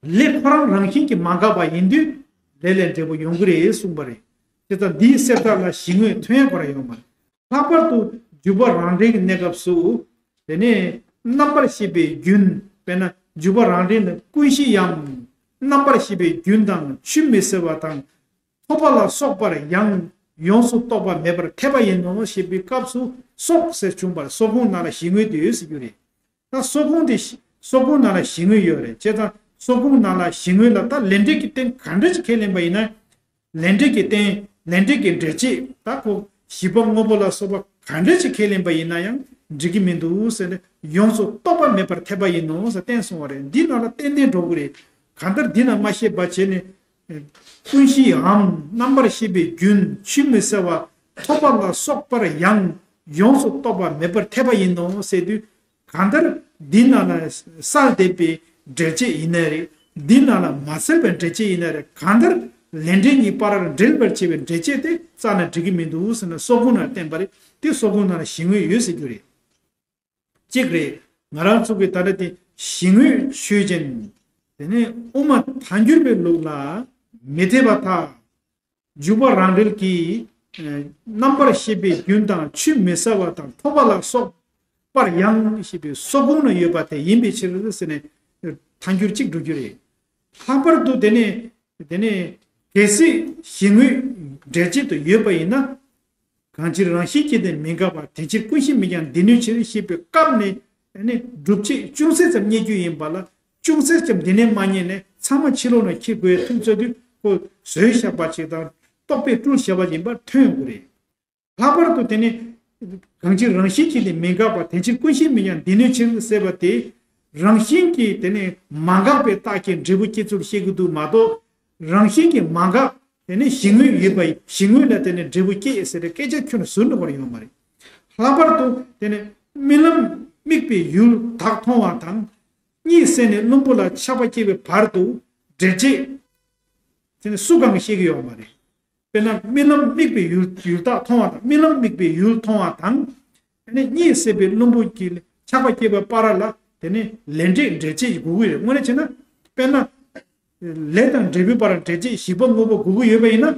ལས་ཁོ་རང་རང་བཞིན་གྱིས་མ་འགག་པ་ཡིན་དུས་ལས་ལས་འབྲས་བུ་ཡོང་གི་རེད་གསུངས་པ་རེད། དེ་ལྟར་འདིའི་གསལ་བསྒྲགས་ལ་གཞི་དངོས་ཐོན་ཡ་ཁོ་རང་ཡོད་མ་རེད། ལྷག་པར་དུ་འཇུག་པ་རང་འགྲེལ་གྱི་གནས་སྐབས་སུ། དེ་ནས་རྣམ་པར་ཤེས་པའི་རྒྱུན། དཔེར་ན་འཇུག་པ་རང་འགྲེལ་ནི་ཀུན་གཞི་ཡང་རྣམ་པར་ཤེས་པའི་རྒྱུན་དང་ཆུད་མི་ཟ་བ་དང་། ཐོབ་པ་ལ་སོགས་པར་ཡང་ཡོངས་སུ་རྟོག་པ་མེད་པར་འཐད་པ་ཡིན་ནོ་ཞེས་པའི་སྐབས་སུ་སོགས་ཟེར་བྱུང་བར་སོགས་ཁུངས་ནང་ལ་གཞི་དངོས་དེ་ཡོད་ཟེར་རྒྱུ་རེད། ད་སོགས་ཁུངས་དེ་སོགས་ཁུངས་ནང་ལ་གཞི་དངོས་ཡོད་རེད། བྱས་ཙང་སོགས་ཁུངས་ནང་ལ་གཞི་དངོས་ལ་ད་ལས་འབྲས་ཀྱི་རྟེན་ག་འདྲ་ཞིག་ཁས་ལེན་པ་ཡིན་ན། ལས་འབྲས་ཀྱི་རྟེན། ལས་འབྲས་ཀྱི་འབྲས་བྱེད། ད་ཁོ་ཞིག་པ་དངོས་པོ་ལ་སོགས་པ་ག་འདྲ་ཞིག་ཁས་ལེན་པ་ཡིན་ན་ཡང་འགྲིག་གི་མི་འདུག་ཟེར་ནས་ཡོངས་སུ་རྟོག་པ་མེད་པར་འཐད་པ་ཡིན་ནོ་ཟེར་བསྟན་སོང་བ་རེད། འདི་ནང་ལ་ཏན་ཏན་འགྲོ་གི་རེད། གང་ལྟར་འདི་ན་མ་ཤེས་པ་བྱས་ནས། ཀུན་གཞིའམ་རྣམ་པར་ཤེས་པའི་རྒྱུན་ཆུད་མི་ཟ་བ། ཐོབ་པ་ལ་སོགས་པར་ཡང་ཡོངས་སུ་རྟོག་པ་མེད་པར་འཐད་པ་ཡིན་ནོ་ཟེར་དུས། གང་ལྟར་འདི་ནང་ལ་གསལ་བསྡད་པའི་འགྲེལ་བྱེད་ཡིན་ན་རེད། འདི་ནང་ལ་མ་གསལ་བའི་འགྲེལ་བྱེད་ཡིན་ན་རེད། གང་ལྟར་ལས་འབྲས་གཉིས་བར་འབྲེལ་བར་བྱེད་པའི་འགྲེལ་བྱེད་དེ་རྩ་ནས་འགྲིག་གི་མི་འདུག་ཟེར་ན་སོགས་ཁུངས་ནང་བསྟན་པ་རེད། དེ་སོགས་ཁུངས་ནང་ལ་གཞི་དངོས་ཡོད་ཟེར་རྒྱུ་རེད། གཅིག་རེད། ང་རང་ཚོ་གི་ད་ལྟ་དེ་གཞི་དངོས་ཆོས་ཅན། དེ་ནས་དབུ་མ་ཐལ་འགྱུར་བའི་ལུགས་ལ་མི་འཐད་པར་ཐལ། འཇུག་པ་རང་འགྲེལ་གྱིས། ཨ་རྣམ་པར་ཤེས་པའི་རྒྱུན་དང་ཆུད་མི་ཟ་བ་དང་ཐོབ་པ་ལ་སོགས་པར་ཡང་ཞེས་པའི་སོགས་ཁུངས་ན་ཡོད་པ་དེ་ཡིན་པའི་ཕྱིར་ཟེར་ནས་ཐལ་འགྱུར་གཅིག་འགྲོ་རྒྱུ་རེད། ལྷག་པར་དུ་དེ་ནས་དེ་ནས་གལ་སྲིད་གཞི་དངོས་འགྲེལ་བྱེད་དུ་ཡོད་པ་ཡིན་ན། གང་ཕྱིར་རང་བཞིན་གྱིས་དེ་མི་འགག་པ། དེ་ཕྱིར་ཀུན་གཞི་མེད་ཀྱང་འདི་ནུས་ཕྱིར་ཞེས་པའི་སྐབས་ནས་ནི་སྒྲུབ་བྱེད་ཅུང་ཟད་ཙམ་རྙེད་རྒྱུ་ཡིན་པ་ལ། ཅུང་ཟད་ཙམ་འདི་ནས་མ་རྙེད་ནས་ཚང་མ་ཕྱི་ལོགས་ནས་འཁྱེར་དགོས་ཐུག་ཚར་དུས་ཁོ་བཟོས་བཞག་པ་ཞིག་དང་རྟོག་པས་སྤྲུལ་བཞག་པ་ཡིན་པར་ཐོན་དགོས་རེད། ལྷག་པར་དུ་དེ་ནི་གང་ཕྱིར་རང་བཞིན་གྱིས་དེ་མི་འགག་པ། དེ་ཕྱིར་ཀུན་གཞི་མེད་ཀྱང་འདི་ནུས་ཕྱིར་ཟེར་བ་དེ། རང་བཞིན་གྱིས་དེ་ནི་མ་འགག་པའི་རྟགས་ཀྱིས་འབྲས་བུ་སྐྱེ་ཚུལ་བཤད་ཀྱི་འདུག་མ་གཏོགས། རང་བཞིན་གྱིས་མ་འགག་དེ་ནི་གཞི་དངོས་ཡོད་པ་ཡིན། གཞི་དངོས་ལ་དེ་ནི་འབྲས་བུ་སྐྱེ་ཟེར་ཏེ་སྐད་ཆ་ཁྱོན་ནས་ཟུར་འགྲོ་བར་ཡོང་བ་རེད། ལྷག་པར་དུ་དེ་ནི་རྨི་ལམ་དམིགས་པའི་ཡུལ་དག་མཐོང་བ་དང་། གཉིད་སད་ནས་བླུན་པོ་ལ་ཆགས་པ་སྐྱེ་བའི་བར་དུ་འགྲེལ་བྱེད་དེ་ནི་སུ་གང་གིས་ཤེས་ཀྱི་ཡོད་མ་རེད། དཔེར་ན་རྨི་ལམ་དམིགས་པའི་ཡུལ་ཡུལ་དག་མཐོང་བ་དང་། རྨི་ལམ་དམིགས་པའི་ཡུལ་མཐོང་བ་དང་། དེ་ནས་གཉིད་སད་པའི་བླུན་པོ་གི་ཆགས་པ་སྐྱེ་བའི་བར་ལ་དེ་ནི་ལས་འབྲས་འགྲེལ་བྱེད་ཀྱི་དགོས་ཀྱི་རེད། དངོས་གནས་བྱས་ན་དཔེར་ན། ལས་དང་འབྲས་བུའི་བར་འབྲེལ་བྱེད་བཞི་པ་དངོས་པོ་དགོས་ཀྱི་ཡོད་པ་ཡིན་ན།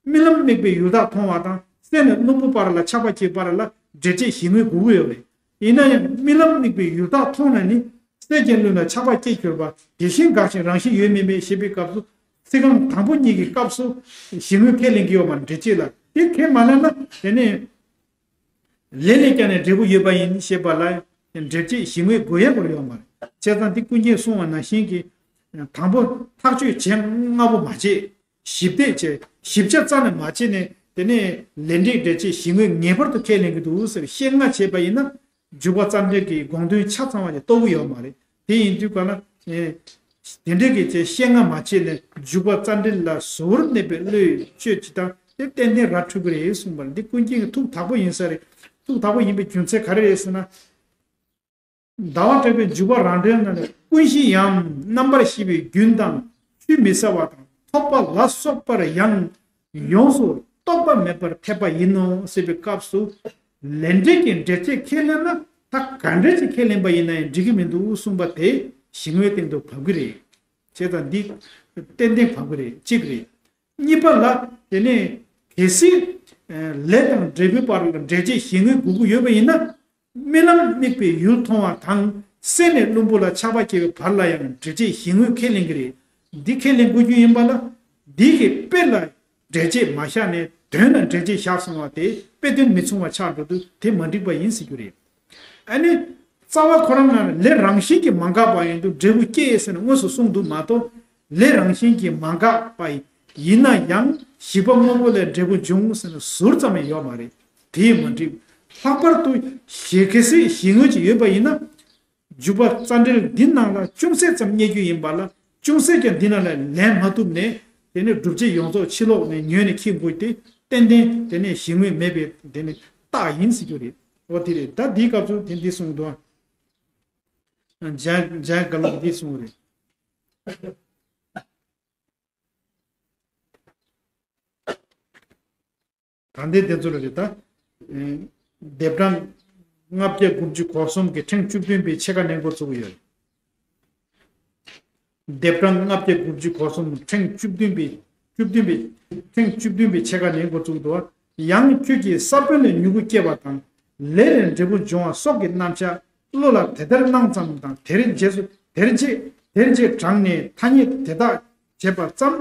རྨི་ལམ་དམིགས་པའི་ཡུལ་དག་མཐོང་བ་དང་སད་ནས་རླུང་བུ་བར་ལ་ཆགས་པ་སྐྱེས་བར་ལ་འབྲེལ་བྱེད་བཞི་དངོས་དགོས་ཀྱི་ཡོད་པས། ཡིན་ན་ཡང་རྨི་ལམ་དམིགས་པའི་ཡུལ་དག་མཐོང་ན་ནི་སད་ཀྱི་རླུང་ལ་ཆགས་པ་སྐྱེས་གྱུར་པ་དེ་བཞིན་འགག་ཅིང་རང་བཞིན་ཡོད་མིན་མེད་ཞེས་པའི་སྐབས་སུ། ཚིག་རྐང་དང་པོ་གཉིས་ཀྱི་སྐབས་སུ་བཞི་དངོས་ཁས་ལེན་གྱི་ཡོད་པར་འབྲེལ་བྱེད་ལ། དེ་ཁས་མ་ལེན་ན་དེ་ནི། ལས་ལས་ཀྱང་ནས་འབྲས་བུ་ཡོད་པ་ཡིན་ཞེས་པ་ལ་འབྲེལ་བྱེད་བཞི་དངོས་དགོས་ཡ་སྐོར་ཡོད་མ་རེད། བྱས་ཙང་འདི་ཀུན་མཁྱེན་གསུང་བ་ནང་བཞིན་གྱི། དང་པོ་ཐག་གཅོད་བྱེད་སྔ་པོ་མ་བྱེད། ཞིབ་བལྟས་བྱས་ཞིབ་ཆ་རྩ་ནས་མ་བྱས་ནས་དེ་ནས་ལས་འབྲས་འབྲེལ་བྱེད་བཞི་དངོས་ངེས་པར་དུ་ཁས་ལེན་གྱི་འདུག་ཟེར་བཤད་ལྔ་བྱས་པ་ཡིན་ན། འཇུག་པ་རྩ་འགྲེལ་གྱི་དགོངས་དོན་ཆ་ཚང་བ་ཞིག་རྟོགས་ཀྱི་ཡོད་མ་རེད། དེ་ཡིན་དུས་ག་ལ། དེ་འདྲའི་གི་ཚེ་བཤད་ལྔ་མ་བྱས་ནས་འཇུག་པ་རྩ་འགྲེལ་ལ་གཟུ་བོར་གནས་པའི་བློས་བཅོས་ཅི་དང་དེ་ཏན་ཏན་ར་འཕྲོད་ཀྱི་རེད་གསུངས་པ་ལ། འདི་ཀུན་མཁྱེན་གྱི་ཐུགས་དག་པོ་ཡིན་ས་རེད། ཐུགས་དག་པོ་ཡིན་པའི་རྒྱུ་མཚན་ག་རེ་རེད་ཟེར་ན། ཟླ་བ་གྲགས་པའི་འཇུག་པ་རང་འགྲེལ་ནང་ནས་ཀུན་གཞི་ཡང་རྣམ་པར་ཤེས་པའི་རྒྱུན་དང་ཆུད་མི་ཟ་བ་དང་ཐོབ་པ་ལ་སོགས་པར་ཡང་ཡོངས་སུ་རྟོག་པ་མེད་པར་འཐད་པ་ཡིན་ནོ་ཟེར་བའི་སྐབས་སུ། ལས་འབྲས་ཀྱི་འབྲེལ་ཚད་ཁས་ལེན་ན་ད་ག་འདྲ་ཅིག་ཁས་ལེན་པ་ཡིན་ན་ཡང་འགྲིག་གི་མི་འདུག་གསུངས་པ་དེ་བཞི་དངོས་སྟེང་དུ་བབས་ཀྱི་རེད། བྱས་ཙང་འདི་ཏན་ཏན་བབས་ཀྱི་རེད། གཅིག་རེད། གཉིས་པ་ལ་དེ་ནས་གལ་སྲིད་ལས་དང་འབྲས་བུའི་བར་ལ་འབྲེལ་བྱེད་བཞི་དངོས་དགོས་ཀྱི་ཡོད་པ་ཡིན་ན། རྨི་ལམ་དམིགས་པའི་ཡུལ་མཐོང་བ་དང་སད་ནས་རླུང་བུ་ལ་ཆགས་པ་སྐྱེ་བའི་བར་ལ་ཡང་འབྲེལ་བྱེད་བཞི་དངོས་ཁས་ལེན་གྱི་རེད། འདི་ཁས་ལེན་དགོས་རྒྱུ་ཡིན་པ་ལ། འདི་གི་དཔེ་ལ་འབྲེལ་བྱེད་མ་བཞག་ནས་དོན་ལ་འབྲེལ་བྱེད་བཞག་སོང་བ་དེ་དཔེ་དོན་མི་མཚུངས་པ་ཆགས་འགྲོ་དུས་དེ་མ་འགྲིག་པ་ཡིན་ཟེར་རྒྱུ་རེད། ཨ་ནི། རྩ་བ་ཁོ་རང་ལ་ལས་རང་བཞིན་གྱིས་མ་འགགས་པ་ཡིན་དུས་འབྲས་བུ་སྐྱེ་ཟེར་ནས་དངོས་སུ་གསུངས་འདུག་མ་གཏོགས། ལས་རང་བཞིན་གྱིས་མ་འགགས་པ་ཡིན་ན་ཡང་བཞི་པ་དངོས་པོ་ལས་འབྲས་བུ་འབྱུང་ཟེར་ནས་ཟུར་ཙམ་ཡང་ཡོད་མ་རེད། དེ་ཡིས་མ་འགྲིག་ལྷག་པར་དུ་གཞི་གལ་སྲིད་བཞི་དངོས་ཅིག་ཡོད་པ་ཡིན་ན། འཇུག་པ་རྩ་འགྲེལ་འདི་ནང་ལ་ཅུང་ཟད་ཙམ་རྙེད་རྒྱུ་ཡིན་པ་ལ། ཅུང་ཟད་ཀྱང་འདི་ནང་ལ་ལེན་མ་ཐུབ་ནས་དེ་ནས་སྒྲུབ་བྱེད་ཡོངས་རྫོགས་ཕྱི་ལོགས་ནས་ཉོས་ནས་འཁྱེར་དགོས་ཏེ། ཏན་ཏན་དེ་ནས་བཞི་དངོས་མེད་པའི་དེ་ནས་རྟགས་ཡིན་ཟེར་རྒྱུ་རེད། འོ་དེ་རེད། ད་འདིའི་སྐབས་སུ་དེ་འདི་གསུངས་འདུག་འཇའ་འཇའ་ག་ལ་འདི་གསུངས་རེད། ད་ལྟའི་དེ་ཚོ་ལ་རེད་ད། ལྡེབ་གྲངས་ལྔ་བརྒྱ་དགུ་བཅུ་གོ་གསུམ་གྱི་ཕྲེང་བཅུ་བདུན་པའི་ཕྱེད་ཀ་ནས་འགོ་བཙུགས་ཡོད། ལྡེབ་གྲངས་ལྔ་བརྒྱ་དགུ་བཅུ་གོ་གསུམ་ཕྲེང་བཅུ་བདུན་པའི་བཅུ་བདུན་པའི་ཕྲེང་བཅུ་བདུན་པའི་ཕྱེད་ཀ་ནས་འགོ་བཙུགས་འདུག་ཡང་ཁྱོད་ཀྱིས་ས་བོན་ལས་མྱུ་གུ་སྐྱེ་བ་དང་། ལས་ལས་འབྲས་བུ་འབྱུང་བ་སོགས་ཀྱི་རྣམ་གཞག་བློ་ལ་དེ་ལྟར་སྣང་ཙམ་དང་། དེར་རྗེས་སུ་དེར་རྗེས་དེར་རྗེས་དྲངས་ནས་ཐ་སྙད་དེ་དག་བྱེད་པ་ཙམ་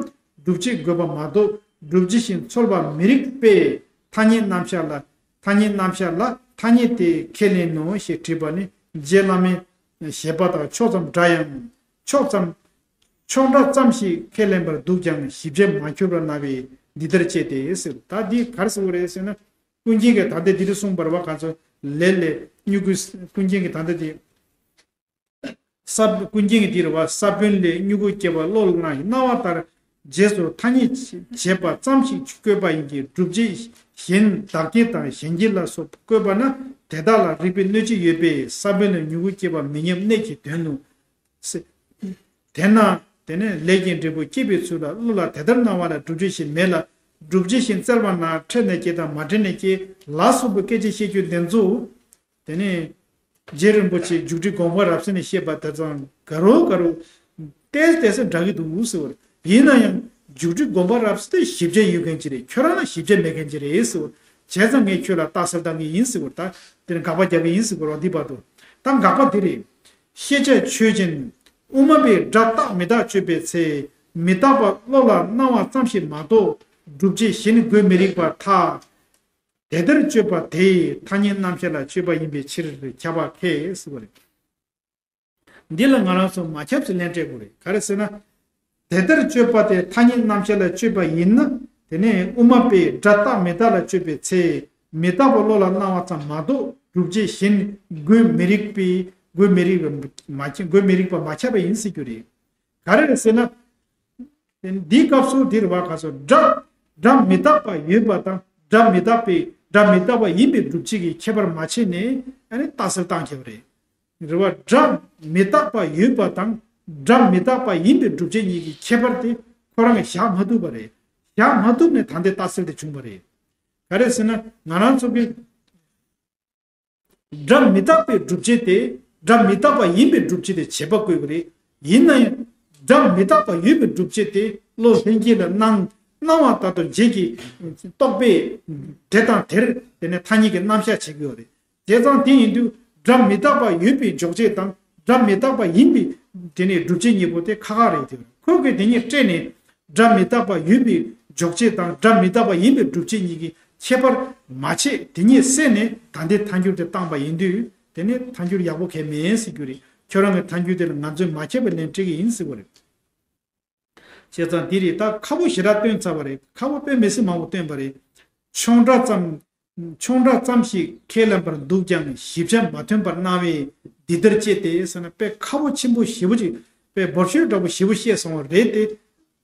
སྒྲུབ་བྱེད་དགོས་པ་མ་གཏོགས། སྒྲུབ་བྱེད་བཞིན་ཚོལ་བ་མི་རིགས་པས་ཐ་སྙད་རྣམ་གཞག་ལ། ཐ་སྙད་རྣམ་གཞག་ལ་ཐ་སྙད་དེ་ཁས་ལེན་ནོ་ཞེས་དྲིས་པ་ནི། རྗེ་བླ་མའི་བཞེད་པ་དང་ཕྱོགས་ཙམ་འདྲ་ཡང་། ཕྱོགས་ཙམ། ཕྱོགས་འདྲ་ཙམ་ཞིག་ཁས་ལེན་པར་འདུག་ཀྱང་ཞིབ་ཆ་མ་ཁྱོད་པར་སྣང་བས་འདི་ལྟར་དཔྱད་དེ་ཟེར། ད་འདི་ག་རེ་ཟེར་བ་རེད་ཟེར་ན། ཀུན་མཁྱེན་གྱིས་ད་ལྟ་འདི་རུ་གསུངས་པར་བ་ག་ཚོད་ལས་ལས་མྱུ་གུ། ཀུན་མཁྱེན་གྱིས་ད་ལྟ་འདི། ས། ཀུན་མཁྱེན་གྱིས་འདིར་བ་ས་བོན་ལས་མྱུ་གུ་སྐྱེ་བ་བློ་ལ་སྣང་བའི་སྣང་བ་ལྟར་རྗེས་སུ་ཐ་སྙད་བྱེད་པ་ཙམ་ཞིག་བཀོད་པ་ཡིན་གྱི། སྒྲུབ་བྱེད་གཞན་བདག་བསྐྱེད་དང་གཞན་བསྐྱེད་ལ་སོགས་བཀོད་པ་ན་དེ་དག་ལ་རིགས་པའི་གནོད་བྱེད་ཡོད་པས་ས་བོན་ལས་མྱུ་གུ་སྐྱེ་བ་མི་མཉམ་གནད་ཀྱི་དོན་ནོ། དེས་ན་དེ་ནས་ལས་ཀྱི་འབྲས་བུ་སྐྱེད་པའི་ཚུལ་ལ་བློ་ལ་དེ་ལྟར་སྣང་བ་ལ་སྒྲུབ་བྱེད་གཞན་མེད་ལ། སྒྲུབ་བྱེད་གཞན་བཙལ་བ་ན་འཕྲལ་ནས་སྐྱེ་དང་མ་འཕྲལ་ནས་སྐྱེ་ལ་སོགས་པའི་སྐད་ཆ་བཤད་རྒྱུ་འདི་ཚོ། དེ་ནས་རྗེ་རིན་པོ་ཆེ་མཇུག་སྒྲིལ་དགོངས་པ་རབ་གསལ་ནས་བཤད་པ་དེ་ཚང་དགའ་རོགས་དགའ་རོགས། ཏོག་ཙམ་ཏོག་ཙམ་འདྲ་གི་འདུག་ཟེར་བ་རེད། ཡིན་ན་ཡང་མཇུག་སྒྲིལ་དགོངས་པ་རབ་གསལ་དེ་ཞིབ་ཆ་ཡོད་མཁན་ཅིག་རེད། ཁྱོད་རང་ལ་ཞིབ་ཆ་མེད་མཁན་ཅིག་རེད་ཟེར་བ། བྱས་ཙང་ངས་ཁྱོད་ལ་རྟགས་གསལ་བཏང་གི་ཡིན་ཟེར་བ། ད་དེར་དགག་པ་རྒྱག་གི་ཡིན་ཟེར་བ་རོ། འདི་བར་དུ་ད་དགག་པ་འདི་རེད། ཤེས་བྱ་ཆོས་ཅན། དབུ་མ་པས་སྒྲ་རྟག་མི་རྟག་དཔྱོད་པའི་ཚེ། མི་རྟག་པ་བློ་ལ་སྣང་བ་ཙམ་ཞིག་མ་གཏོགས་སྒྲུབ་བྱེད་གཞན་དགོས་མི་རིགས་པར་ཐལ། དེ་ལྟར་དཔྱོད་པ་དེས་ཐ་སྙད་རྣམ་གཞག་ལ་དཔྱོད་པ་ཡིན་པའི་ཕྱིར་ཁྱབ་པ་ཁས་ཟེར་བ་རེད། འདི་ལ་ང་རང་ཚོ་མ་ཁྱབ་ཚུལ་ལན་སྤྲད་དགོས་རེད། ག་རེ་ཟེར་ན། དེ་ལྟར་དཔྱོད་པ་དེ་ཐ་སྙད་རྣམ་གཞག་ལ་དཔྱོད་པ་ཡིན་ན། དེ་ནས་དབུ་མ་པས་སྒྲ་རྟག་མི་རྟག་ལ་དཔྱོད་པའི་ཚེ། མི་རྟག་པ་བློ་ལ་སྣང་བ་ཙམ་མ་གཏོགས་སྒྲུབ་བྱེད་གཞན་དགོས་མི་རིགས་པའི་དགོས་མི་རིགས་པ་མ་ཁྱབ། དགོས་མི་རིགས་པ་མ་ཁྱབ་པ་ཡིན་ཟེར་རྒྱུ་རེད། ག་རེ་རེད་ཟེར་ན། འདིའི་སྐབས་སུ་འདིར་བ་ག་སོ་སྒྲ། སྒྲ་མི་རྟག་པ་ཡོད་པ་དང་སྒྲ་མི་རྟག་པའི་སྒྲ་མི་རྟག་པ་ཡིན་པའི་སྒྲུབ་བྱེད་ཀྱི་ཁྱད་པར་མ་ཕྱེ་ནས་ཨ་ནི་རྟགས་གསལ་བཏང་ཁྱབ་རེད། རེད་བ། སྒྲ་མི་རྟག་པ་ཡོད་པ་དང་སྒྲ་མི་རྟག་པ་ཡིན་པའི་སྒྲུབ་བྱེད་གཉིས་ཀྱི་ཁྱད་པར་དེ་ཁོ་རང་གིས་བཞག་མ་ཐུབ་པ་རེད། བཞག་མ་ཐུབ་ནས་ད་ལྟའི་རྟགས་གསལ་དེ་བྱུང་བ་རེད། ག་རེ་ཟེར་ན་ང་རང་ཚོ་གི་སྒྲ་མི་རྟག་པའི་སྒྲུབ་བྱེད་དེ་སྒྲ་མི་རྟག་པ་ཡིན་པའི་སྒྲུབ་བྱེད་དེ་བྱེད་པ་བཀོད་པ་རེད། ཡིན་ན་ཡང་ སྒྲ་མི་རྟག་པ་ཡོད་པའི་སྒྲུབ་བྱེད་དེ་བློ་ལྷན་སྐྱེས་ལ་སྣང་སྣང་བ་ལྟར་དུ་རྗེས་ཀྱི་རྟོག་པས་དེ་དང་དེར་དེ་ནས་ཐ་སྙད་ཀྱི་རྣམ་གཞག་བྱེད་ཀྱི་ཡོད་རེད། བྱས་ཙང་དེ་ཡིན་དུས་སྒྲ་མི་རྟག་པ་ཡོད་པའི་འཇོག་བྱེད་དང་སྒྲ་མི་རྟག་པ་ཡིན་པའི་དེ་ནས་སྒྲུབ་བྱེད་གཉིས་པོ་དེ་ཁ་ཁ་རེད་དེ། ཁོ་གིས་དེ་གཉིས་སྤྲད་ནས་སྒྲ་མི་རྟག་པ་ཡོད་པའི་འཇོག་བྱེད་དང་སྒྲ་མི་རྟག་པ་ཡིན་པའི་སྒྲུབ་བྱེད་གཉིས་ཀྱི་ཁྱད་པར་མ་ཕྱེད་དེ་གཉིས་བསྲེས་ནས་ད་ལྟའི་ཐལ་འགྱུར་དེ་བཏང་པ་ཡིན་དུས་དེ་ནི་ཐལ་འགྱུར་ཡག་པོ་གང་ཡང་མེད་ཟེར་རྒྱུ་རེད། ཁྱོད་རང་གི་ཐལ་འགྱུར་དེ་ལ་ང་ཚོས་མ་ཁྱབ་པའི་ལན་སྤྲད་ཀྱི་ཡིན་ཟེར་བ་རེད། བྱས་ཙང་འདི་རེད། ད་ཁ་བོ་ཞེ་དྲག་བཏོན་ཚར་བ་རེད། ཁ་བོ་དཔེ་མི་སྲིད་མང་པོ་བཏོན་པ་རེད། ཆུང་སྒྲ་ཙམ་ཆུང་སྒྲ་ཙམ་ཞིག་ཁས་ལེན་པར་འདུག་ཀྱང་ཞིབ་ཆ་མ་ཐོན་པར་སྣང་བས་འདི་ལྟར་སྐྱེས་ཏེ་ཟེར་ན། དཔེ་ཁ་བོ་ཆེན་པོ་ཞེ་པོ་ཅིག་དཔེ་འབོར་ཤོས་འདྲ་པོ་ཞེ་པོ་བཤད་སོང་བ་རེད་དེ།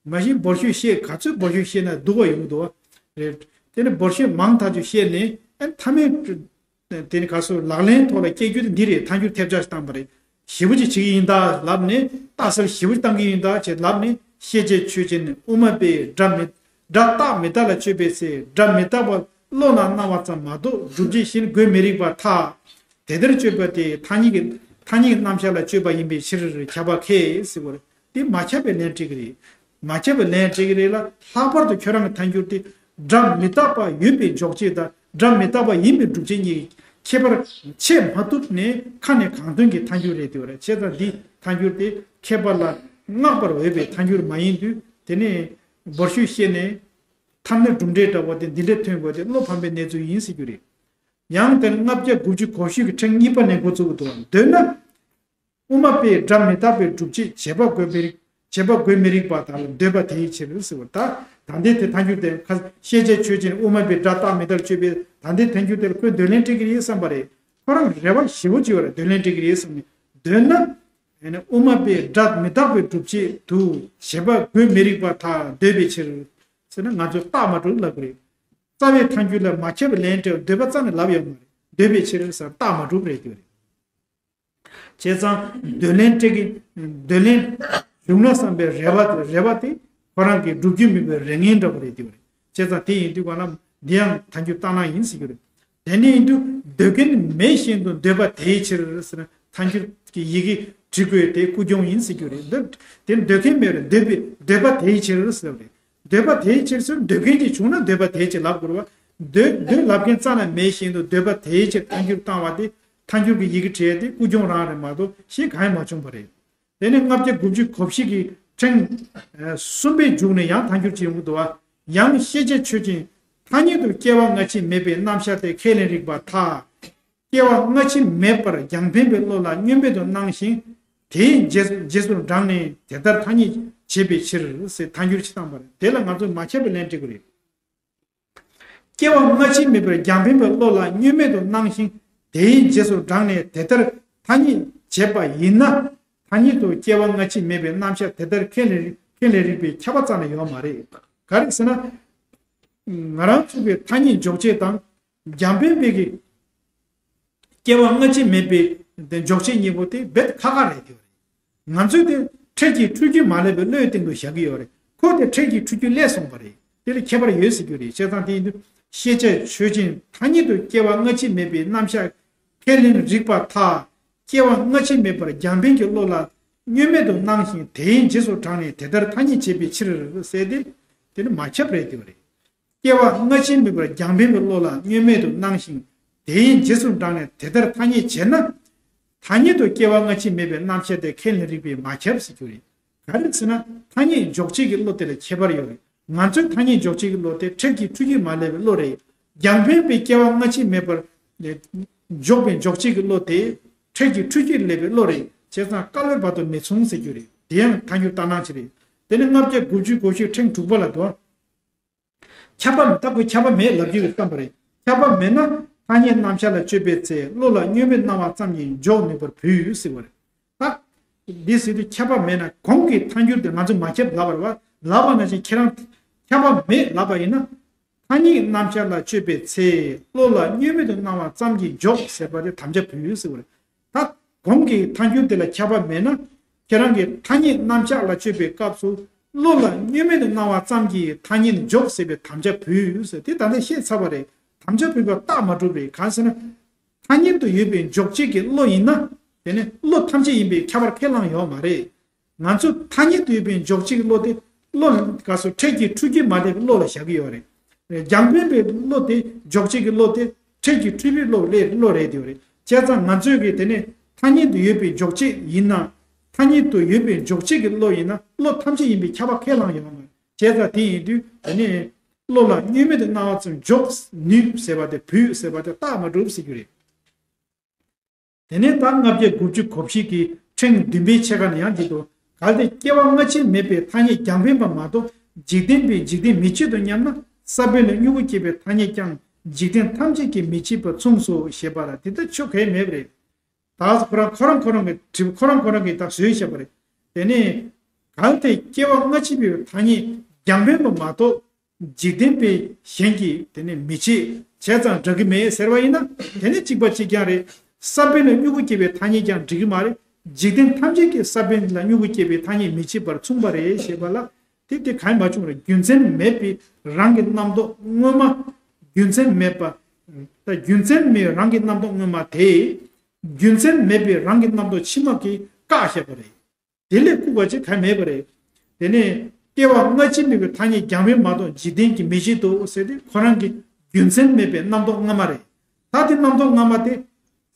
མ་གཞི་འབོར་ཤོས་བཤད་ག་ཚོད་འབོར་ཤོས་བཤད་ན་སྡུག་པ་ཡོང་གི་འདུག་བ་རེད། དེ་ནི་འབོར་ཤོས་མང་ཐག་ཆོད་བཤད་ནས་ཨ་མཐའ་མའི་དེ་ནི་ག་སོ་ལག་ལེན་ཐོག་ལ་སྐྱེལ་རྒྱུ་དེ་འདི་རེད། ཐལ་འགྱུར་ཐེབས་ཆག་བཏང་པ་རེད། ཞེ་པོ་ཅིག་བྱེད་ཀྱི་ཡིན་ད་ལབ་ནས་རྟགས་གསལ་ཞེ་པོ་ཅིག་བཏང་གི་ཡིན་ད་ཅེས་ལབ་ནས། ཤེས་བྱའི་ཆོས་ཅན་དབུ་མ་པས་སྒྲ་མི་སྒྲ་རྟག་མི་རྟག་ལ་དཔྱོད་པའི་ཚེ་སྒྲ་མི་རྟག་པ་བློ་ལ་སྣང་བ་ཙམ་མ་གཏོགས་སྒྲུབ་བྱེད་གཞན་དགོས་མི་རིགས་པར་ཐལ། དེ་ལྟར་དཔྱོད་པ་དེ་ཐ་སྙད་ཀྱི་ཐ་སྙད་ཀྱི་རྣམ་གཞག་ལ་དཔྱོད་པ་ཡིན་པའི་ཕྱིར་ཁྱབ་པ་ཁས་ཟེར་བ་རེད། དེ་མ་ཁྱབ་པའི་ལན་སྤྲད་ཀྱི་རེད། མ་ཁྱབ་པའི་ལན་སྤྲད་ཀྱི་རེད་ལ། ལྷག་པར་དུ་ཁྱོད་རང་གི་ཐལ་འགྱུར་དེ་སྒྲ་མི་རྟག་པ་ཡོད་པའི་འཇོག་བྱེད་དང་སྒྲ་མི་རྟག་པ་ཡིན་པའི་སྒྲུབ་བྱེད་གཉིས་ཁྱད་པར་ཕྱེ་མ་ཐུབ་ནས་ཁ་ནས་གང་ཐོན་གྱི་ཐལ་འགྱུར་རེད་དེ་བ་རེད། བྱས་ཙང་འདི་ཐལ་འགྱུར་དེ་མཁས་པ་ལ་བསྔགས་པར་འོས་པའི་ཐལ་འགྱུར་མ་ཡིན་དུས་དེ་ནས་འབོར་ཤོས་བཤད་ནས་ཐ་སྙད་གྲུབ་འབྲས་འདྲ་བོ་དེ་འདི་འདྲས་ཐོན་དགོས་དེ་བློ་ཕམ་པའི་གནས་ཚུལ་ཡིན་ཟེར་རྒྱུ་རེད། ཡང་དེར་ལྔ་བརྒྱ་དགུ་བཅུ་གོ་བཞི་གི་ཕྲེང་གཉིས་པ་ནས་འགོ་བཙུགས་འདུག་འདོད་ན། དབུ་མ་པས་སྒྲ་མི་རྟག་པའི་སྒྲུབ་བྱེད་བྱས་པ་དགོས་མི་རིགས་བྱས་པ་དགོས་མི་རིགས་པ་དག་ལ་འདོད་པ་དེའི་ཕྱིར་ཟེར་བ། ད་ད་ལྟའི་དེ་ཐལ་འགྱུར་དེ་ཁ་ཤེས་བྱའི་ཆོས་ཅན་དབུ་མ་པས་སྒྲ་རྟག་མི་རྟག་དཔྱོད་པའི་ད་ལྟའི་ཐལ་འགྱུར་དེ་ལ་ཁོས་འདོད་ལན་སྤྲད་ཀྱི་རེད་བསམ་པ་རེད། ཁོ་རང་རེ་བ་ཞེ་པོ་ཅིག་ཡོད་རེད། འདོད་ལན་སྤྲད་ཀྱི་རེད་བསམ་ནས་འདོད་ན། ཨ་ནི་དབུ་མ་པས་སྒྲ་མི་རྟག་པའི་སྒྲུབ་བྱེད་དུ་བྱས་པ་དགོས་མི་རིགས་པར་ཐལ། འདོད་པའི་ཕྱིར་ཟེར་ན་ང་ཚོས་རྟགས་མ་གྲུབ་ལབ་ཀྱི་རེད། རྩ་བའི་ཐལ་འགྱུར་ལ་མ་ཁྱབ་པའི་ལན་སྤྲད་འདོད་པ་རྩ་ནས་ལབ་ཡོད་མ་རེད། འདོད་པའི་ཕྱིར་ཟེར་རྟགས་མ་གྲུབ་རེད་དེ་རེད། བྱས་ཙང་འདོད་ལན་སྤྲད་ཀྱི་འདོད་ལན་བྱུང་ན་བསམ་པའི་རེ་བ་དེ་རེ་བ་དེ་ཁོ་རང་གི་སྒྲུབ་རྒྱུ་མེད་པའི་རེ་ངན་འདྲ་པོ་རེད་དེ་རེད། བྱས་ཙང་དེ་ཡིན་དུས་ག་ལ་འདི་ཡང་ཐལ་འགྱུར་ལྟར་སྣང་ཡིན་ཟེར་རྒྱུ་རེད། དེ་ནས་ཡིན་དུས་འདོད་མཁན་མེད་བཞིན་དུ་འདོད་པ་དེའི་ཕྱིར་ཟེར་ན་ཐལ་འགྱུར་གྱི་ཡི་གེ་བྲི་དགོས་དེ་ཀུན་འབྱུང་ཡིན་ཟེར་རྒྱུ་རེད། འདི་དེ་འདོད་མཁན་མེད་རེད། འདོད་པའི་འདོད་པ་དེའི་ཕྱིར་ཟེར་བ་རེད། འདོད་པ་དེའི་ཕྱིར་ཟེར་འདོད་མཁན་གྱིས་བྱུང་ན་འདོད་པ་དེའི་ཕྱིར་ལབ་དགོས་རེད་བ། འདོད་འདོད་ལབ་མཁན་རྩ་ནས་མེད་བཞིན་དུ་འདོད་པ་དེའི་ཕྱིར་ཐལ་འགྱུར་བཏང་བ་དེ་ཐལ་འགྱུར་གྱི་ཡི་གེ་བྲིས་ཏེ་ཀུན་འབྱུང་རང་རེད་མ་གཏོགས་གཞན་གང་ཡང་མ་བྱུང་བ་རེད། དེ་ནས་ལྔ་བརྒྱ་དགུ་བཅུ་གོ་བཞི་གི་ཕྲེང་ཨ་གསུམ་པའི་མཇུག་ནས་ཡང་ཐལ་འགྱུར་ཅིག་ཡོང་གི་འདུག་བ། ཡང་ཤེས་བྱའི་ཆོས་ཅན་ཐ་སྙད་དུ་སྐྱེ་བ་སྔ་ཕྱི་མེད་པའི་རྣམ་གཞག་དེ་ཁས་ལེན་རིགས་པར་ཐལ། སྐྱེ་བ་སྔ་ཕྱི་མེད་པར་རྒྱང་འཕེན་པའི་བློ་ལ་བསྙོན་མེད་དུ་སྣང་ཞིང་། དེའི་རྗེས་རྗེས་སུ་འབྲངས་ནས་དེ་ལྟར་ཐ་སྙད་བྱེད་པའི་ཕྱིར་ཟེར་ཐལ་འགྱུར་ཅིག་བཏང་བ་རེད། དེ་ལ་ང་ཚོས་མ་ཁྱབ་པའི་ལན་སྤྲད་དགོས་རེད། སྐྱེ་བ་སྔ་ཕྱི་མེད་པར་རྒྱང་འཕེན་པའི་བློ་ལ་བསྙོན་མེད་དུ་སྣང་ཞིང་། དེའི་རྗེས་སུ་འབྲངས་ནས་དེ་ལྟར་ཐ་སྙད་བྱེད་པ་ཡིན་ན། ཐ་སྙད་དུ་སྐྱེ་བ་སྔ་ཕྱི་མེད་པའི་རྣམ་གཞག་དེ་ལྟར་ཁས་ལེན་ཁས་ལེན་རིགས་པའི་ཁྱབ་པ་རྩ་ནས་ཡོད་མ་རེད། ག་རེ་ཟེར་ན། ང་རང་ཚོ་གི་ཐ་སྙད་འཇོག་བྱེད་དང་། རྒྱང་འཕེན་པའི་གི་སྐྱེ་བ་སྔ་ཕྱི་མེད་པའི་དེ་འཇོག་བྱེད་གཉིས་པོ་དེ་རྦད་ཁ་ཁ་རེད་དེ། ང་ཚོས་དེ་འཕྲལ་གྱི་འཁྲུལ་རྒྱུ་མ་སླེབས་པའི་བློའི་སྟེང་དུ་བཞག་གི་ཡོད་རེད། ཁོ་དེ་འཕྲལ་གྱི་འཁྲུལ་རྒྱུ་སླེབས་སོང་བ་རེད། དེ་ལ་ཁྱད་པར་ཡོད་ཟེར་རྒྱུ་རེད། བྱས་ཙང་དེ་ཡིན་དུས་ཤེས་བྱའི་ཆོས་ཅན་ཐ་སྙད་དུ་སྐྱེ་བ་སྔ་ཕྱི་མེད་པའི་རྣམ་གཞག་ཁས་ལེན་རིགས་པར་ཐལ། སྐྱེ་བ་སྔ་ཕྱི་མེད་པར་རྒྱང་འཕེན་གྱི་བློ་ལ་བསྙོན་མེད་དུ་སྣང་ཞིང་དེའི་རྗེས་སུ་འབྲངས་ནས་དེ་ལྟར་ཐ་སྙད་བྱེད་པའི་ཕྱིར་ཟེར་ཏེ། དེ་ནི་མ་ཁྱབ་རེད་དེ་བ་རེད། སྐྱེ་བ་སྔ་ཕྱི་མེད་པར་རྒྱང་འཕེན་པའི་བློ་ལ་བསྙོན་མེད་དུ་སྣང་ཞིང་། དེའི་རྗེས་སུ་འབྲངས་ནས་དེ་ལྟར་ཐ་སྙད་བྱེད་ན། ཐ་སྙད་དུ་སྐྱེ་བ་སྔ་ཕྱི་མེད་པའི་རྣམ་གཞག་དེ་ཁས་ལེན་རིགས་པས་མ་ཁྱབ་ཟེར་རྒྱུ་རེད། ག་རེ་ཟེར་ན་ཐ་སྙད་འཇོག་བྱེད་ཀྱི་བློ་དེ་ལ་ཁྱད་པར་ཡོད་རེད། ང་ཚོའི་ཐ་སྙད་འཇོག་བྱེད་ཀྱི་བློ་དེ་འཕྲལ་གྱི་འཁྲུལ་རྒྱུ་མ་སླེབས་པའི་བློ་རེད། རྒྱང་འཕེན་པའི་སྐྱེ་བ་སྔ་ཕྱི་མེད་པར་འཇོག་པའི་འཇོག་བྱེད་ཀྱི་བློ་དེ་འཕྲལ་གྱི་འཁྲུལ་རྒྱུ་སླེབས་པའི་བློ་རེད། བྱས་ཙང་སྐལ་བའི་བར་དུ་མི་མཚུངས་ཟེར་རྒྱུ་རེད། དེ་ཡང་ཐལ་འགྱུར་ལྟར་སྣང་ཅིག་རེད། དེ་ནི་ལྔ་བརྒྱ་དགུ་བཅུ་གོ་བཞི་ཕྲེང་དྲུག་པ་ལ་དོ། ཁྱབ་པ་མེད་ད་ཁོས་ཁྱབ་པ་མེད་ལབ་རྒྱུ་ཡོད་བསམ་པ་རེད། ཁྱབ་པ་མེད་ན་ཐ་སྙད་རྣམ་གཞག་ལ་དཔྱོད་པའི་ཚེ་བློ་ལ་བསྙོན་པའི་སྣང་བ་ཙམ་གྱིས་འཇོག་ནུས་པར་བུད་ཟེར་བ་རེད། ད་འདི་ཟེར་དུས་ཁྱབ་པ་མེད་ན་གོང་གི་ཐལ་འགྱུར་དེ་ང་ཚོས་མ་ཁྱབ་ལབ་པ་རེད་བ། ལབ་པ་ནང་བཞིན་ཁྱེད་རང་ཁྱབ་པ་མེད་ལབ་པ་ཡིན་ན། ཐ་སྙད་རྣམ་གཞག་ལ་དཔྱོད་པའི་ཚེ་བློ་ལ་བསྙོན་མེད་དུ་སྣང་བ་ཙམ་གྱིས་འཇོག་ཟེར་བ་དེ་དམ་བཅའ་བུད་ཟེར་བ་རེད། ད་གོང་གི་ཐལ་འགྱུར་དེ་ལ་ཁྱབ་པ་མེད་ན། ཁྱེད་རང་གིས་ཐ་སྙད་རྣམ་གཞག་ལ་དཔྱོད་པའི་སྐབས་སུ་བློ་ལ་བསྙོན་མེད་དུ་སྣང་བ་ཙམ་གྱིས་ཐ་སྙད་འཇོག་ཟེར་བའི་དམ་བཅའ་བུད་ཟེར་དེ་ད་ལྟ་བཤད་ཚར་བ་རེད། དམ་བཅའ་བུད་པ་རྟགས་མ་གྲུབ་རེད། གང་ཟེར་ན། ཐ་སྙད་དུ་ཡོད་པའི་འཇོག་བྱེད་ཀྱི་བློ་ཡིན་ན། དེ་ནི་བློ་ཐམས་ཅད་ཡིན་པའི་ཁྱད་པར་ཁས་བླངས་ཡོད་མ་རེད། ང་ཚོ་ཐ་སྙད་དུ་ཡོད་པའི་འཇོག་བྱེད་ཀྱི་བློ་དེ་བློ་ག་སོ་འཕྲལ་གྱི་འཁྲུལ་རྒྱུ་མ་ལས་པའི་བློ་ལ་བཞག་གི་ཡོད་རེད། རྒྱང་འཕེན་པའི་བློ་དེ་འཇོག་བྱེད་ཀྱི་བློ་དེ་འཕྲལ་གྱི་འཁྲུལ་པའི་བློ་ལས་བློ་རེད་དེ་ཡོད་རེད། བྱས་ཙང་ང་ཚོས་ཀྱི་དེ་ནས་ཐ་སྙད་དུ་ཡོད་པའི་འཇོག་བྱེད་ཡིན་ན། ཐ་སྙད་དུ་ཡོད་པའི་འཇོག་བྱེད་ཀྱི་བློ་ཡིན་ན་བློ་ཐམས་ཅད་ཡིན་པའི་ཁྱབ་པ་ཁས་བླངས་ཡོད་མ་རེད། བྱས་ཙང་དེ་ཡིན་དུས་དེ་ནས་བློ་ལ་བསྙོན་མེད་དུ་སྣང་བ་ཙམ་འཇོག་ནུས་ཟེར་བ་དེ་བུད་ཟེར་བ་དེ་རྟགས་མ་གྲུབ་ཟེར་རྒྱུ་རེད། དེ་ནས་ད་ལྔ་བརྒྱ་དགུ་བཅུ་གོ་བཞི་གི་ཕྲེང་བདུན་པའི་ཕྱེད་ཀ་ནས་ཡང་འདི་དུ། གལ་ཏེ་སྐྱེ་བ་སྔ་ཕྱི་མེད་པའི་ཐ་སྙད་རྒྱང་འཕེན་པ་མ་གཏོགས་འཇིག་རྟེན་པའི་འཇིག་རྟེན་མི་བྱེད་དོ་སྙམ་ན། ས་བོན་ལས་མྱུ་གུ་སྐྱེས་པའི་ཐ་སྙད་ཀྱང་འཇིག་རྟེན་ཐམས་ཅད་ཀྱིས་མི་བྱེད་པར་མཚུངས་སོ་ཞེས་པ་ལ་དེ་ལྟར་ཆོ་གས་མེད་པ་རེད། ད་ཁོ་རང་ཁོ་རང་ཁོ་རང་གི་དྲི་བ་ཁོ་རང་ཁོ་རང་གིས་ད་བཟོས་བཞག་པ་རེད། དེ་ནས་གལ་ཏེ་སྐྱེ་བ་སྔ་ཕྱི་མེད་པའི་ཐ་སྙད་རྒྱང་འཕེན་པ་མ་གཏོགས། འཇིག་རྟེན་པའི་གཞན་གྱིས་དེ་ནི་མི་བྱེད། བྱས་ཙང་འགྲིག་གི་མེད་ཟེར་བ་ཡིན་ན་དེ་ནི་གཅིག་པ་གཅིག་རྐྱང་རེད། ས་བོན་ལས་མྱུ་གུ་སྐྱེས་པའི་ཐ་སྙད་ཀྱང་འགྲིག་གི་མ་རེད། འཇིག་རྟེན་ཐམས་ཅད་ཀྱིས་ས་བོན་ལ་མྱུ་གུ་སྐྱེས་པའི་ཐ་སྙད་མི་བྱེད་པར་མཚུངས་པ་རེད་ཞེས་པ་ལ་དེ་དེ་གང་ཡང་མ་བྱུང་རེད། རྒྱུ་མཚན་མེད་པའི་རང་གི་རྣམ་རྟོག་དངོས་མ། རྒྱུ་མཚན་མེད་པ། ད་རྒྱུ་མཚན་མེད་རང་གི་རྣམ་རྟོག་དངོས་མ་དེ། རྒྱུ་མཚན་མེད་པའི་རང་གི་རྣམ་རྟོག་ཕྱི་མ་གིས་བཀག་བཞག་པ་རེད། དེ་ལས་ལྐུགས་པ་ཅིག་གང་མེད་པ་རེད། དེ་ནས་སྐྱེ་བ་སྔ་ཕྱི་མེད་པའི་ཐ་སྙད་རྒྱང་འཕེན་མ་གཏོགས་འཇིག་རྟེན་གྱིས་མི་བྱེད་དོ་ཟེར་ཏེ་ཁོ་རང་གི་རྒྱུ་མཚན་མེད་པའི་རྣམ་རྟོག་སྔ་མ་རེད། ད་དེ་རྣམ་རྟོག་སྔ་མ་དེ།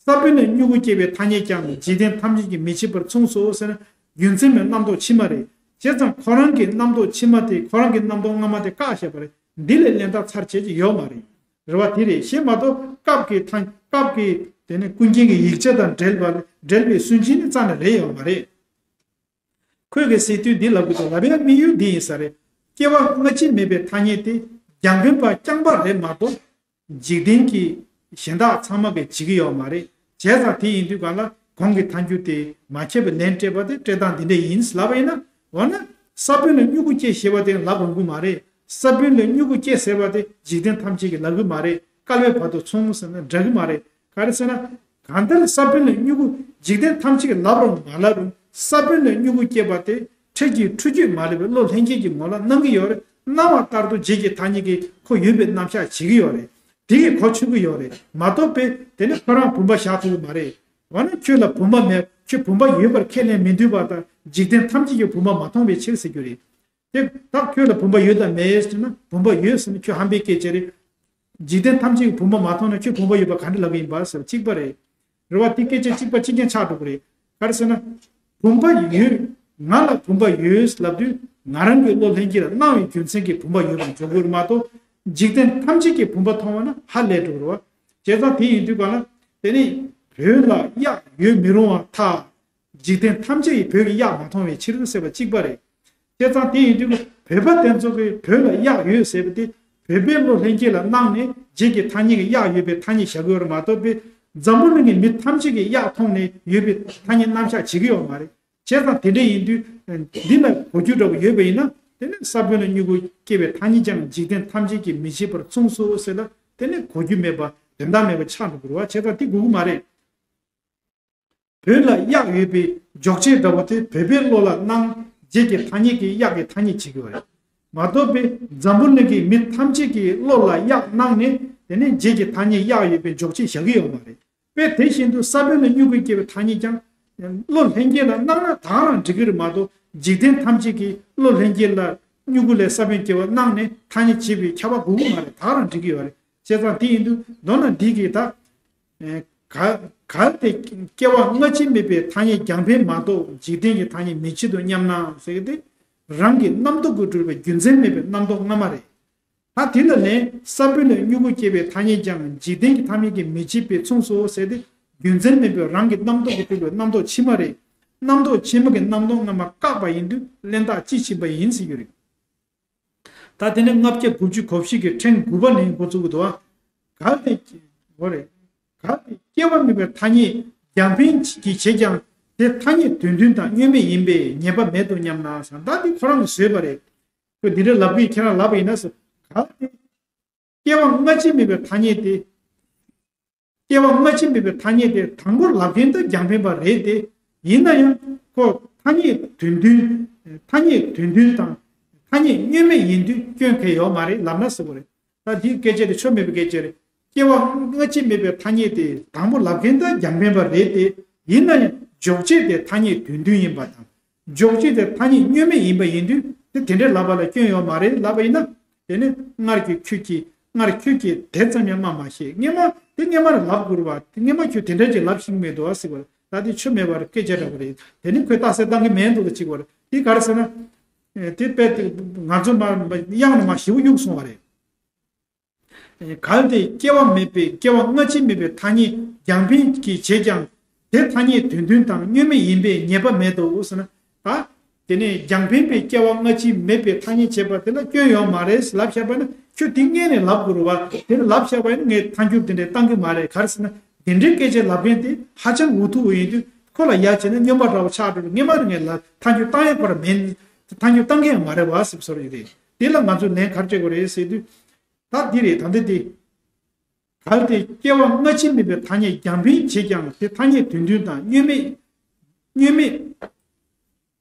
ས་བོན་ལས་མྱུ་གུ་སྐྱེས་པའི་ཐ་སྙད་ཀྱང་འཇིག་རྟེན་ཐམས་ཅད་ཀྱིས་མི་བྱེད་པར་མཚུངས་སོ་ཟེར་ན་རྒྱུ་མཚན་མེད་རྣམ་རྟོག་ཕྱི་མ་རེད། བྱས་ཙང་ཁོ་རང་གི་རྣམ་རྟོག་ཕྱི་མ་དེ་ཁོ་རང་གི་རྣམ་རྟོག་སྔ་མ་དེ་བཀག་བཞག་པ་རེད། འདི་ལས་ལན་རྟགས་ཚར་བྱེད་ཀྱི་ཡོད་མ་རེད། རེད་བ། དེ་རེད། ཞེས་མ་གཏོགས་སྐབས་ཀྱི་ཐ་སྐབས་ཀྱི་དེ་ནི་ཀུན་མཁྱེན་གྱི་ཡིག་ཆ་དང་འབྲེལ་བ་འབྲེལ་བའི་སུན་འབྱིན་ནི་རྩ་ནས་རེད་ཡོད་མ་རེད། ཁོས་གལ་སྲིད་དུས་འདི་ལབ་དགོས་དོ་ལབ་ཡ་དམིགས་ཡུལ་འདི་ཡིན་ས་རེད། སྐྱེ་བ་སྔ་ཕྱི་མེད་པའི་ཐ་སྙད་དེ་རྒྱང་འཕེན་པ་རྐྱང་པ་རེད་མ་གཏོགས། འཇིག་རྟེན་གྱི་གཞན་དག་ཚང་མ་གིས་བྱེད་ཀྱི་ཡོད་མ་རེད། བྱས་ཙང་དེ་ཡིན་དུས་གང་ལ་གོང་གི་ཐལ་འགྱུར་དེ་མ་ཁྱབ་པའི་ལན་སྤྲད་པ་དེ་སྤྲད་སྟངས་འདི་འདྲ་ཡིན་ལབ་པ་ཡིན་ན། འོ་ན་ས་བོན་ལས་མྱུ་གུ་སྐྱེ་ཞེས་པ་དེ་ལབ་རུང་གི་མ་རེད། ས་བོན་ལས་མྱུ་གུ་སྐྱེ་ཟེར་བ་དེ་འཇིག་རྟེན་ཐམས་ཅད་ཀྱིས་ལབ་གི་མ་རེད། བསྐལ་པའི་བར་དུ་མཚུངས་ཟེར་ན་འདྲ་གི་མ་རེད། ག་རེ་ཟེར་ན། གང་ལྟར་ས་བོན་ལས་མྱུ་གུ་འཇིག་རྟེན་ཐམས་ཅད་ཀྱིས་ལབ་རུང་མ་ལབ་རུང་ས་བོན་ལས་མྱུ་གུ་སྐྱེས་པ་དེ་འཕྲལ་གྱི་འཁྲུལ་རྒྱུ་མ་ལུས་པའི་བློ་ལྷན་སྐྱེས་ཀྱིས་ངོ་ལ་སྣང་གི་ཡོད་རེད། སྣང་བ་ལྟར་དུ་རྗེས་ཀྱི་ཐ་སྙད་ཀྱིས་ཁོ་ཡོད་པའི་རྣམ་གཞག་བྱེད་ཀྱི་ཡོད་རེད། དེ་གིས་གོ་ཆོད་ཀྱི་ཡོད་རེད་མ་གཏོགས་པས་དེ་ནི་ཁོ་རང་བུམ་པ་བཞག་ཐུབ་ཀྱི་མ་རེད། འོ་ན་ཁྱོད་ལ་བུམ་པ་མེད་ཁྱོད་བུམ་པ་ཡོད་པར་ཁས་ལེན་མི་འདུག་པ་དང་འཇིག་རྟེན་ཐམས་ཅད་ཀྱིས་བུམ་པ་མ་མཐོང་བའི་ཕྱིར་ཟེར་རྒྱུ་རེད། དེ་ད་ཁྱོད་ལ་བུམ་པ་ཡོད་དམ་མེད་ཟེར་ན་བུམ་པ་ཡོད་ཟེར་ན་ཁྱོད་ཧམ་པའི་སྐད་ཆ་རེད། འཇིག་རྟེན་ཐམས་ཅད་ཀྱིས་བུམ་པ་མ་མཐོང་ན་ཁྱོད་བུམ་པ་ཡོད་པ་ག་འདྲ་ལབ་ཀྱི་ཡིན་པ་ཟེར་བ་གཅིག་པ་རེད། རེད་བ། དེ་སྐད་ཆ་གཅིག་པ་གཅིག་རྐྱང་ཆགས་འགྲོ་གི་རེད། ག་རེ་ཟེར་ན། བུམ་པ་ཡོད། ང་ལ་བུམ་པ་ཡོད་ལབ་དུས་ང་རང་གི་བློ་ལྷན་སྐྱེས་ལ་སྣང་བའི་རྒྱུ་མཚན་གྱིས་བུམ་པ་ཡོད་པར་འཇོག་དགོས་མ་གཏོགས། འཇིག་རྟེན་ཐམས་ཅད་ཀྱིས་བུམ་པ་མཐོང་བ་ན་ཧ་ལས་འགྲོ་གི་རེད་བ། བྱས་ཙང་དེ་ཡིན་དུས་ག་ལ་དེ་ནི་བོད་ལ་གཡག་ཡོད་མི་རུང་བ་ཐལ། འཇིག་རྟེན་ཐམས་ཅད་ཀྱིས་བོད་ཀྱི་གཡག་མ་མཐོང་བའི་ཕྱིར་ཟེར་བ་གཅིག་པ་རེད། བྱས་ཙང་དེ་ཡིན་དུས་བོད་པ་དེ་ཚོ་གིས་བོད་ལ་གཡག་ཡོད་ཟེར་བ་དེ་བོད་པའི་བློ་ལྷན་སྐྱེས་ལ་སྣང་ནས་རྗེས་ཀྱི་ཐ་སྙད་ཀྱི་གཡག་ཡོད་པའི་ཐ་སྙད་བཞག་གི་ཡོད་རེད་མ་གཏོགས་པའི་འཛམ་བུ་གླིང་གི་མི་ཐམས་ཅད་ཀྱིས་གཡག་མཐོང་ནས་ཡོད་པའི་ཐ་སྙད་རྣམ་གཞག་བྱེད་ཀྱི་ཡོད་མ་རེད། བྱས་ཙང་དེ་འདྲ་ཡིན་དུས་འདི་ལ་གོ་རྒྱུ་འདྲ་བོ་ཡོད་པ་ཡིན་ན་དེ་ནི་ས་བོན་ལས་མྱུ་གུ་སྐྱེས་པའི་ཐ་སྙད་ཀྱང་འཇིག་རྟེན་ཐམས་ཅད་ཀྱིས་མི་བྱེད་པར་མཚུངས་སོ་ཟེར་ལ་དེ་ནི་གོ་རྒྱུ་མེད་པ་དོན་དག་མེད་པ་ཆགས་འགྲོ་གི་རེད་བ། བྱས་ཙང་དེ་དགོས་ཀྱི་མ་རེད། བོད་ལ་གཡག་ཡོད་པའི་འཇོག་བྱེད་འདྲ་བོ་དེ་བོད་པའི་བློ་ལ་སྣང་རྗེས་ཀྱི་ཐ་སྙད་ཀྱིས་གཡག་གི་ཐ་སྙད་བྱེད་ཀྱི་ཡོད་རེད། མ་གཏོགས་པའི་འཛམ་བུ་གླིང་གི་མི་ཐམས་ཅད་ཀྱི་བློ་ལ་གཡག་སྣང་ནས་དེ་ནས་རྗེས་ཀྱི་ཐ་སྙད་གཡག་ཡོད་པའི་འཇོག་བྱེད་བཞག་གི་ཡོད་མ་རེད། དཔེ་དེ་བཞིན་དུ་ས་བོན་ལས་མྱུ་གུ་སྐྱེ་བའི་ཐ་སྙད་ཀྱང་བློ་ལྷན་སྐྱེས་ལ་སྣང་ན་ད་ག་རང་འགྲིག་གི་རེད་མ་གཏོགས་འཇིག་རྟེན་ཐམས་ཅད་ཀྱིས་བློ་ལྷན་སྐྱེས་ལ་མྱུ་གུ་ལས་ས་བོན་སྐྱེ་བ་སྣང་ནས་ཐ་སྙད་བྱེད་པའི་ཁྱབ་པ་དགོས་ཀྱི་མ་རེད། ད་ག་རང་འགྲིག་གི་ཡོད་རེད། བྱས་ཙང་དེ་ཡིན་དུས་མདོར་ན་འདི་གིས་ད། གལ་གལ་ཏེ་སྐྱེ་བ་སྔ་ཕྱི་མེད་པའི་ཐ་སྙད་རྒྱང་འཕེན་མ་གཏོགས་འཇིག་རྟེན་གྱི་ཐ་སྙད་མི་བྱེད་དོ་སྙམ་ན་ཟེར་གྱི་དེ། རང་གི་རྣམ་རྟོག་གིས་གྲུབ་པའི་རྒྱུ་མཚན་མེད་པའི་རྣམ་རྟོག་སྔ་མ་རེད། ད་དེ་ལ་ལན་ས་བོན་ལས་མྱུ་གུ་སྐྱེ་བའི་ཐ་སྙད་ཀྱང་འཇིག་རྟེན་གྱི་ཐ་སྙད་ཀྱིས་མི་བྱེད་པའི་མཚུངས་སོ་ཟེར་ཏེ་རྒྱུ་མཚན་མེད་པའི་རང་གི་རྣམ་རྟོག་གིས་གྲུབ་པའི་རྣམ་རྟོག་ཕྱི་མ་རེད། རྣམ་རྟོག་ཕྱི་མ་གི་རྣམ་རྟོག་སྔ་མ་བཀག་པ་ཡིན་དུས་ལན་རྟགས་དཔྱིས་ཕྱིན་པ་ཡིན་ཟེར་རྒྱུ་རེད། ད་དེ་ནས་ལྔ་བརྒྱ་དགུ་བཅུ་གོ་བཞི་གི་ཕྲེང་དགུ་པ་ནས་འགོ་བཙུགས་ཀྱི་འདུག་བ། གལ་ཏེ། འོ་རེད། གལ་ཏེ་སྐྱེ་བ་མེད་པའི་ཐ་སྙད་རྒྱང་འཕེན་གྱི་བྱེད་ཀྱང་དེ་ཐ་སྙད་དོན་མཐུན་དང་བསྙོན་མེད་ཡིན་པས་ཉེས་པ་མེད་དོ་སྙམ་ན་ཟེར། ད་འདི་ཁོ་རང་གིས་བཟོས་པ་རེད། ཁོས་འདི་འདྲ་ལབ་གི་ཁྱེད་རང་ལབ་པ་ཡིན་ན་ཟེར། གལ་ཏེ། སྐྱེ་བ་སྔ་ཕྱི་མེད་པའི་ཐ་སྙད་དེ། སྐྱེ་བ་སྔ་ཕྱི་མེད་པའི་ཐ་སྙད་དེ་དང་པོར་ལབ་མཁན་དེ་རྒྱང་འཕེན་པ་རེད་དེ། ཡིན་ན་ཡང་ཁོ་ཐ་སྙད་དོན་མཐུན། ཐ་སྙད་དོན་མཐུན་དང་ཐ་སྙད་བསྙོན་མེད་ཡིན་དུས་སྐྱོན་གང་ཡང་ཡོད་མ་རེད་ལབ་ན་ཟེར་བ་རེད། ད་འདིའི་སྐད་ཆ་དེ་ཆོ་མེད་པའི་སྐད་ཆ་རེད། སྐྱེ་བ་སྔ་ཕྱི་མེད་པའི་ཐ་སྙད་དེ་དང་པོ་ལབ་མཁན་དེ་རྒྱང་འཕེན་པ་རེད་དེ། ཡིན་ན་ཡང་འཇོག་བྱེད་དེ་ཐ་སྙད་དོན་མཐུན་ཡིན་པ་དང་། འཇོག་བྱེད་དེ་ཐ་སྙད་བསྙོན་མེད་ཡིན་པ་ཡིན་དུས་དེ་དེ་འདྲའི་ལབ་པ་ལ་སྐྱོན་ཡོད་མ་རེད་ལབ་པ་ཡིན་ན། དེ་ནི་སྔར་གྱི་ཁྱོད་ཀྱིས་སྔར་ཁྱོད་ཀྱིས་དེ་ཙམ་ཡང་སྨྲ་མ་ཤེས། སྔོན་མ་དེ་སྔོན་མར་ལབ་དགོས་རེད་བ། སྔོན་མ་ཁྱོད་དེ་འདྲ་ཅིག་ལབ་ཤེས་མེད་འདུག་བ་ཟེར་བ་རེད། ད་དེ་ཆོ་མེད་པར་སྐད་ཆ་འདྲ་པོ་རེད། དེ་ནི་ཁོས་རྟགས་གསལ་བཏང་གི་མེད་འདུག་ཅིག་བ་རེད། དེ་ག་རེ་ཟེར་ན། དེ་དཔེ་དེ་ང་ཚོ་མ་གཡང་ནས་མ་ཞེ་པོ་གཡུག་སོང་བ་རེད། གལ་ཏེ་སྐྱེ་བ་མེད་པའི་སྐྱེ་བ་སྔ་ཕྱི་མེད་པའི་ཐ་སྙད་རྒྱང་འཕེན་གྱིས་བྱས་ཀྱང་། དེ་ཐ་སྙད་དོན་མཐུན་དང་བསྙོན་མེད་ཡིན་པས་ཉེས་པ་མེད་དོ་ཟེར་ན། ད་དེ་ནས་རྒྱང་འཕེན་པའི་སྐྱེ་བ་སྔ་ཕྱི་མེད་པའི་ཐ་སྙད་བྱས་པ་དེ་ལ་སྐྱོན་ཡོད་མ་རེད་ལབ་བཞག་པ་ན། ཁྱོད་དེ་སྔོན་ནས་ལབ་དགོས་རེད་བ། དེ་ལབ་བཞག་པ་ཡིན་ན་ངས་ཐལ་འགྱུར་དེ་འདྲ་བཏང་གི་མ་རེད། ག་རེ་ཟེར་ན། དེ་འདྲའི་སྐད་ཆ་ལབ་མཁན་དེ་ཧ་ཅང་འུ་ཐུག་ཡིན་དུས་ཁོ་ལ་ཡ་བྱས་ན་སྨྱོན་པ་འདྲ་བོ་ཆགས་འགྲོ་རེད། སྔོན་མ་ནས་ངས་ལབ་ཐལ་འགྱུར་བཏང་ཡག་ཁོ་ར་མེད། ཐལ་འགྱུར་བཏང་གི་ཡང་མ་རེད་བ་ཟེར་བཟོ་རེད། དེ་ལ་ང་ཚོས་ལན་ག་རེ་སྤྲད་དགོས་རེད་ཟེར་དུས། ད་འདི་རེད། ད་འདི་འདི། གལ་ཏེ་སྐྱེ་བ་སྔ་ཕྱི་མེད་པའི་ཐ་སྙད་རྒྱང་འཕེན་བྱེད་ཀྱང་དེ་ཐ་སྙད་དོན་མཐུན་དང་བསྙོན་མེད། བསྙོན་མེད།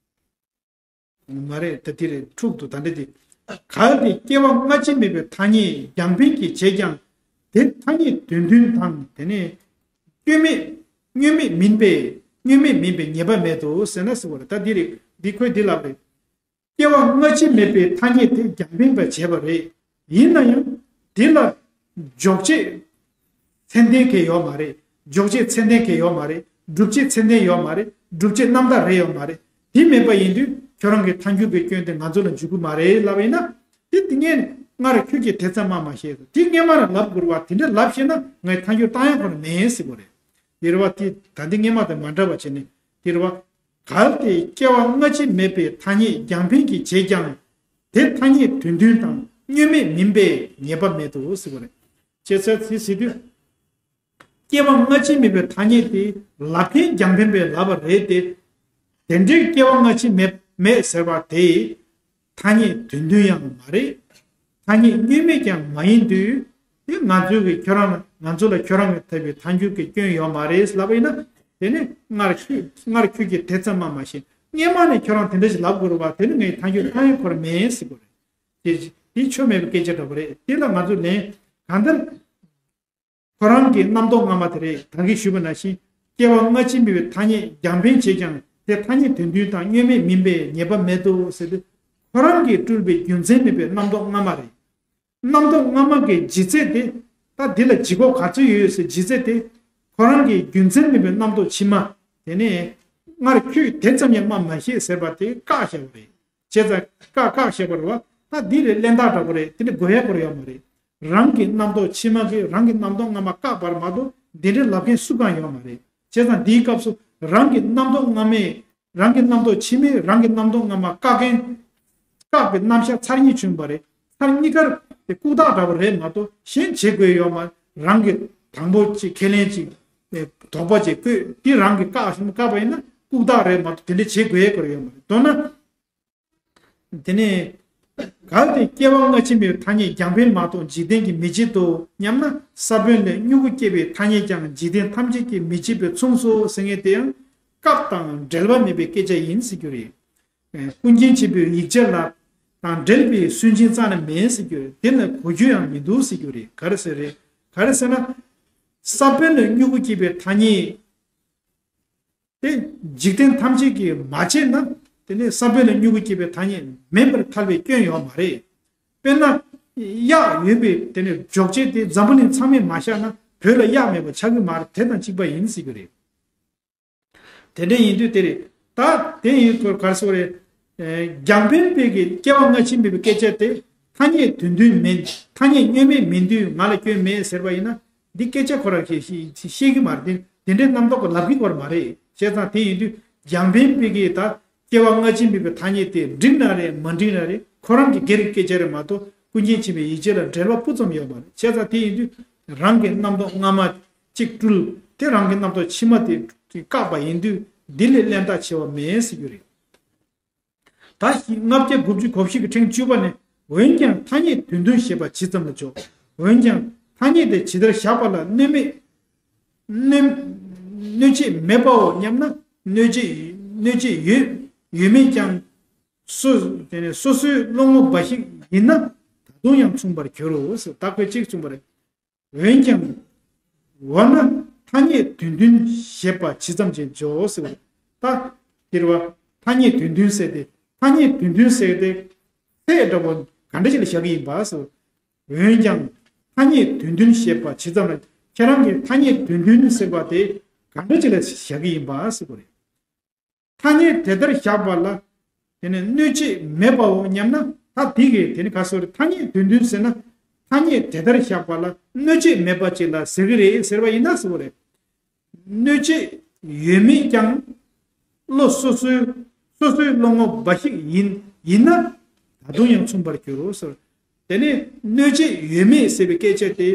མ་རེད། ད་འདི་རེད། འཁྲུག་འདུག་ད་འདི་འདི། གལ་ཏེ་སྐྱེ་བ་སྔ་ཕྱི་མེད་པའི་ཐ་སྙད་རྒྱང་འཕེན་གྱིས་བྱེད་ཀྱང་དེ་ཐ་སྙད་དོན་མཐུན་དང་དེ་ནས་བསྙོན་མེད། བསྙོན་མེད་མིན་པས་བསྙོན་མེད་མིན་པའི་ཉེས་པ་མེད་དོ་ཟེར་ན་ཟེར་བ་རེད། ད་འདི་རེད། འདི་ཁོས་འདི་ལབ་རེད། སྐྱེ་བ་སྔ་ཕྱི་མེད་པའི་ཐ་སྙད་དེ་རྒྱང་འཕེན་པར་བྱས་པ་རེད། ཡིན་ན་ཡང་དེ་ལ་འཇོག་བྱེད་ཚད་ལྡན་གང་ཡོད་མ་རེད། འཇོག་བྱེད་ཚད་ལྡན་གང་ཡོད་མ་རེད། སྒྲུབ་བྱེད་ཚད་ལྡན་ཡོད་མ་རེད། སྒྲུབ་བྱེད་རྣམ་དག་རེ་ཡོད་མ་རེད། དེ་མེད་པ་ཡིན་དུས་ཁྱོད་རང་གི་ཐལ་འགྱུར་གྱི་སྐྱོན་དེ་ང་ཚོ་ལ་འཇུག་གི་མ་རེད་ལབ་ཡིན་ན། དེ་དེ་སྔོན་སྔར་ཁྱོད་ཀྱིས་དེ་ཙམ་སྨྲ་མ་ཤེས། དེ་སྔོན་མར་ལབ་དགོས་རེད་བ། དེ་འདྲ་ལབ་ཤེས་ན་ངས་ཐལ་འགྱུར་བཏང་ཡག་ཁོ་ར་མེད་ཟེར་དགོས་རེད། དེ་རེད་བ། དེ་ད་འདི་སྔོན་མ་དང་མ་འདྲ་བ་བྱས་ནས་དེ་རེད་བ། གལ་ཏེ་སྐྱེ་བ་སྔ་ཕྱི་མེད་པའི་ཐ་སྙད་རྒྱང་འཕེན་གྱིས་བྱས་ཀྱང་། དེ་ཐ་སྙད་དོན་མཐུན་དང་བསྙོན་མེད་མིན་པས་ཉེས་པ་མེད་དོ་ཟེར་བ་རེད། ཅེས་ཟེར་དེ་ཟེར་དུས། སྐྱེ་བ་སྔ་ཕྱི་མེད་པའི་ཐ་སྙད་དེ་ལབ་མཁན་རྒྱང་འཕེན་པས་ལབ་པ་རེད་དེ། དེ་འདྲའི་སྐྱེ་བ་སྔ་ཕྱི་མེད་མེད་ཟེར་བ་དེ། ཐ་སྙད་དོན་མཐུན་ཡང་མ་རེད། ཐ་སྙད་བསྙོན་མེད་ཀྱང་མ་ཡིན་དུས། དེ་ང་ཚོའི་གི་ཁྱོད་རང་ལ་ང་ཚོ་ལ་ཁྱོད་རང་གི་ཐེབས་པའི་ཐལ་འགྱུར་གྱི་སྐྱོན་ཡོད་མ་རེད་ལབ་པ་ཡིན་ན། དེ་ནི་སྔར་ཁྱོད་སྔར་ཁྱོད་ཀྱིས་དེ་ཙམ་སྨྲ་མ་ཤེས། སྔོན་མ་ནས་ཁྱོད་རང་དེ་འདྲ་ཞིག་ལབ་དགོས་རེད་བ། དེ་ནི་ངས་ཐལ་འགྱུར་བཏང་ཡག་ཁོ་ར་མེད་ཟེར་དགོས་རེད། དེ་དེ་ཆོ་མེད་པའི་སྐད་ཆ་འདྲ་པོ་རེད། དེ་ལ་ང་ཚོ་ལན་གང་ལྟར། ཁོ་རང་གི་རྣམ་རྟོག་སྔ་མ་དེ་རེད། ད་གིན་ཞུས་པ་ནང་བཞིན་སྐྱེ་བ་སྔ་ཕྱི་མེད་པའི་ཐ་སྙད་རྒྱང་འཕེན་བྱེད་ཀྱང་དེ་ཐ་སྙད་དོན་མཐུན་དང་བསྙོན་མེད་མིན་པས་ཉེས་པ་མེད་དོ་ཟེར་ཏེ། ཁོ་རང་གིས་སྤྲུལ་པའི་རྒྱུ་མཚན་མེད་པའི་རྣམ་རྟོག་སྔ་མ་རེད། རྣམ་རྟོག་སྔ་མ་གི་ལྗིད་ཚད་དེ། ད་འདི་ལ་ལྗིད་ཁོག་ག་ཚོད་ཡོད་ཟེར་ལྗིད་ཚད་དེ། ཁོ་རང་གི་རྒྱུ་མཚན་མེད་པའི་རྣམ་རྟོག་ཕྱི་མ། དེ་ནས་སྔར་ཁྱོད་དེ་ཙམ་ཡང་སྨྲ་མ་ཤེས་ཟེར་བ་དེ་བཀག་བཞག་པ་རེད། བྱས་ཙང་བཀག་བཀག་བཞག་པ་རེད་བ། ད་འདི་རེད། གླེན་རྟགས་འདྲ་པོ་རེད། དེ་འདྲ་དགོས་ཡ་སྐོར་ཡོད་མ་རེད། རང་གི་རྣམ་རྟོག་ཕྱི་མ་གིས་རང་གི་རྣམ་རྟོག་སྔ་མ་བཀག་པར་མ་གཏོགས་འདི་འདྲའི་ལབ་མཁན་སུ་གང་ཡོད་མ་རེད། བྱས་ཙང་འདིའི་སྐབས་སུ་རང་གི་རྣམ་རྟོག་སྔ་མས་རང་གི་རྣམ་རྟོག་ཕྱི་མས་རང་གི་རྣམ་རྟོག་སྔ་མ་བཀག་མཁན། བཀག་པའི་རྣམ་གཞག་ཚར་གཉིས་བྱུང་བ་རེད། ཚར་གཉིས་ཀར་དེ་ལྐུགས་རྟགས་འདྲ་པོ་རེད་མ་གཏོགས་གཞན་བྱེད་དགོས་ཡོད་མ་རེད། རང་གི་དང་པོ་གཅིག་ཁས་ལེན་གཅིག་དོགས་པ་གཅིག་བཀོད་དེ་རང་གི་བཀག་བཞིན་བཀག་པ་ཡིན་ན་ལྐུགས་རྟགས་རེད་མ་གཏོགས་དེ་འདྲ་བྱེད་དགོས་ཡ་སྐོར་ཡོད་མ་རེད། མདོར་ན། དེ་ནས། གལ་ཏེ་སྐྱེ་བ་སྔ་ཕྱི་མེད་པའི་ཐ་སྙད་རྒྱང་འཕེན་མ་གཏོགས་འཇིག་རྟེན་གྱི་མི་བྱེད་དོ་སྙམ་ན། ས་བོན་ལས་མྱུ་གུ་སྐྱེ་བའི་ཐ་སྙད་ཀྱང་འཇིག་རྟེན་ཐམས་ཅད་ཀྱིས་མི་བྱེད་པས་མཚུངས་སོ་ཟེར་མཁན་དེ་ཡང་སྐབས་དང་འབྲེལ་བ་མེད་པའི་སྐད་ཆ་ཡིན་ཟེར་རྒྱུ་རེད། ཨེ། ཀུན་མཁྱེན་ཆེན་པོའི་ཡིག་ཆ་ལ་དང་འབྲེལ་བའི་སུན་འབྱིན་རྩ་ནས་མེད་ཟེར་རྒྱུ་རེད། དེ་ལ་གོ་རྒྱུ་ཡང་མི་འདུག་ཟེར་རྒྱུ་རེད། ག་རེ་ཟེར་རེད། ག་རེ་ཟེར་ན། ས་བོན་ལས་མྱུ་གུ་སྐྱེ་བའི་ཐ་སྙད། དེ་འཇིག་རྟེན་ཐམས་ཅད་ཀྱིས་མ་བྱས་ན། དེ་ནི་ས་བོན་ལས་མྱུ་གུ་སྐྱེ་བའི་ཐ་སྙད་མེད་པར་ཐལ་བའི་སྐྱོན་ཡོད་མ་རེད། དཔེར་ན། གཡག་ཡོད་པའི་དེ་ནི་འཇོག་བྱེད་དེ་འཛམ་བུ་གླིང་ཚང་མས་མ་བཞག་ན་བོད་ལ་གཡག་མེད་པ་ཆགས་ཀྱི་མ་རེད། དེ་དང་གཅིག་པ་ཡིན་ཟེར་གྱི་རེད། དེ་འདྲ་ཡིན་དུས་དེ་རེད། ད་དེ་ཡིན་དུས་ག་རེ་ཟེར་རེད། ཨེ། རྒྱང་འཕེན་པའི་གི་སྐྱེ་བ་སྔ་ཕྱི་མེད་པའི་སྐད་ཆ་དེ་ཐ་སྙད་དོན་མཐུན་མིན། ཐ་སྙད་བསྙོན་མེད་མིན་དུས་ང་ལ་སྐྱོན་མེད་ཟེར་བ་ཡིན་ན། འདི་སྐད་ཆ་ཁོ་རང་ཤེས་ཤེས་ཤེས་ཀྱི་མ་རེད། དེ་འདྲའི་རྣམ་རྟོག་གི་ལབ་ཀྱི་ཁོ་རང་མ་རེད། བྱས་ཙང་དེ་ཡིན་དུས་རྒྱང་འཕེན་པའི་གི་ད་སྐྱེ་བ་སྔ་ཕྱི་མེད་པའི་ཐ་སྙད་དེ་འགྲིག་ན་རེད་མ་འགྲིག་ན་རེད། ཁོ་རང་གི་སྒེར་གྱི་སྐད་ཆ་རེད་མ་གཏོགས་ཀུན་མཁྱེན་ཆེན་པོའི་ཡིག་ཆ་ལ་འབྲེལ་བ་སྤུ་ཙམ་ཡོད་མ་རེད། བྱས་ཙང་དེ་ཡིན་དུས་རང་གི་རྣམ་རྟོག་སྔ་མ་གཅིག་སྤྲུལ་དེ་རང་གི་རྣམ་རྟོག་ཕྱི་མ་དེ་བཀག་པ་ཡིན་དུས་འདི་ལས་གླེན་རྟགས་ཆེ་བ་མེད་ཟེར་རྒྱུ་རེད། ད་ལྔ་བརྒྱ་དགུ་བཅུ་གོ་བཞི་གི་ཕྲེང་བཅུ་པ་ནས། འོན་ཀྱང་ཐ་སྙད་དོན་མཐུན་ཞེས་པ་ཇི་ཙམ་ལ་འཇོག་འོན་ཀྱང་ཐ་སྙད་དེ་ཇི་ལྟར་བཞག་པ་ལ་གནོད་མེད། གནོད་གནོད་བྱེད་མེད་པའོ་སྙམ་ན། གནོད་བྱེད་གནོད་བྱེད་ཡོད་ཡོད་མེད་ཀྱང་། སོ་དེ་ནས་སོ་སོའི་སློང་མོ་འབའ་ཞིག་ཡིན་ན་ད་དུང་ཡང་མཚུངས་པར་འགྱུར་རོ་ཟེར། ད་ཁོས་གཅིག་མཚུངས་པ་རེད། འོན་ཀྱང་། འོ་ན་ཐ་སྙད་དོན་མཐུན་ཞེས་པ་ཇི་ཙམ་ཅིག་འཇོག་ཟེར་བ། ད་དེ་རེད་བ། ཐ་སྙད་དོན་མཐུན་ཟེར་ཏེ། ཐ་སྙད་དོན་མཐུན་ཟེར་ཏེ་ཚད་འདྲ་པོ་ག་འདྲ་ཞིག་ལ་བཞག་གི་ཡིན་པ་ཟེར། འོན་ཀྱང་ཐ་སྙད་དོན་མཐུན་ཞེས་པ་ཇི་ཙམ་ལ། ཁྱེད་རང་གིས་ཐ་སྙད་དོན་མཐུན་ཟེར་བ་དེ་ག་འདྲ་ཅིག་ལ་བཞག་གི་ཡིན་པ་ཟེར་བ་རེད། ཐ་སྙད་དེ་ལྟར་བཞག་པ་ལ་དེ་ནི་གནོད་བྱེད་མེད་པའོ་སྙམ་ན། ད་དེ་གིས་དེ་ནི་ག་ཟེར་རེད། ཐ་སྙད་དོན་མཐུན་ཟེར་ན་ཐ་སྙད་དེ་ལྟར་བཞག་པ་ལ་གནོད་བྱེད་མེད་པ་ཅིག་ལ་ཟེར་གི་རེད་ཟེར་བ་ཡིན་ན་ཟེར་བ་རེད། གནོད་བྱེད་ཡོད་མེད་ཀྱང་བློ་སོ་སོའི་སོ་སོའི་བློ་ངོར་འབའ་ཞིག་ཡིན་ཡིན་ན་ད་དུང་ཡང་མཚུངས་པར་འགྱུར་རོ་ཟེར། དེ་ནི་གནོད་བྱེད་ཡོད་མེད་ཟེར་བའི་སྐད་ཆ་དེ་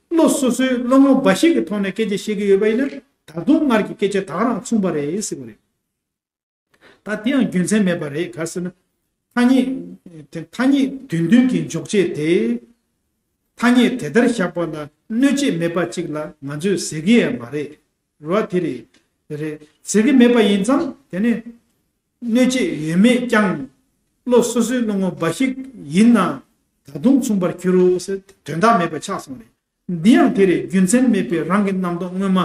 བློ་སོ་སོའི་བློ་ངོར་འབའ་ཞིག་གི་ཐོག་ནས་སྐད་ཆ་བཤད་ཀྱི་ཡོད་པ་ཡིན་ན་ད་དུང་སྔར་གྱི་སྐད་ཆ་ད་ག་རང་མཚུངས་པ་རེད་ཟེར་བ་རེད། ད་དེ་ཡང་རྒྱུ་མཚན་མེད་པ་རེད། ག་ཟེར་ན། ཐ་སྙད་དེ་ཐ་སྙད་དོན་མཐུན་གྱི་འཇོག་བྱེད་དེ། ཐ་སྙད་དེ་ལྟར་བཞག་པ་ལ་གནོད་བྱེད་མེད་པ་ཅིག་ལ་ང་ཚོས་ཟེར་གྱི་ཡང་མ་རེད། རེད་བ། དེ་རེད། རེད། ཟེར་གྱི་མེད་པ་ཡིན་ཙང་དེ་ནི་གནོད་བྱེད་ཡོད་མེད་ཀྱང་བློ་སོ་སོའི་བློ་ངོར་འབའ་ཞིག་ཡིན་ན་ད་དུང་མཚུངས་པར་འགྱུར་རོ་ཟེར་དོན་དག་མེད་པ་ཆགས་སོང་རེད། འདི་ཡང་དེ་རེད། རྒྱུ་མཚན་མེད་པའི་རང་གི་རྣམ་རྟོག་དངོས་མ་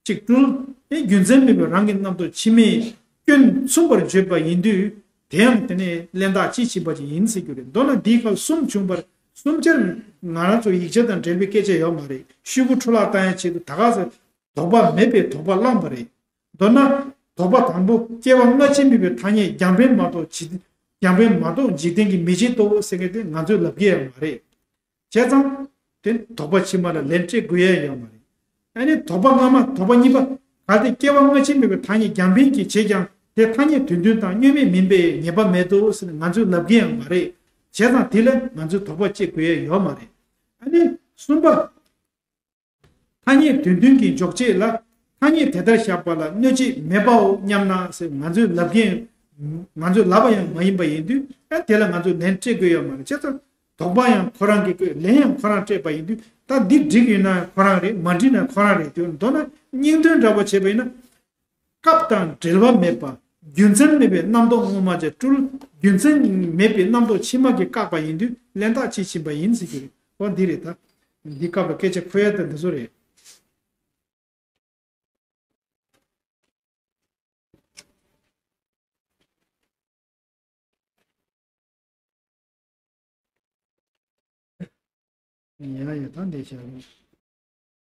གཅིག་སྤྲུལ། ཨེ་རྒྱུ་མཚན་མེད་པའི་རང་གི་རྣམ་རྟོག་ཕྱི་མའི་སྐྱོན་མཚུངས་པར་བརྗོད་པ་ཡིན་དུས་དེ་ཡང་དེ་ནི་ལན་གྲངས་དཔྱིས་ཕྱིན་པ་ཅིག་ཡིན་ཟེར་རྒྱུ་རེད། མདོར་ན་འདིའི་སྐབས་གསུམ་བྱུང་བར་གསུམ་ཆར་ང་རང་ཚོ་ཡིག་ཆ་དང་འབྲེལ་བའི་སྐད་ཆ་ཡོད་མ་རེད། ཤོག་གུ་འཕྲོ་བརླག་བཏང་ཡ་ཆེད་དུ་ད་ག་ས་དོགས་པ་མེད་པའི་དོགས་པ་བླངས་པ་རེད། མདོར་ན་དོགས་པ་དང་པོ་སྐྱེ་བ་སྔ་ཕྱི་མེད་པའི་ཐ་སྙད་རྒྱང་འཕེན་མ་གཏོགས་ཇི་རྒྱང་འཕེན་མ་གཏོགས་འཇིག་རྟེན་གྱི་མི་བྱེད་རྟོགས་ཟེར་མཁན་དེ་ང་ཚོས་ལབ་ཀྱི་ཡང་མ་རེད། བྱས་ཙང་དེ་དོགས་པ་ཕྱི་མ་ལ་ལན་སྤྲད་དགོས་ཡ་ཡོད་མ་རེད། ཨ་ནི་དོགས་པ་སྔ་མ་དོགས་པ་གཉིས་པ། གལ་ཏེ་སྐྱེ་བ་སྔ་ཕྱི་མེད་པའི་ཐ་སྙད་རྒྱང་འཕེན་གྱིས་བྱས་ཀྱང་དེ་ཐ་སྙད་དོན་མཐུན་དང་བསྙོན་མེད་མིན་པའི་ངེས་པ་མེད་དོ་ཟེར་ནས་ང་ཚོས་ལབ་ཀྱི་ཡང་མ་རེད། བྱས་ཙང་དེ་ལ་ང་ཚོས་དོགས་པ་སྐྱེ་དགོས་ཡ་ཡོད་མ་རེད། ཨ་ནི་གསུམ་པ། ཐ་སྙད་དོན་མཐུན་གྱི་འཇོག་བྱེད་ལ་ཐ་སྙད་དེ་ལྟར་བཞག་པ་ལ་གནོད་བྱེད་མེད་པའོ་སྙམ་ན་ཟེར་ང་ཚོས་ལབ་ཀྱི་ཡང་། ང་ཚོས་ལབ་པ་ཡང་མ་ཡིན་པ་ཡིན་དུས་ཨ་དེ་ལ་ང་ཚོས་ལན་སྤྲད་དགོས་ཡོད་མ་རེད། བྱས་ཙང་དོགས་པ་ཡང་ཁོ་རང་གིས་བཀོད། ལན་ཡང་ཁོ་རང་སྤྲད་པ་ཡིན་དུས་ད་འདི་འགྲིག་ཡོད་ན་ཁོ་རང་རེད། མ་འགྲིག་ན་ཁོ་རང་རེད། དེ་མདོར་ན་སྙིང་དོན་འདྲ་པོ་བྱས་པ་ཡིན་ན། སྐབས་དང་འབྲེལ་བ་མེད་པ། རྒྱུ་མཚན་མེད་པའི་རྣམ་རྟོག་དངོས་མ་ཅིག་སྤྲུལ། རྒྱུ་མཚན་མེད་པའི་རྣམ་རྟོག་ཕྱི་མ་གིས་བཀག་པ་ཡིན་དུས་ལན་རྟགས་དཔྱིས་ཕྱིན་པ་ཡིན་ཟེར་གྱི་རེད། འོ་འདི་རེད་ད། འདི་སྐབས་ལ་སྐད་ཆ་འཁོད་ཡ་དེ་འདི་ཚོ་རེད། ཡ་ཡ་ད་འདི་བྱ་རེད།